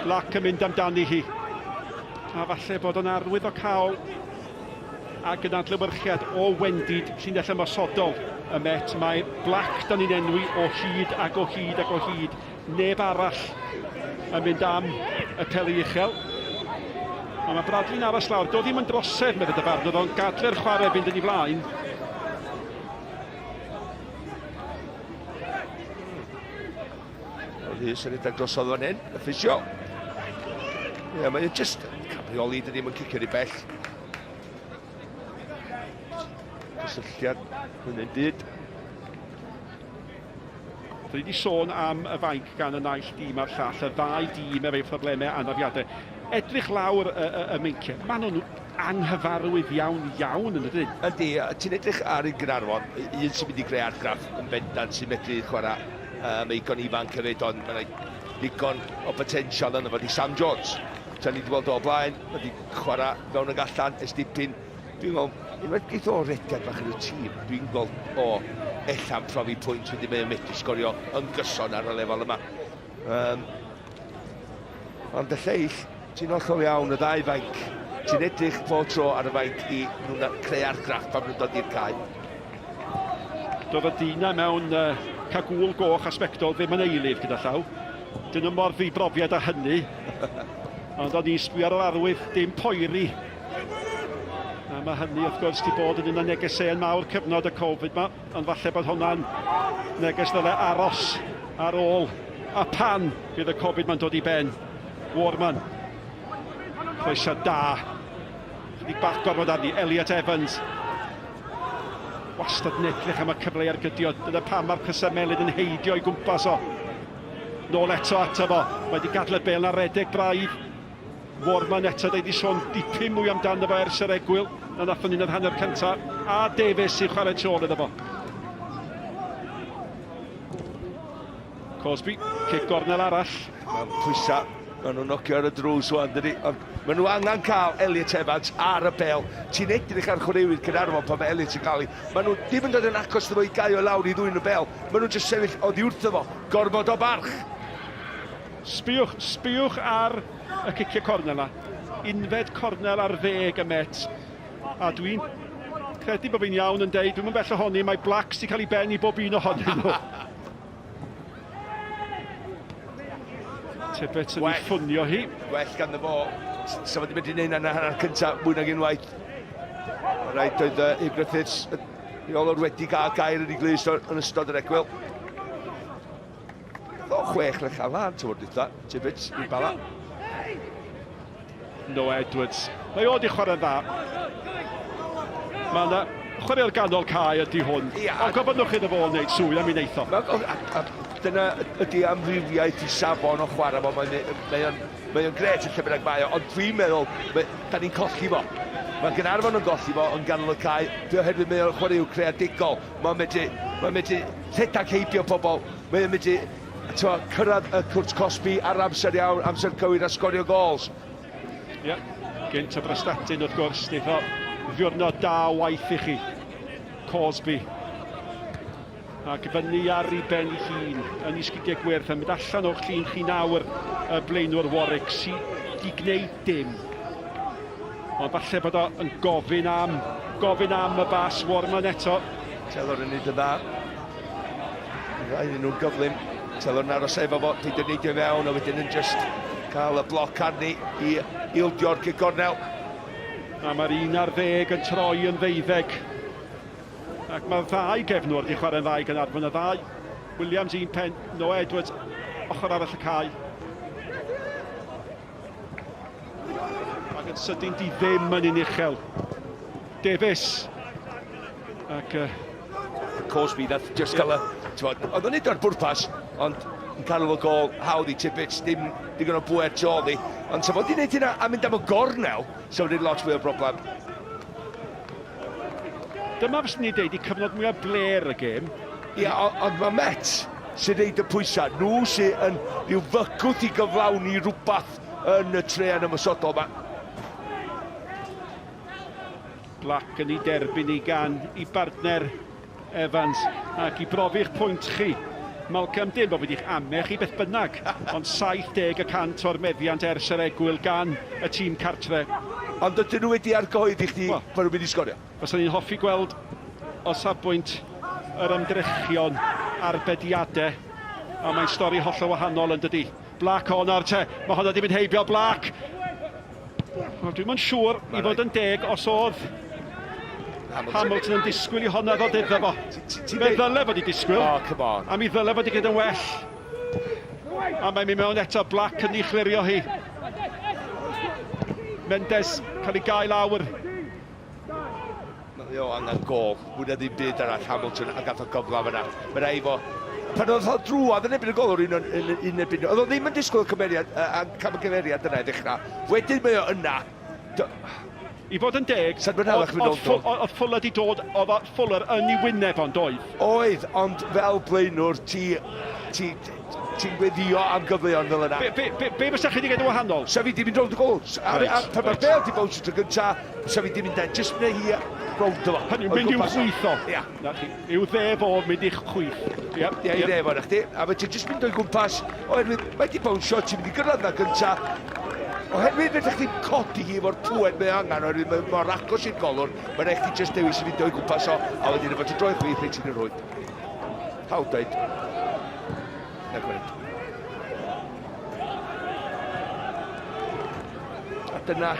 Black yn mynd amdani hi. A falle bod o'n arwydd o cael ac yn adlewyrchiad o wendid llinell ymosodol y Met. Mae Black, da ni'n enwi, o hyd ac o hyd ac o hyd. Neb arall yn mynd am y peli uchel. Ond mae Bradley'n aros lawr. Do ddim yn drosedd, meddai dyfarnwr, ond gadle'r chwarae fynd yn ei flaen. Rhys yn rhedeg drosodd fan hyn, y ffisio. Ie, yeah, mae'n just Caprioli, dydy ddim yn cicio rhy bell. Cysylltiad, hynny'n byd. Dyn ni wedi sôn am y fainc gan y naill dîm a'r llall, y ddau dîm efo'u phroblemau anafiadau. Edrych lawr y, y, y meinciau, maen nhw'n anghyfarwydd iawn iawn yn ydyn? Ydy, ti'n edrych ar un Gaernarfon, un sy'n mynd i greu argraff yn bendant sy'n medru chwarae um, eigon ifanc hefyd, ond mae'n ddigon o potensial yno fo, di Sam Jones. Tra ni wedi gweld o blaen, mae wedi chwarae fewn ag allan ers dipyn. Dwi'n meddwl, unwaith geith o rediad bach yn y tîm, dwi'n gweld o ella'n profi pwynt wedi mae o'n medru sgorio yn gyson ar y lefel yma. Um, ond y lleill, ti'n hollol iawn, y ddau fainc, ti'n edrych pob tro ar y fainc i nhw'n creu argraff pan nhw'n dod i'r cae. Doedd y dyn na mewn uh, cagŵl goch a sbectol ddim yn eilydd gyda llaw. Dyn nhw mor ddibrofiad â hynny. Ond o'n i'n sbio ar yr arwydd, dim poeri. A mae hynny wrth gwrs wedi bod yn un o negeseuon mawr cyfnod y Covid ma, ond falle bod hwnna'n neges ddyle aros ar ôl a pan fydd y Covid ma'n dod i ben. Warman. Croesiad da. Chydig bach gormod arni. Elliot Evans. Wastad yn edrych am y cyfle i ergydio. Dyna pam mae'r crysau melyn yn heidio i gwmpas o. Nôl eto ato fo. Mae wedi gadael y bel na redeg braidd. Warman eto, da ni wedi sôn dipyn mwy amdano fo ers yr egwyl na nathon ni yn yr hanner cyntaf. A Davies sy'n chwarae tu ôl iddo fo. Cosby, cic gornel arall. Mae'n pwysau, maen nhw'n nocio ar y drws wan, dydy. Ond maen nhw angen cael Elliot Evans ar y bel. Ti'n edrych ar chwaraewyr Caernarfon pan mae Elliot yn cael ei. Maen nhw ddim yn dod yn agos iddo fo i gau o lawr i ddwyn y bel. Maen nhw'n just sefyll oddi wrtho fo. Gormod o barch. Sbïwch, sbïwch ar y ciciau cornel 'na. Unfed cornel ar ddeg y Met. A dwi'n credu bod fi'n iawn yn deud, dwi'm yn bell ohoni, mae Blacks 'di cael ei ben i bob un ohonyn nhw. Tibbets yn ei ffunio hi. Well ganddo fo. Sa fo wedi medru neud hynna yn y hanner cyntaf mwy nag unwaith. Rhaid oedd uh, Hugh Griffiths, y rheolwr wedi cael gair yn ei glust yn ystod yr egwyl. O, chwech lech lan tymor dwytha, Tibbets i Bala. Noah Edwards. Mae o wedi chwarae'n dda. Mae yna chwaraewr ganol cae ydy hwn. Ia. Ond gofynnwch iddo fo wneud swy a mi wneith o. A, a, dyna ydy amrywiaeth i safon o chwarae fo. Mae'n mae o'n mae o'n gret yn lle bynnag mae o, ond dwi'n meddwl, mae, da ni'n colli fo. Mae Gaernarfon yn golli fo yn ganol y cae, oherwydd mae o'n chwaraewr creadigol. Mae'n medru, mae'n medru rhedeg heibio pobl, mae'n medru twa, cyrraedd y cwrt cosbi ar amser iawn, amser cywir a sgorio gols. Ie, yeah. gynt o Brestatyn wrth gwrs, wnaeth o ddiwrnod da waith i chi. Cosby. Ac fyny ar ei ben ei hun, yn ei sgidiau gwyrdd, yn mynd allan o'ch llun chi nawr, y blaenwr Warwick, sydd wedi gwneud dim. Ond falle bod o yn gofyn am, gofyn am y bas Warman eto. Taylor yn neud yn dda. Rhaid iddyn nhw'n gyflym. Taylor yn aros efo fo, peidio neidio i fewn, a wedyn yn just cael y bloc arni i ildio'r cic gornel. A mae'r un ar ddeg yn troi yn ddeuddeg. Ac mae'r ddau gefnwr wedi chwarae'n dda i Gaernarfon, y ddau. Williams un pen, Noah Edwards ochr arall y cae. Ac yn sydyn di ddim yn un uchel. Davies. Ac... Uh, Cosby, nath just cael y... Oedd o'n neud o'r bwrpas, ond yn cael y gol hawdd i Tibbets, dim digon o bwer tu ôl ni. Ond sa fo wedi gwneud hynna a mynd am y gornel, sa fo'n lot fwy o broblem. Dyma fyswn i'n deud i cyfnod mwyaf blêr y gêm. Ia, ond mae Met sy'n reid y pwysau. Nhw sy'n yn rhyw fygwth i gyflawni rhywbeth yn y trean ymosodol yma. Black yn ei derbyn i gan i bartner Evans ac i brofi'ch pwynt chi. Malcolm, dim bod wedi'ch ame chi beth bynnag, ond 70 y cant o'r meddiant ers yr egwyl gan y tîm cartre. Ond ydyn nhw wedi argyhoeddi chdi well, bod nhw'n mynd i sgorio? Faswn i'n hoffi gweld o safbwynt yr ymdrechion arbediadau, a mae'n stori hollol wahanol yn dydi. Black o nawr te, mae hwnna wedi mynd heibio Black. Wel, dwi'm yn siŵr i fod yn deg os oedd Hamilton, Hamilton yn disgwyl i honna ddod iddo fo. Fe ddyle fod i disgwyl. Oh, come on. A mi ddyle fod i gyda'n well. A mae'n mynd mewn eto, Black yn ei chlirio hi. Mendes cael ei gael lawr. Mae o angen gol, mwy na ddim byd arall, Hamilton, a gath o gyfle fyna. Mae rhaid fo... Pan oedd o drwodd yn erbyn y golwr un, un, un erbyn... Oedd o ddim yn disgwyl y cymeriad, uh, camgymeriad yna i ddechrau. Wedyn mae o yna. I fod yn deg, oedd Fuller 'di dod, oedd Fuller yn ei wyneb o'n doedd? Oedd, ond fel blaenwr, ti, ti, ti'n gweddio am gyfleon fel yna. Be, be, be, be fysa chi wedi gwneud yn wahanol? Sa fi di mynd rownd y gol. Ar, right, ar, pan mae'r bel di bownsio tro gynta, sa fi di mynd jyst mynd hi rownd o fo. Hynny, mynd i'w chwith o. Ia. Na chi, i'w dde fo, mynd i'ch chwith. Ia, ia, i dde fo, na chdi. A mae ti jyst mynd o'i gwmpas, oherwydd mae di bownsio, ti'n mynd i gyrraedd na gynta. Oherwydd fedrwch chdi'm codi hi efo'r pŵer mae angen, oherwydd mae mor agos i'r golwr, mae'n rhaid chdi jyst dewis i fynd o'i gwmpas o, a wedyn efo dy droed chwith neu ti'n y rhwyd. Hawdd dweud. Na gwneud. A dyna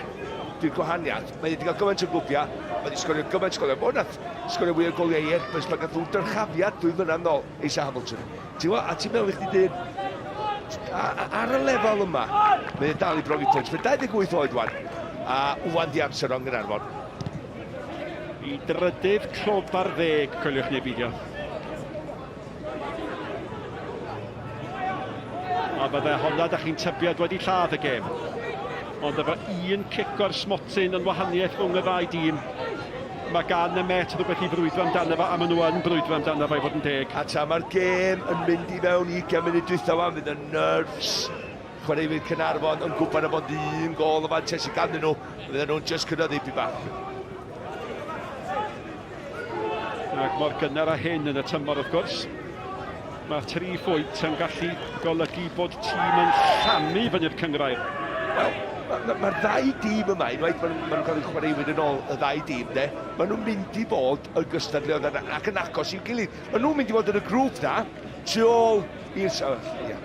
di'r gwahaniaeth. Mae wedi cael gymaint o glwbiau, mae wedi sgorio gymaint o goliau. Mae nath sgorio fwy o goliau i Airbus pan gath nhw dyrchafiad dwy flynedd nôl, Eisa Hamilton. Ti'n gwybod, a ti'n meddwl i chdi dyn, ar y lefel yma, mae e dal i brofi pwynt. Mae'n 28 oed wan, a wan di amser o'n Nghaernarfon. I drydydd clwb ar ddeg, coeliwch neu beidio. A fydde honna, da chi'n tybied, wedi lladd y gêm. Ond efo un cic o'r smotyn yn wahaniaeth rhwng y ddau dîm, mae gan y Met rhywbeth i frwydro amdano fo, a maen nhw yn brwydro amdano fo i fod yn deg. A tra mae'r gêm yn mynd i fewn i 20 munud dwytha wan, fydd y nerves chwaraewyr Caernarfon yn gwybod am ond un gôl o fantais sydd ganddyn nhw, fydden nhw'n just cynyddu pyn bach. Ac mor gynnar â hyn yn y tymor wrth gwrs, mae tri phwynt yn gallu golygu bod tîm yn llamu fyny'r cynghrair. Wel, mae'r ma, ma ddau dîm yma, unwaith maen nhw'n cael eu chwaraewyr yn ôl y ddau dîm, de, maen nhw'n mynd i fod yn gystadleuol ac yn agos i'w gilydd. Maen nhw'n mynd i fod yn y grŵp na, tu ôl i'r... Oh, ia.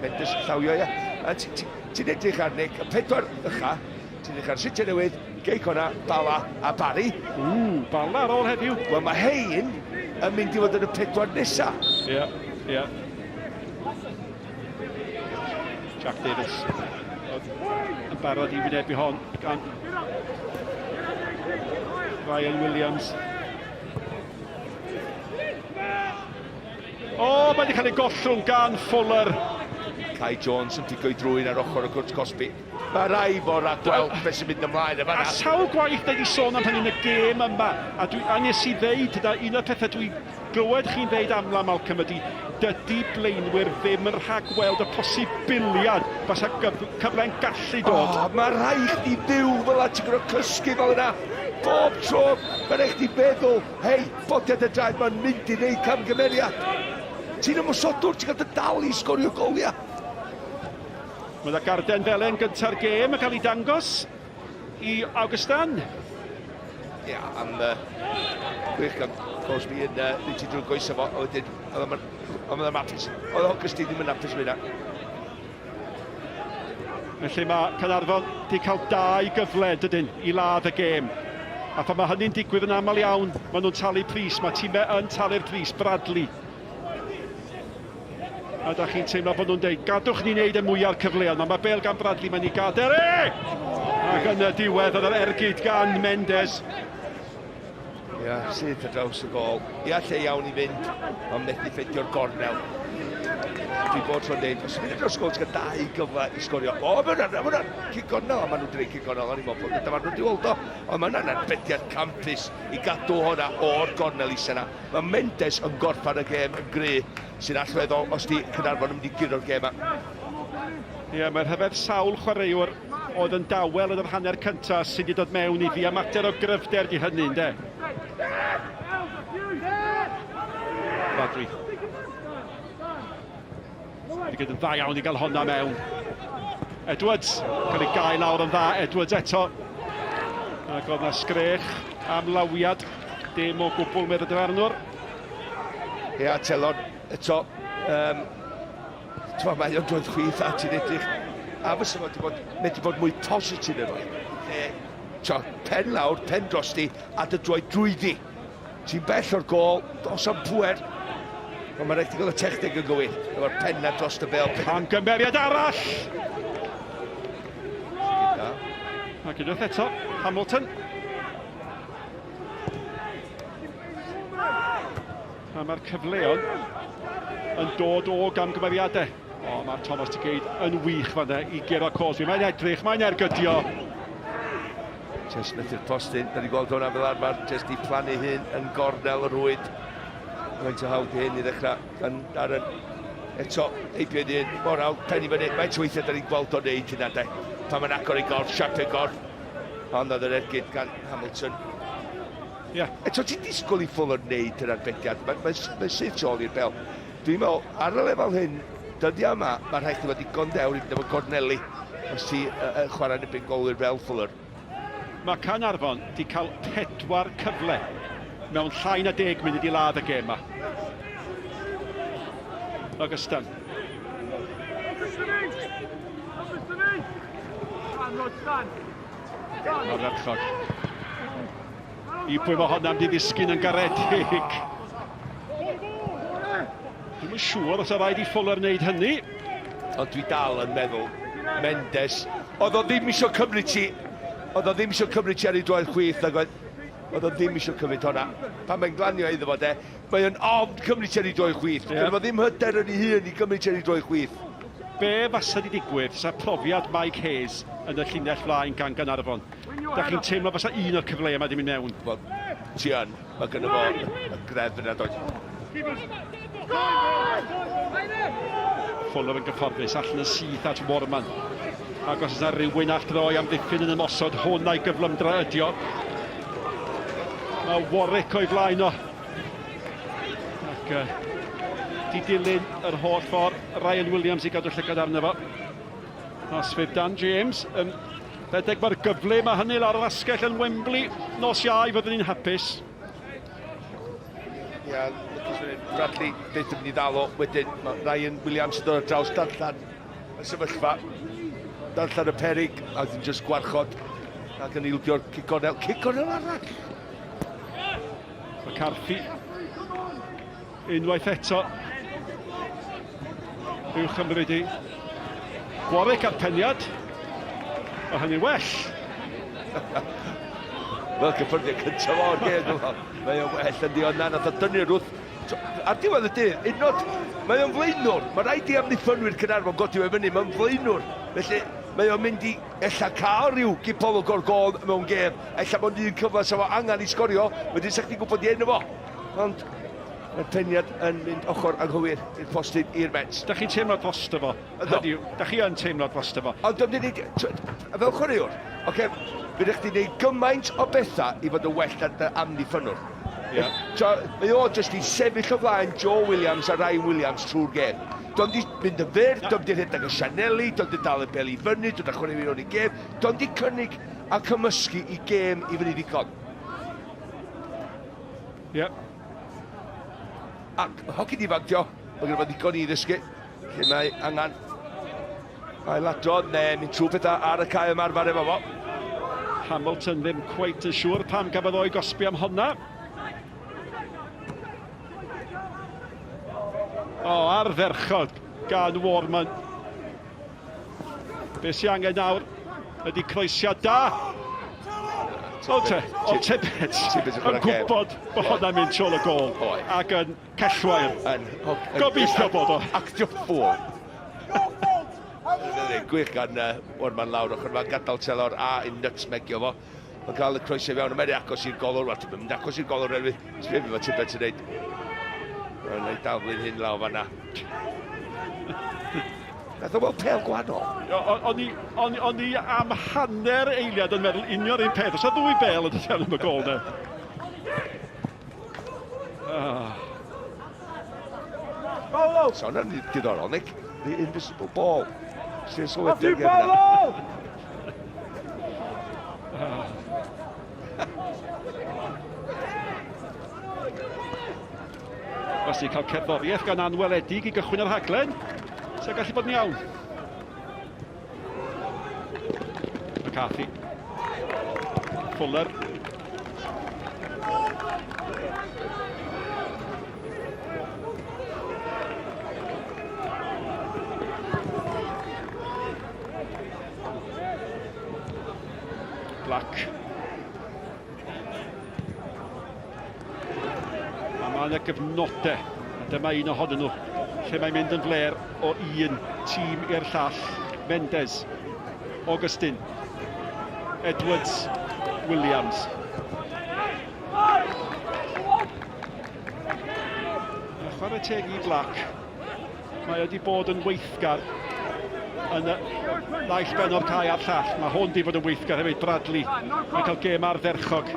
Mendes yn llawio, ia. A ti'n ti, edrych ar Nick, y pedwar ycha, ti'n edrych ar Sitio Newydd, Gei Cona, Bala a Barry. Ww, Bala ar ôl heddiw. Wel, mae hein yn mynd i fod yn y pedwar nesa. Ie, yeah, ie. Yeah. Jack Davies yn barod i wynebu hon gan Ryan Williams. O, oh, mae wedi cael ei gollwng gan Fuller. Kai Jones yn pigo'i drwy'n ar ochr y cwrt cosbi. Mae rai fo ragweld beth sy'n mynd ymlaen yma. A sawl gwaith da ni sôn am hynny yn y gêm yma. A, dwi, a nes i ddeud, da, un o'r pethau dwi'n glywed chi'n ddeud amla, Malcolm, ydy dydy blaenwyr ddim yn rhagweld y posibiliad fasa cyfle'n gallu dod. Oh, mae rhaid chdi fyw fel yna, ti'n gwybod cysgu fel yna. Bob tro, mae rhaid chdi feddwl, hei, bodiad y draed, mae'n mynd i wneud camgymeriad. Ti'n ymosodwr, ti'n cael dy dal i sgorio goliau. Mae yna garden felen gynta'r gêm yn cael ei dangos i Augustin. Ia, am uh, gwych gan Cosby yn uh, mynd i drwy'r goesau fo, a wedyn, oedd o'n hapus. Oedd Augustin ddim yn hapus fyna. Felly mae Caernarfon wedi cael dau gyfle, dydyn, i ladd y gêm. A phan mae hynny'n digwydd yn aml iawn, maen nhw'n talu pris. Mae tîmau yn talu'r pris. Bradley A da chi'n teimlo bod nhw'n deud, gadwch ni wneud y mwyaf cyfleon. Ond mae bel gan Bradley, mae'n ei gadael e! Ac yn y diwedd, oedd yr ergyd gan Mendes. Ia, syth ar draws y gol. Ia, lle iawn i fynd, ond methu ffeindio'r gornel. Dwi bod tro'n deud, os mynd ar draws gol, ti'n cael dau gyfle i sgorio. O, mae hwnna'n, mae hwnna'n cic gornel, a maen nhw'n dweud cic gornel, o'n i'n meddwl bod y dyfarnwr wedi weld o. Ond mae hwnna'n arbediad campus i gadw hwnna o'r gornel isa 'na. Mae Mendes yn gorffen y gêm yn gry, sy'n allweddol os di Caernarfon yn mynd i guro'r gêm yma. Ie, yeah, mae'n rhyfedd sawl chwaraewr oedd yn dawel yn yr hanner cyntaf sydd wedi dod mewn iddi, a mater o gryfder di hynny, ynddo? Bradley. Wedi gwneud yn dda iawn i gael honna mewn. Edwards, cael ei gael lawr yn dda, Edwards eto. Ac oedd na sgrech am lawiad, dim o gwbl medd y dyfarnwr. Ia, Telon, eto, um, Twa, mae o'n dod chwith a ti'n edrych, a fysa fo wedi bod, medru bod mwy positif efo hi. Lle, twa, pen lawr, pen drosti, a dy droed drwyddi. Ti'n bell o'r gôl, dos am pŵer. Ond mae'n rhaid i gael y techneg yn gywir, efo'r penna dros y bel. Camgymeriad arall! Ac unwaith eto, Hamilton. A mae'r cyfleon yn dod o gamgymeriadau. O, mae Thomas Tigeid yn wych fan i guro Cosby. Mae'n edrych, mae'n ergydio. Jyst methu'r postyn, da ni gweld hwnna fel arfer, jyst i plannu hyn yn gornel y rhwyd. Faint o hawdd hyn i ddechrau gan Darren. Eto, heibio i ddyn, mor hawdd, pen i fyny. Faint o weithiau da ni'n gweld o'n neud hynna, de. Pan mae'n agor ei gorff, siap ei gorff. Ond oedd yr ergyd gan Hamilton. Ie. Yeah. Eto, ti'n disgwyl i Fuller wneud yr arbediad. Mae'n mae, mae syth tu ôl i'r bel. Dwi'n meddwl, ar y lefel hyn, dyddiau yma, mae rhaid i fod digon dewr i fynd efo corneli os ti uh, chwarae yn erbyn golwyr fel Fuller. Mae Caernarfon wedi cael pedwar cyfle mewn llai na deg munud i ladd y gêm yma. Ogystal. Ardderchog. I pwy mae honna mynd i ddisgyn yn garedig. Dwi'm yn siŵr os rhaid i Fuller wneud hynny. Ond dwi dal yn meddwl, Mendes, oedd o ddim eisiau cymryd ti, oedd o ddim eisiau cymryd ti ar ei droed chwith, nag oedd, oedd o ddim eisiau cymryd honna. Pan mae'n glanio iddo fo de, mae o'n ofn cymryd ti ar ei droed chwith. Yeah. Gyda fo ddim hyder yn ei hun i gymryd ti ar ei droed chwith. Be fasa di digwydd sa profiad Mike Hayes yn y llinell flaen gan Gaernarfon? Da chi'n teimlo fysa un o'r cyfleoedd yma wedi mynd mewn? Wel, ti yn. Mae gynno fo y greddf yna, does? Fuller yn gyfforddus, allan yn syth at Warman. Ac os yna rhywun all droi amddiffyn yn ymosod, hwn a'i gyflymdra ydi o. Mae Warwick o'i flaen o. Ac di dilyn yr holl ffordd, Ryan Williams i gadw llygad arno fo. Os fydd Dan James yn rhedeg mor gyflym a hynny lawr yr asgell yn Wembley nos Iau, fyddwn ni'n hapus. Ia, lwcus fan hyn. Bradley byth yn mynd i ddal o. Wedyn mae Ryan Williams yn dod ar draws darllen y sefyllfa. Darllen y perig a wedyn jyst gwarchod ac yn ildio'r cic gornel. Cic gornel arall! McCarthy Unwaith eto, i'w chymryd hi. Warwick a'r peniad. Mae hynny'n well. Wel, cyffyrddiad cyntaf o'r gêm. Mae o'n well yndi, ond na, nath o dynnu rwth. Ar diwedd y dydd, unod, mae o'n flaenwr. Mae rhaid i amddiffynwyr Caernarfon godi o fyny, mae'n flaenwr. Felly, mae o'n mynd i ella cael rhyw gipolwg o'r gôl mewn gêm. Ella bod un cyfle sa fo angen i sgorio, wedyn sa chdi'n gwybod i enw fo. Ond mae'r peniad yn mynd ochr anghywir i'r postyn i'r Mets. Da chi'n teimlo drosto fo? Ydy, da chi yn teimlo drosto fo. Ond dwi'n mynd fel chwaraewr, oce, fe ydych chi'n gwneud gymaint o bethau i fod yn well na dy amddiffynnwr. Yeah. So, mae o jyst i sefyll o flaen Joe Williams a Ryan Williams trwy'r gêm. Do'n di mynd yn fyr, do'n di rhedeg y sianeli, do'n di dal y bel i fyny, do'n di chwarae mewn i gêm, do'n di cynnig a cymysgu i gêm i fyny ddigon. Ie. Ac hogyn ifanc dio, mae gen fo ddigon i ddysgu. Lle mae angen ailadrodd neu mynd trwy pethau ar y cae ymarfer efo fo. Hamilton ddim cweit yn siŵr pam gafodd o'i gosbi am honna. O, ardderchog gan Warman. Be sy angen nawr ydy croesiad da. O te, o Tibbet yn gwybod bod hwnna'n mynd tu ôl y gôl ac yn cellwair. Gobeithio bod o. Actio ffôl. Gwych gan Warman lawr ochr yma, gadael Telor a yn nutmegio fo. Mae'n cael y croesau fewn, mae'n agos i'r golwr, wel, ti'n mynd agos i'r golwr erwydd. Sbio beth mae Tibbet yn neud. Mae'n ei daflu'n hyn lawr fanna. Nath o weld pêl gwahanol. O'n i, o'n, o'n i am hanner eiliad yn meddwl union un peth. Os o ddwy bêl yn dod fewn am y gôl de. Ah. So hwnna'n diddorol, Nick. The invisible ball. Sy'n sylwedu'r gêm yna. Os ti'n cael cerddoriaeth gan anweledig i gychwyn yr rhaglen, sy'n gallu bod yn iawn. McCarthy. Fuller. Black. A mae yna gyfnodau, a dyma un ohonyn nhw, lle mae'n mynd yn fler o un tîm i'r llall. Mendes, Augustin, Edwards, Williams. A chwarae teg i Black, Mae wedi bod yn weithgar yn y naill ben o'r cae a'r llall. Mae hwn wedi bod yn weithgar hefyd, Bradley. Mae'n cael gêm ardderchog.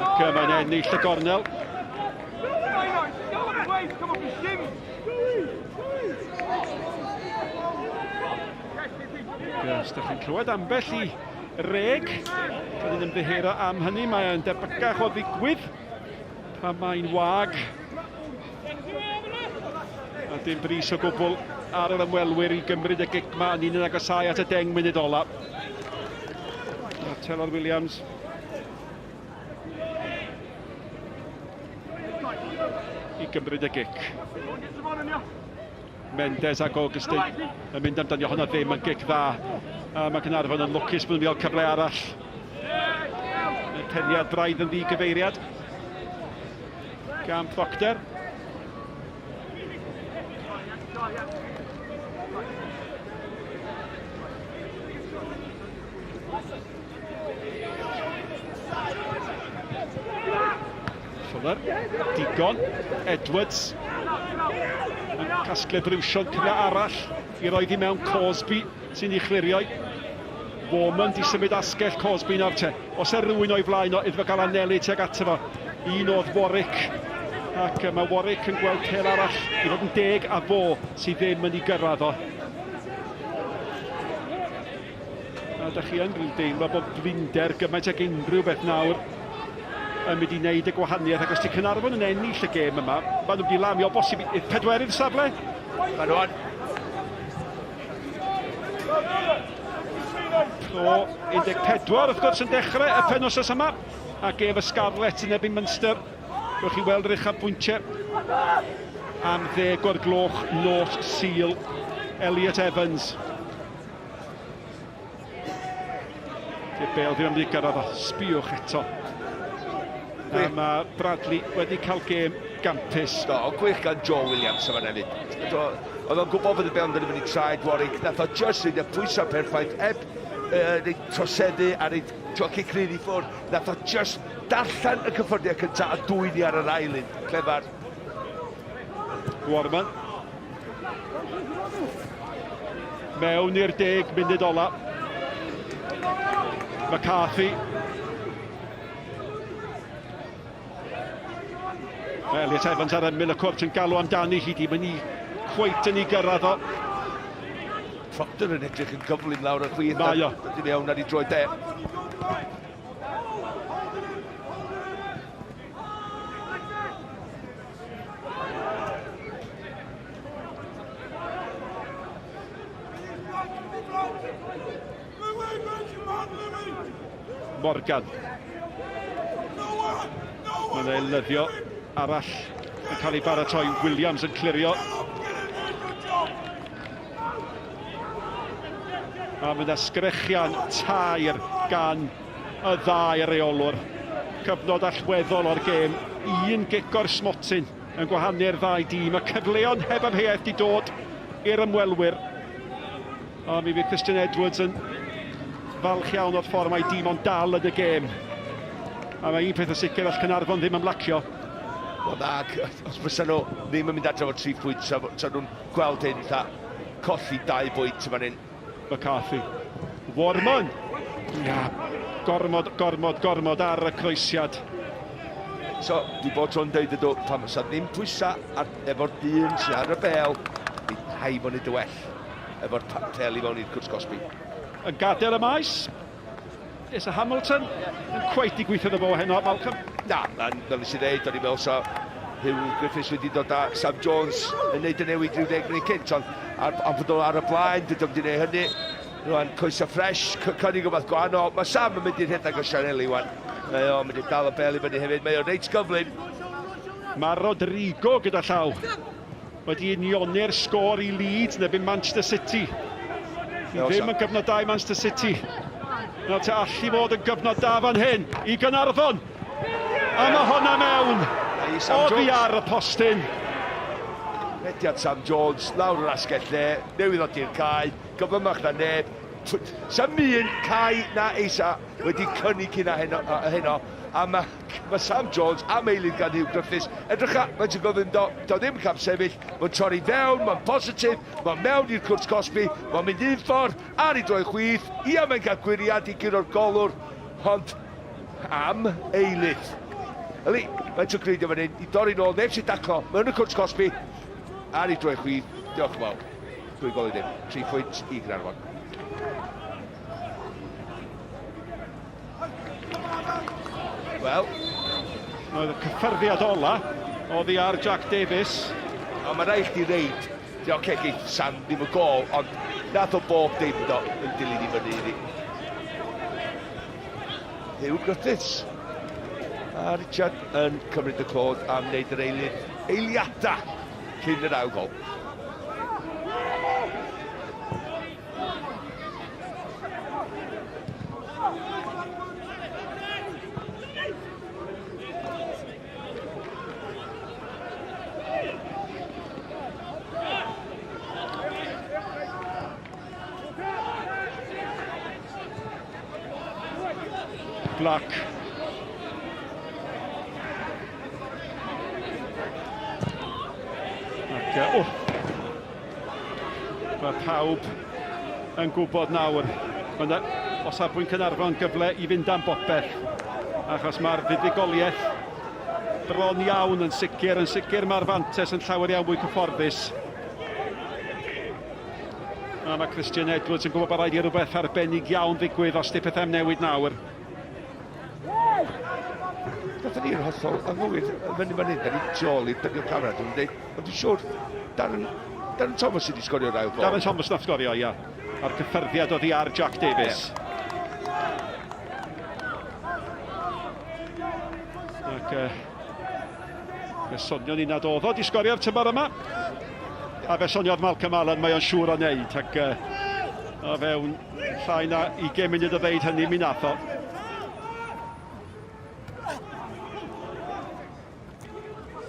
Ac mae'n ennill y gornel. Os ydych chi'n clywed ambell i reg, rydyn ni'n ymddiheuro am hynny, mae'n debycach o ddigwydd pan mae'n wag. A dim brys o gwbl ar yr ymwelwyr i gymryd y gic ma yn un yn agosáu at y 10 munud ola. A Telor Williams. I gymryd y gic. Mendes ac Augustin yn mynd amdani, hwnna ddim yn gic dda. A mae Caernarfon yn lwcus bod nhw'n cael cyfle arall. Y peniad braidd yn ddigyfeiriad gan Proctor. Fuller, digon, Edwards yn casglu briwsion cyfle arall i roed i mewn Cosby sy'n ei chlirio. Warman di symud asgell Cosby nawr te. Os er rhywun o'i flaen o iddo fo gael anelu tuag ato fo. Un oedd Warwick. Ac mae Warwick yn gweld pêl arall i fod yn deg a fo sydd ddim yn ei gyrraedd o. A da chi yn rhyw deimlo bod blinder gymaint ag unrhyw beth nawr yn mynd i wneud y gwahaniaeth. Ac os ti Caernarfon yn ennill y gêm yma, maen nhw wedi lamio o bosib i'r pedwerydd safle. Maen nhw yn. Pro 14 wrth gwrs yn dechrau y penwsos yma. Ac ef y Scarlets yn erbyn Munster. Gewch chi weld yr uchafbwyntiau am ddeg o'r gloch nos Sul. Elliot Evans. Di'r bel ddim yn mynd i gyrraedd o. Sbiwch eto. A mae Bradley wedi cael gêm gampus. Do, ond gwych gan Joe Williams yma hefyd. Do, oedd o'n gwybod fod y bel yn dod i fyny traed Warwick. Nath o just reid y pwysau perffaith, heb uh, reid troseddu a reid tio cic rhydd i ffwrdd. Nath o just darllen y cyffyrddiad cyntaf a dwyni ar yr ail un. Clefar. Warman. Mewn i'r deg munud ola. McCarthy. Mae Elliot Evans ar ymyl y cwrt yn galw amdani hi di mynd i cweit yn ei gyrraedd o. Proctor yn edrych yn gyflym lawr y chwith. Mae o. Dod i mewn ar ei droed de. Morgan. Mae'n eilyddio arall yn cael ei baratoi. Williams yn clirio. A mae yna sgrechian tair gan y ddau reolwr. Cyfnod allweddol o'r gêm. Un gic o'r smotyn yn gwahanu'r ddau dîm. Y cyfleon heb amheuaeth di dod i'r ymwelwyr. A mi fydd Christian Edwards yn falch iawn o'r ffordd mae dîm ond dal yn y gêm. A mae un peth yn sicr, all Caernarfon ddim ymlacio. Wel na, os fysa nhw ddim yn mynd adre efo 3 pwynt, sa nhw'n gweld hyn, fatha colli 2 bwynt yn fan hyn. McCarthy. Warman! Ia, gormod, gormod, gormod ar y croesiad. So, dwi bod tro'n deud ydw, pan fysa ddim pwysa ar, efo'r dyn sy'n ar y bel, mi rhaid bod wneud y well efo'r pel i fewn i'r cwrs gosbi. Yn gadael y maes, Esa Hamilton yn cweit i gweithio iddo fo heno, Malcolm. Na, na, fel nes i ddeud, o'n i'n meddwl sa Huw Griffiths wedi dod â Sam Jones yn neud y newid rhyw ddeg munud cynt, ond ar, am fod o ar y blaen, dydw wedi gwneud hynny. Rwan, coesau ffres, cynnig rhywbeth gwahanol. Mae Sam yn mynd i'r rhedeg o Sianeli, wan. Mae o'n mynd i dal y bel i fyny hefyd. Mae o'n reit gyflym. Mae Rodrigo gyda llaw wedi unioni'r sgôr i Leeds yn erbyn Manchester City. Hi ddim yn gyfnod da i Manchester City. Nawr te allu fod yn gyfnod da fan hyn i Gaernarfon. A mae honna mewn. Oddi ar y postyn. Rhediad Sam Jones lawr yr asgell dde, newydd ddod i'r cae, gyflymach na neb. Sam un cae na Eisa wedi cynnig hynna heno, heno a mae, mae Sam Jones am eilydd gan Huw Griffiths. Edrycha, mae'n ti'n gofyn, do, do ddim yn camsefyll, mae'n torri fewn, mae'n positif, mae'n mewn i'r cwrt cosbi, mae'n mynd un ffordd, ar ei droi chwith, ia mae'n cael gwyriad i guro'r golwr, ond am eilydd. Yli, mae'n tro greidio fan hyn, i dorri nôl, neb sy'n daclo, mewn y cwrt cosbi, ar ei droi chwith, diolch yn fawr. Dwy gol i ddim, tri phwynt i Gaernarfon. Wel. Roedd y cyffyrddiad ola oddi ar Jack Davies. Ond mae rhaid chdi ddeud, di oce, geith Sam ddim y gol, ond nath o bob dim do yn dilyn i fyny iddi. Huw Griffiths. A Richard yn cymryd y clod am wneud yr eilydd eiliada cyn yr ail gol. Black. Ac, oh, Mae pawb yn gwybod nawr, mae yna, o safbwynt Caernarfon, gyfle i fynd am bopeth, achos mae'r fuddugoliaeth bron iawn yn sicr, yn sicr mae'r fantes yn llawer iawn mwy cyfforddus. A mae Christian Edwards yn gwybod bod rhaid i rhywbeth arbennig iawn ddigwydd os di pethau'n newid nawr. Gatho ni'n hollol anghywir fyny fan hyn, da ni tu ôl i'r dynion camera, dwi'n dweud, ond dwi'n siŵr, Darren, Darren Thomas sydd wedi sgorio'r ail gol. Darren Thomas nath sgorio, ia. A'r cyffyrddiad oddi ar Jack Davies. Yeah. Ac uh, fe sonion ni nad oedd o di sgorio'r tymor yma. A fe soniodd Malcolm Allen, mae o'n siŵr o wneud. Ac uh, o fewn llai na 20 munud o ddeud hynny, mi nath o.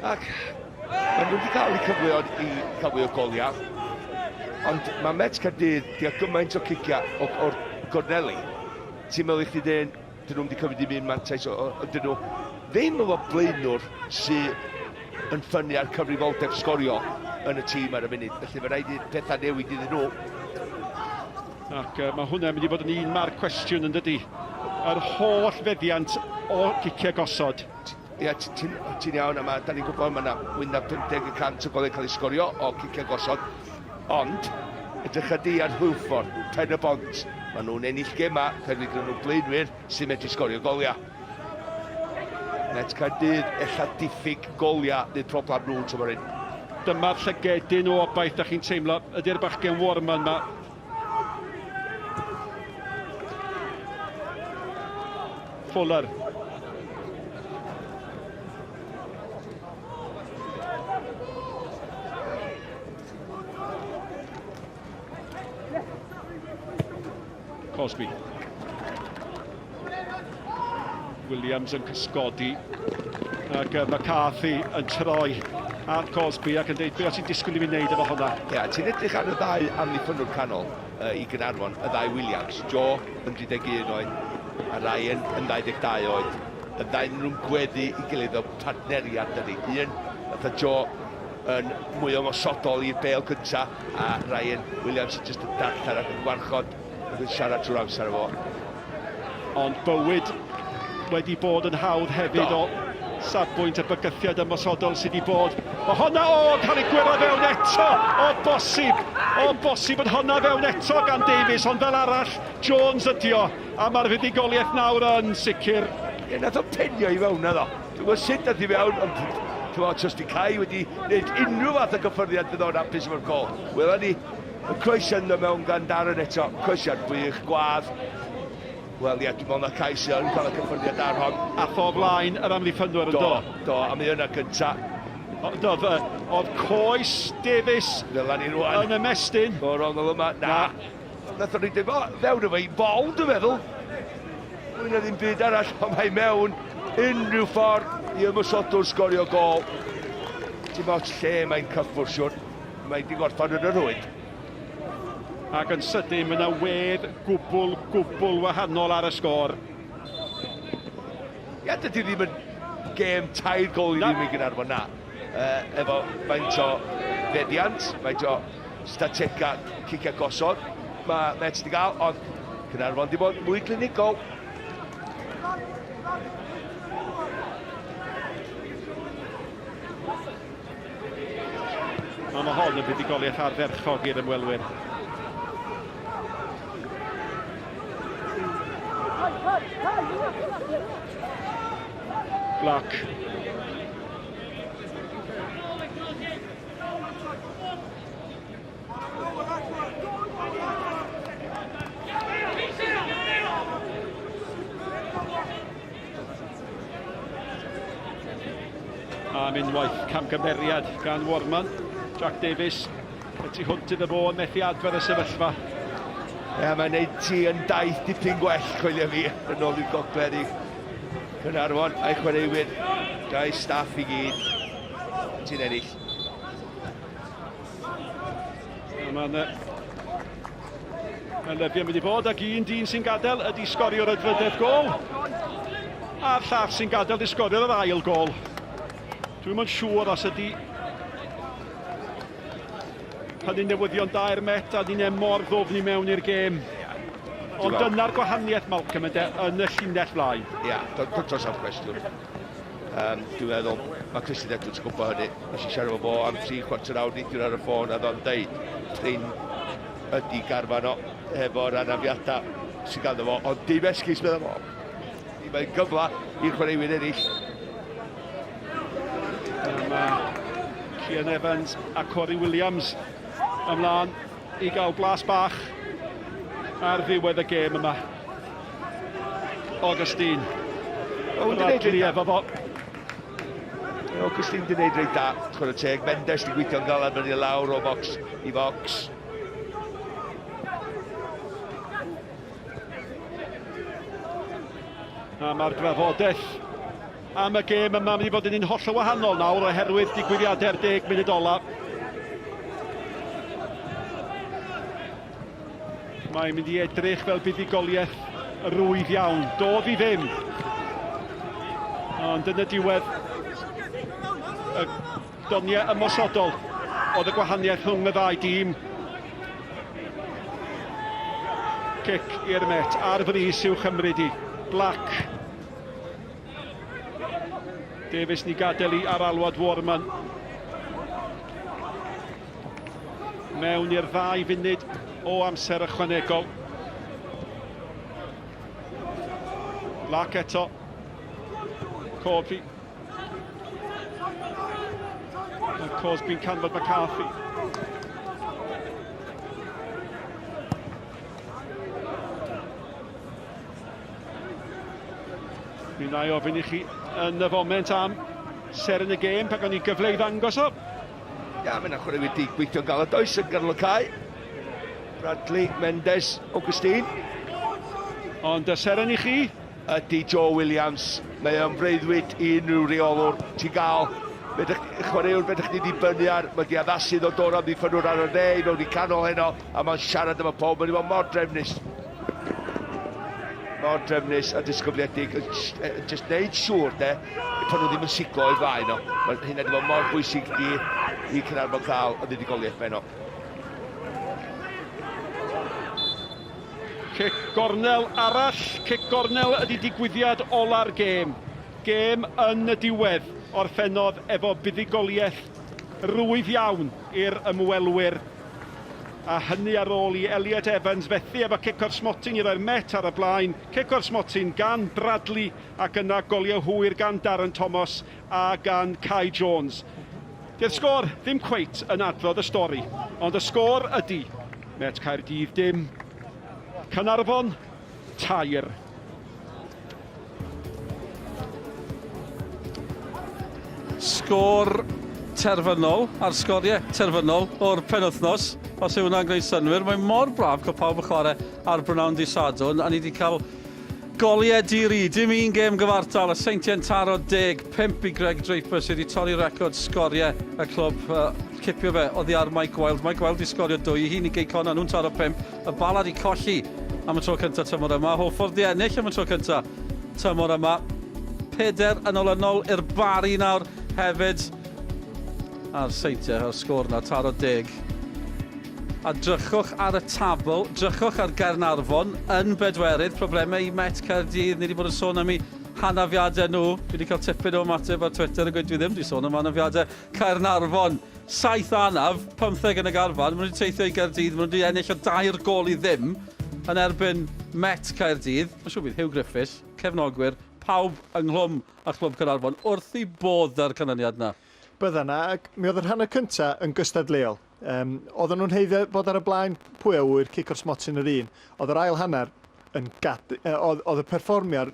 Ac maen nhw wedi cael eu cyfleon i cael fwy o goliau, ond mae Met Caerdydd di cael gymaint o ciciau o'r gorneli. Ti'n meddwl i chdi dyn, dyn nhw'n wedi cymryd dim un mantais, o, o, dyn nhw ddim efo blaenwr sydd yn ffynnu ar cyfrifoldeb sgorio yn y tîm ar y funud. Felly mae rhaid i pethau newid iddyn nhw. Ac uh, mae hwnna'n mynd i fod yn un marc cwestiwn yn dydy. Yr holl feddiant o giciau gosod. Ia, ti'n ti iawn, a ma, da ni'n gwybod mae yna fwy na 50 y cant o goliau cael ei sgorio o ciciau gosod, ond edrych di ar Hwlffordd, Pen y Bont, maen nhw'n ennill gema, oherwydd gyda nhw blaenwyr sy'n medru sgorio goliau. Met Caerdydd, ella diffyg goliau fydd problem nhw tymor hyn. Dyma'r llygedyn o obaith da chi'n teimlo, ydy'r bachgen Warman ma. Fuller. Cosby. Williams yn cysgodi ac uh, McCarthy yn troi at Cosby ac yn dweud beth ti'n disgwyl i fi wneud efo hwnna. Ie, yeah, ti'n edrych ar y ddau amddiffynnwr canol uh, i Gaernarfon, y ddau Williams, Joe yn 31 oed a Ryan yn 22 oed. Y ddau nhw'n gweddu i gilydd o partneriad dydy. Un, fatha Joe yn mwy ymosodol i'r bêl gynta a Ryan Williams yn just yn darllen ac yn gwarchod ac yn siarad trwy'r amser efo. Ond bywyd wedi bod yn hawdd hefyd Do. o safbwynt y bygythiad ymosodol sydd wedi bod. Mae honna, o, cael ei gwyro fewn eto, o bosib, o bosib bod honna fewn eto gan Davies, ond fel arall, Jones ydi o, a mae'r fuddugoliaeth nawr yn sicr. Ie, nath o penio i fewn naddo. Dwi'n gwybod sut nath i fewn, ond ti'n gwybod, os di Kai wedi gwneud unrhyw fath o gyffyrddiad fydd o'n hapus efo'r gol. Wela ni y croesiad yna mewn gan Darren eto, croesiad gwych, gwadd. Wel ie, dwi'n meddwl na Kai sydd yn cael y cyffyrddiad ar hon. Ath o flaen yr amddiffynwyr yn do? Do, do, a mi yna gynta. Oedd, oedd coes Davies Fel ni rwan. yn ymestyn. O'r ongl yma, na. na. Nath o'n rhaid efo fewn efo i bol, dwi'n meddwl. Mwy na ddim byd arall, ond mae mewn unrhyw ffordd i ymosodwr sgorio gol. Dim ots lle mae'n cyffwrdd, siwr. Mae di gorffan yn y rhwyd. Ac yn sydyn, mae yna wedd gwbl, gwbl wahanol ar y sgôr. Ia, dydy ddim yn gêm tair gol i ddim i Gaernarfon, na. Uh, efo faint o feddiant, faint o statega ciciau gosod, mae Met wedi gael, ond Caernarfon wedi bod mwy clinigol. Ond mae hon yn fuddugoliaeth ardderchog i'r ymwelwyr. Black. Am unwaith camgymeriad gan Warman. Jack Davies y tu hwnt iddo fo yn methu adfer y sefyllfa. Ie, mae'n neud ti yn daith dipyn gwell, coelio fi, yn ôl i'r gogledd i Caernarfon a'i chwaraewyr, a'i staff i gyd. Ti'n ennill. Mae'n Mae Lyfian wedi bod ac un dyn sy'n gadael ydy sgoriwr y drydedd gol. A'r llall sy'n gadael di sgorio'r yr ail gol. Dwi'm yn siŵr os ydy hynny'n newyddion da i'r Met a ni'n mor ddwfn i mewn i'r gêm. Ond dyna'r gwahaniaeth, Malcolm, ynde, yn y llinell flaen. Ia, dros am cwestiwn. Um, dwi'n meddwl, mae Christian Edwards yn gwybod hynny. Nes i siarad efo fo am tri chwarter awr neithiwr ar y ffôn a ddo'n deud, prin ydy garfan o hefo'r anafiadau sy'n ganddo fo, ond dim esgus meddwl fo. Mae'n gyfle i'r chwaraewyr eraill. Mae Cian Evans a Corey Williams ymlaen i gael blas bach ar ddiwedd y gêm yma. Augustine. Bradley efo fo. Augustine di wneud reit da, chwarae teg. Mendes di gweithio'n galad fyny lawr o box i box. A mae'r drafodaeth am y gêm yma mynd i fod yn un hollol wahanol nawr oherwydd digwyddiadau'r deg munud ola. Mae'n mynd i edrych fel buddugoliaeth rwydd iawn. Doedd hi ddim. Ond yn y diwedd, y doniau ymosodol oedd y gwahaniaeth rhwng y ddau dîm. Cic i'r Met ar frys i'w chymryd i. Black. Davies ni gadael i ar alwad Warman. Mewn i'r ddau funud o amser ychwanegol. Black eto. Corby. Mae Cosby'n canfod McCarthy. Mi wna i ofyn i chi yn y foment am seren y gêm, pa gawn ni gyfle i ddangos o. Ia, mae yna chwaraewyr wedi gweithio'n galed oes yn ganol y cae. Bradley, Mendes, Augustine. Ond y seren i chi? Ydy Joe Williams. Mae o'n freuddwyd i unrhyw reolwr. Ti'n gael chwaraewr beth chdi ddibynnu ar, mae di addasu ddod o'r amddiffynwr ar y dde i mewn i canol heno, a mae'n siarad efo pob, mae'n mor drefnus. Mor drefnus a disgybliedig, jyst neud siŵr de, pan nhw ddim yn siglo o'i flaen o. Mae hynna wedi bod mor bwysig i, i Caernarfon cael y fuddugoliaeth heno. Cic gornel arall, cic gornel ydy digwyddiad ola'r gêm. Gêm yn y diwedd orffennodd efo buddugoliaeth rwydd iawn i'r ymwelwyr a hynny ar ôl i Elliot Evans fethu efo cic o'r smotyn i roi'r Met ar y blaen, cic o'r smotyn gan Bradley ac yna goliau hwyr gan Darren Thomas a gan Kai Jones. Dy'r sgôr ddim cweit yn adrodd y stori, ond y sgôr ydy Met Caerdydd dim, Caernarfon tair. Sgôr terfynol a'r sgoriau terfynol o'r penwythnos, os yw hwnna'n gwneud synnwyr. Mae mor braf cael pawb yn chwarae ar brynawn di Sadwrn, a ni wedi cael... Goliau di-ri, dim un gêm gyfartal, y Seintiau'n taro deg, pump i Greg Draper sydd wedi torri record sgoriau y clwb. Uh, cipio fe oddi ar Mike Wild. Mike Wild wedi sgorio dwy i hun i Gei Connah, nhw'n taro pump. Y Bala wedi colli am y tro cyntaf tymor yma. Hwlffordd di ennill am y tro cyntaf tymor yma. Peder yn olynol i'r Bari nawr hefyd. A'r Seintiau, a'r sgôr yna, taro deg. A drychwch ar y tabl, drychwch ar Gaernarfon yn bedwerydd, problemau i Met Caerdydd, ni wedi bod yn sôn am eu hanafiadau nhw. Dwi wedi cael tipyn o ymateb ar Twitter yn gweud dwi ddim wedi sôn am anafiadau Caernarfon. Saith anaf, 15 yn y garfan, maen nhw wedi teithio i Gaerdydd, maen nhw wedi ennill o dair gol i ddim yn erbyn Met Caerdydd. Mae'n siŵr bydd Huw Griffiths, cefnogwyr, pawb ynghlwm â Chlwb Caernarfon wrth i bodd 'da'r canlyniad 'na. Bydda 'na, ac mi oedd yr hanner cynta' yn gystadleuol. Yym, oedden nhw'n haeddu bod ar y blaen, pwy a ŵyr, cic o'r smotyn yr un. Oedd yr ail hanner yn gad-, oedd, oedd y perfformiad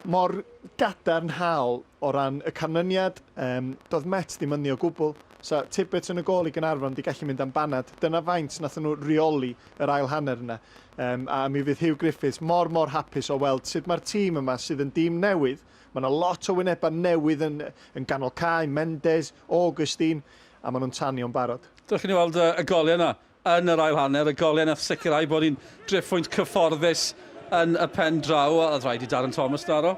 mor gadarnhaol o ran y canlyniad, yym, doedd Met ddim ynddi o gwbl. Sa Tibbetts yn y gôl i Gaernarfon 'di gallu mynd am banad. Dyna faint nathon nhw reoli yr ail hanner yna. Yym, a mi fydd Huw Griffiths mor, mor hapus o weld sut mae'r tîm yma, sydd yn dîm newydd, mae 'na lot o wynebau newydd yn, yn ganol cae, Mendes, Augustine, a maen nhw'n tanio'n barod. Dewch i ni weld y goliau yna yn yr ail hanner, y goliau nath sicrhau bod ni'n driphwynt cyfforddus yn y pen draw. Oedd rhaid i Darren Thomas daro.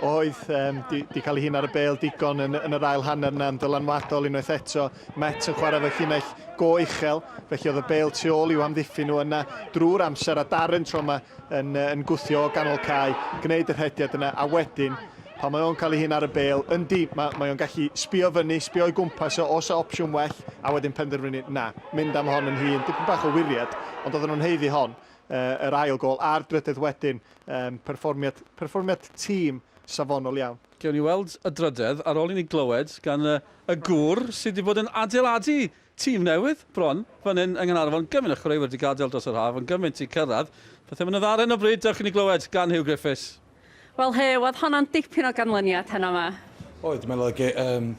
Oedd, um, di, di cael ei hun ar y bêl digon yn, yn yr ail hanner yna, yn dylanwadol unwaith eto. Met yn chwarae fo llinell go uchel, felly oedd y bêl tu ôl i'w amddiffyn nhw yna drwy'r amser, a Darren tro yma yn, yn gwthio o ganol cae, gwneud y rhediad yna, a wedyn, pan mae o'n cael ei hun ar y bêl, yndi, mae, mae o'n gallu sbio fyny, sbio o'i gwmpas o, oes 'na opsiwn well, a wedyn penderfynu, na, mynd am hon yn hun, dipyn bach o wiriad, ond oedden nhw'n haeddu hon, uh, yr ail gôl, a'r drydedd wedyn, um, perfformiad, perfformiad tîm safonol iawn. Gewn ni weld y drydedd ar ôl i ni glywed gan y, y gŵr sydd wedi bod yn adeiladu Tîm newydd, bron, fan hyn yng Nghaernarfon. Gymaint o chwaraewyr wedi gadael dros yr haf, ond gymaint i cyrraedd. Pethau mynd yn dda ar hyn o bryd, dewch i ni glywed gan Huw Griffiths. Wel Huw, oedd honna'n dipyn o ganlyniad heno 'ma. Oedd, dwi'n meddwl oedd y um,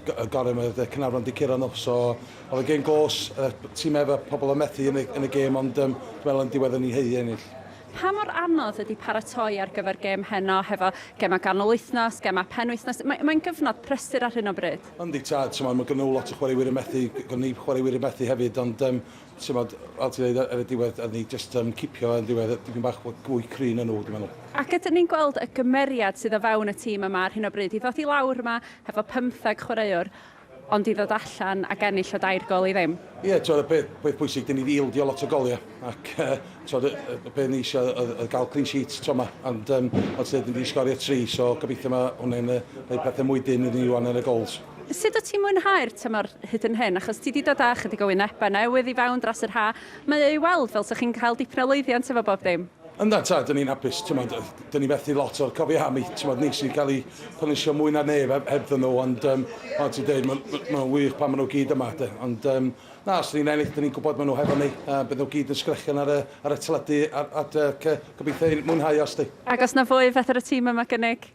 y gorau mae oedd Caernarfon di curo nhw, so oedd y gêm glos, y tîm efo pobl yn methu yn y, yn y gêm, ond um, dwi'n meddwl yn diwedd yn ei haeddu ennill. Pa mor anodd ydy paratoi ar gyfer gêm heno hefo gemau ganol wythnos, gemau penwythnos? Mae, mae'n gyfnod prysur ar hyn o bryd. Yndi tad, t'mod, mae gynnu nhw lot o chwaraewyr yn methu, gynnu ni chwaraewyr yn methu hefyd, ond um, t'mod, fel ti'n dweud, ar y diwedd, oedd ni jyst um, cipio yn diwedd, dipyn bach fwy cry na nhw, dwi'n meddwl. Ac ydyn ni'n gweld y gymeriad sydd o fewn y tîm yma ar hyn o bryd i ddod i lawr yma hefo pymtheg chwaraewr, ond i ddod allan ac ennill o dair gôl i ddim. Ie, yeah, t'mod, y peth, peth pwysig, dyn ni wedi ildio lot o goliau, ac uh, t'mod, y, y peth ni eisiau oedd, oedd gael clean sheet tro yma, ond um, ond ti'n dweud, ni wedi sgorio tri, so gobeithio mae hwnna'n uh, rhoi pethau mwy dyn iddyn ni rwan yn y goals. Sut wyt ti'n mwynhau'r tymor hyd yn hyn? Achos ti wedi dod â chydig o wynebau newydd i fewn dros yr ha. Mae o i weld fel 'sa chi'n cael dipyn o lwyddiant efo bob dim. Yndan tad, dyn ni'n hapus, t'mod, dyn ni methu lot o'r cofio am i, t'mod, ni sy'n cael ei pynisio mwy na neb heb, hebddyn nhw, ond, um, ond ti'n deud, mae'n ma, ma wych pan maen nhw gyd yma, de. Ond, um, na, os ni'n ennill, dyn ni'n gwybod maen nhw hefo ni, uh, bydd nhw gyd yn sgrechian ar y, ar y teledu, a, a, a, gobeithio mwynhau os di. Ac os na fwy, feth ar y tîm yma gynnig?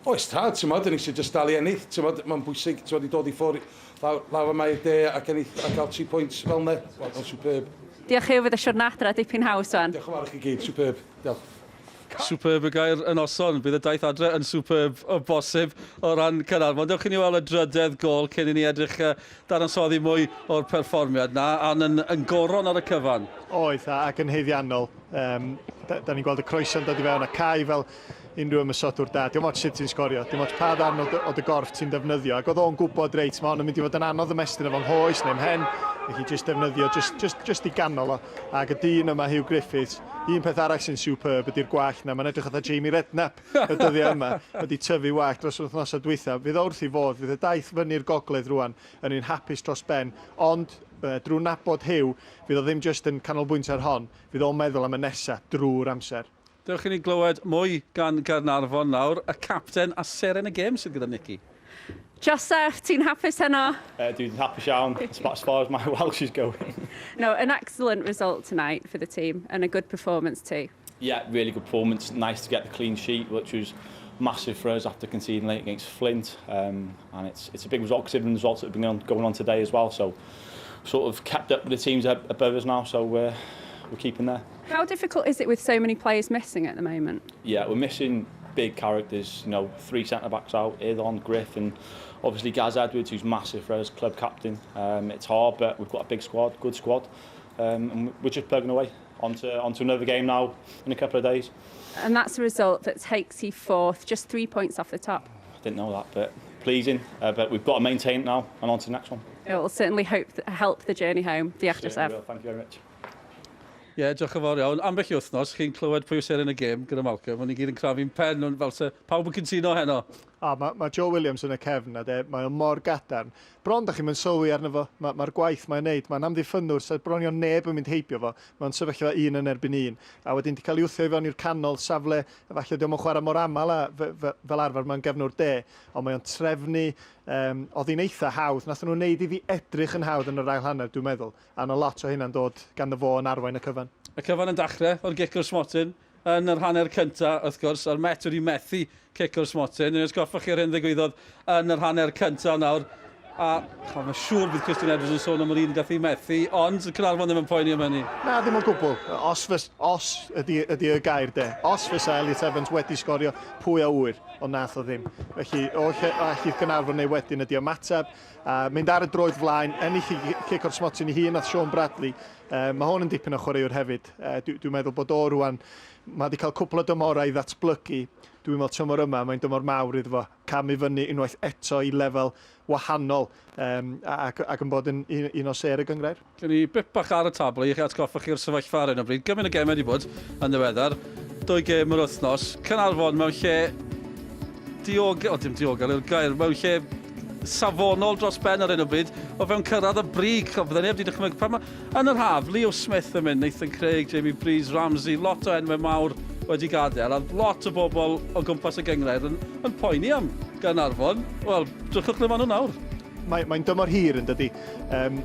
Oes tad, t'mod, dyn ni eisiau jyst dal i ennill, t'mod, mae'n bwysig, t'mod, i dod i ffwrdd lawr, lawr yma i'r de ac ennill a cael 3 pwynt fel yna. Wel, mae'n superb. Diolch Huw, fydd y siwrna adra dipyn haws wan. Diolch yn fawr i chi gyd, superb. Diolch. Superb y gair y noson. Bydd y daith adre yn superb o bosib o ran Caernarfon. Dewch i ni weld y drydedd gôl cyn i ni edrych dadansoddi mwy o'r perfformiad 'na, a'n yn, yn goron ar y cyfan. Oedd, ac yn haeddiannol. Um, da, da ni'n gweld y croeso'n dod i fewn a Cai fel unrhyw ymosodwr da. Dim ots sut ti'n sgorio, dim ots pa ddarn o dy, o dy gorff ti'n defnyddio. Ac oedd o'n gwybod, reit, mae hon yn mynd i fod yn anodd ymestyn efo nghoes neu mhen, felly jyst defnyddio, jyst, jyst, jyst i ganol o. Ac y dyn yma, Huw Griffiths, un peth arall sy'n superb ydy'r gwallt 'na. Mae'n edrych fatha Jamie Redknapp y dyddiau yma, wedi tyfu wallt dros yr wythnosau dwytha. Fydd o wrth ei fodd, fydd y daith fyny'r gogledd rwan yn un hapus dros ben, ond drwy nabod Huw, fydd o ddim jyst yn canolbwyntio ar hon, fydd o'n meddwl am y nesa drwy'r amser. Dewch i ni glywed mwy gan Gaernarfon nawr, y capten a seren y gêm sydd gyda Nicky. Joseph, ti'n hapus heno? Uh, dwi'n hapus iawn, as far as my Welsh is going. No, an excellent result tonight for the team and a good performance too. Yeah, really good performance. Nice to get the clean sheet, which was massive for us after conceding late against Flint. Um, and it's, it's a big result considering the results that have been on, going on today as well. So sort of kept up with the teams above us now, so we're, we're keeping there. How difficult is it with so many players missing at the moment? Yeah, we're missing big characters, you know, three centre-backs out, Iddon, Griff and obviously Gaz Edwards, who's massive for us, club captain. Um, it's hard, but we've got a big squad, good squad, um, and we're just plugging away onto, onto another game now in a couple of days. And that's a result that takes you fourth, just three points off the top. I didn't know that, but pleasing. Uh, but we've got to maintain it now and on to the next one. It will certainly hope th help the journey home. Diolch, Joseph. Thank you very much. Ie, yeah, diolch yn fawr iawn. Ambell i wythnos, chi'n clywed pwy yw seren y gêm gyda Malcolm, o'n i gyd yn crafu'n pen, ond fel se pawb yn cytuno heno. A mae, mae Joe Williams yn y cefn, a de, mae o mor gadarn. Bron da chi'n mynd sylwi arno fo, mae'r ma gwaith mae'n neud, mae'n amddiffynnwr, so bron iawn neb yn mynd heibio fo, mae'n sefyllfa un yn erbyn un. A wedyn di cael ei wthio i fewn i'r canol safle, efallai diolch yn chwarae mor aml a fel arfer mae'n gefnwr de, ond mae o'n trefnu, um, oedd hi'n eitha hawdd, nath nhw wneud iddi edrych yn hawdd yn yr ail hanner, dwi'n meddwl. A 'na lot o hynna'n dod ganddo fo yn arwain y cyfan. Y cyfan yn dachrau o'r gic o'r smotyn yn yr hanner cynta, wrth gwrs, a'r Met wedi methu cic o'r smotyn. Ni'n atgoffa chi o'r hyn ddigwyddodd yn yr hanner cynta nawr. A oh, mae'n siŵr bydd Christian Edwards yn sôn am yr un gath ei methu, ond Caernarfon ddim yn poeni am hynny. Na, ddim o gwbl. Os, fys, os ydy, ydy y gair de. Os fysa Elliot Evans wedi sgorio, pwy a ŵyr, ond nath o ddim. Felly, o lle allith Caernarfon neu wedyn ydy ymateb, A mynd ar y droed flaen, ennill i cic o'r smotyn i hun, nath Sean Bradley. Uh, mae hwn yn dipyn o chwaraewr hefyd. Uh, Dwi'n dwi meddwl bod o rwan, mae wedi cael cwpl o dymorau i ddatblygu. Dwi'n meddwl tymor yma, mae'n dymor mawr iddo fo. Camu fyny unwaith eto i lefel wahanol um, ac, ac yn bod yn un, un o sêr y gynghrair. Gen i bip bach ar y tabl i chi atgoffa chi o'r sefyllfa ar hyn o bryd. Gymaint o gemau wedi bod yn ddiweddar. Dwy gêm yr wythnos. Caernarfon mewn lle diogel, o dim diogel yw'r gair, mewn lle safonol dros ben ar hyn o bryd, o fewn cyrraedd y brig. O, bydde neb wedi dychmygu. Pan ma, yn yr haf, Leo Smith yn mynd, Nathan Craig, Jamie Breeze, Ramsey, lot o enwau mawr wedi gadael, a lot o bobl o gwmpas y gynghrair yn, yn poeni am Gaernarfon. Wel, drychwch le maen nhw nawr. Mae, mae'n dymor hir yn dydy. Um,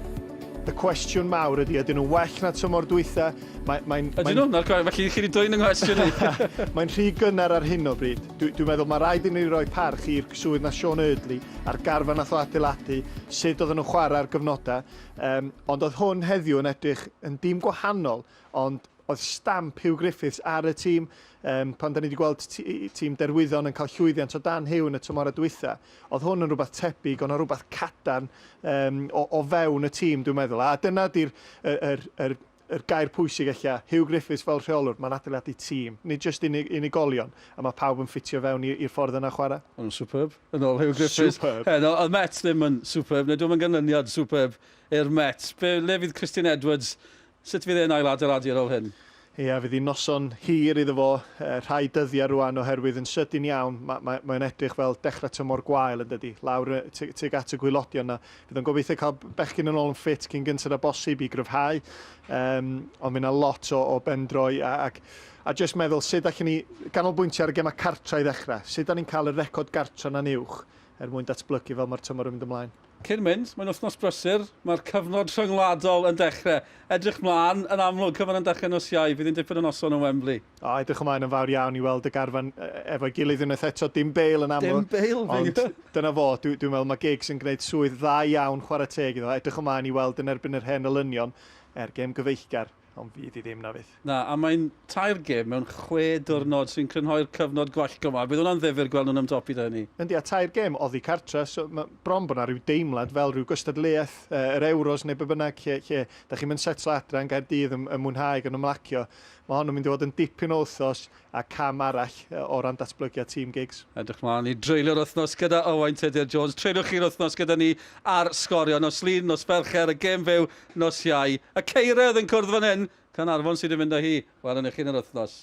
y cwestiwn mawr ydy, ydyn nhw'n well na tymor dwytha? Mae, mae'n, ydyn nhw? Na'r cwestiwn, felly chi wedi dwyn yng nghwestiwn i. mae'n rhy gynnar ar hyn o bryd. Dwi'n dwi meddwl mae rhaid i ni roi parch i'r swydd na Sean Eardley a'r garfan nath o adeiladu, sut oedden nhw'n chwarae ar gyfnodau. Um, ond oedd hwn heddiw yn edrych yn dim gwahanol, ond oedd stamp Huw Griffiths ar y tîm. Um, pan da ni wedi gweld tîm Derwyddon yn cael llwyddiant o dan Huw yn y tymorau dwytha, oedd hwn yn rhywbeth tebyg, ond rhywbeth cadarn um, o, o fewn y tîm, dwi'n meddwl. A dyna di'r yr, yr, yr, yr gair pwysig ella, Huw Griffiths fel rheolwr, mae'n adeiladu tîm, nid jyst unig, unigolion, a mae pawb yn ffitio fewn i'r ffordd yna chwarae. Ond superb, yn ôl Huw Griffiths. Superb. Heno, oedd Met ddim yn superb, neu dwi'n yn ganlyniad superb i'r Met. Be, le fydd Christian Edwards Sut fydd e'n ailadeiladu ar ôl hyn? Ia, fydd hi'n noson hir iddo fo, rhai dyddiau rwan oherwydd yn sydyn iawn, mae, mae, mae'n edrych fel dechrau tymor gwael yn dydi, lawr tuag at y gwaelodion 'na. Fydd o'n gobeithio cael bechgyn yn ôl yn ffit cyn gynted â bosib i gryfhau, um, ond fydd 'na lot o, o bendroi a, ac, a jyst meddwl sut allen ni ganolbwyntio ar y gemau cartra i ddechrau, sut da ni'n cael y record gartra 'na'n uwch er mwyn datblygu fel mae'r tymor yn mynd ymlaen. Cyn mynd, mae'n wythnos brysur, mae'r cyfnod rhyngwladol yn dechrau. Edrych mlaen, yn amlwg, cyfan yn dechrau nos Iau, fydd hi'n dipyn o noson yn Wembley. O, edrych ymlaen yn fawr iawn i weld y garfan efo'i gilydd unwaith eto. Dim Bale yn amlwg. Dim Bale, ond dyna fo, dwi'n dwi meddwl mae Giggs yn gwneud swydd dda iawn, chwarae teg iddo. Edrych ymlaen i weld yn erbyn yr hen olynion, er gêm gyfeillgar. Ond fydd hi ddim na fydd. Na, a mae'n tair gêm mewn chwe diwrnod sy'n crynhoi'r cyfnod gwallgo 'ma. Bydd hwnna'n ddifyr gweld nhw'n ymdopi 'da hynny. Yndi, a tair gêm oddi cartre, so ma' bron bod 'na ryw deimlad fel rhyw gystadleuaeth, yr Euros neu be bynnag, lle, lle da chi'n mynd setlo adra yn Gaerdydd yn, yn mwynhau ac yn ymlacio. Mae hon yn mynd i fod yn dipyn o wythnos a cam arall o ran datblygiad tîm Giggs. Edrych mlaen i dreulio'r wythnos gyda Owain Tudur Jones. Treuliwch chi'r wythnos gyda ni ar Sgorio. Nos Lun, nos Fercher, y gêm fyw, nos Iau. Y Ceiredd yn cwrdd fan hyn. Caernarfon sydd yn mynd â hi. Welwn i chi yn yr wythnos.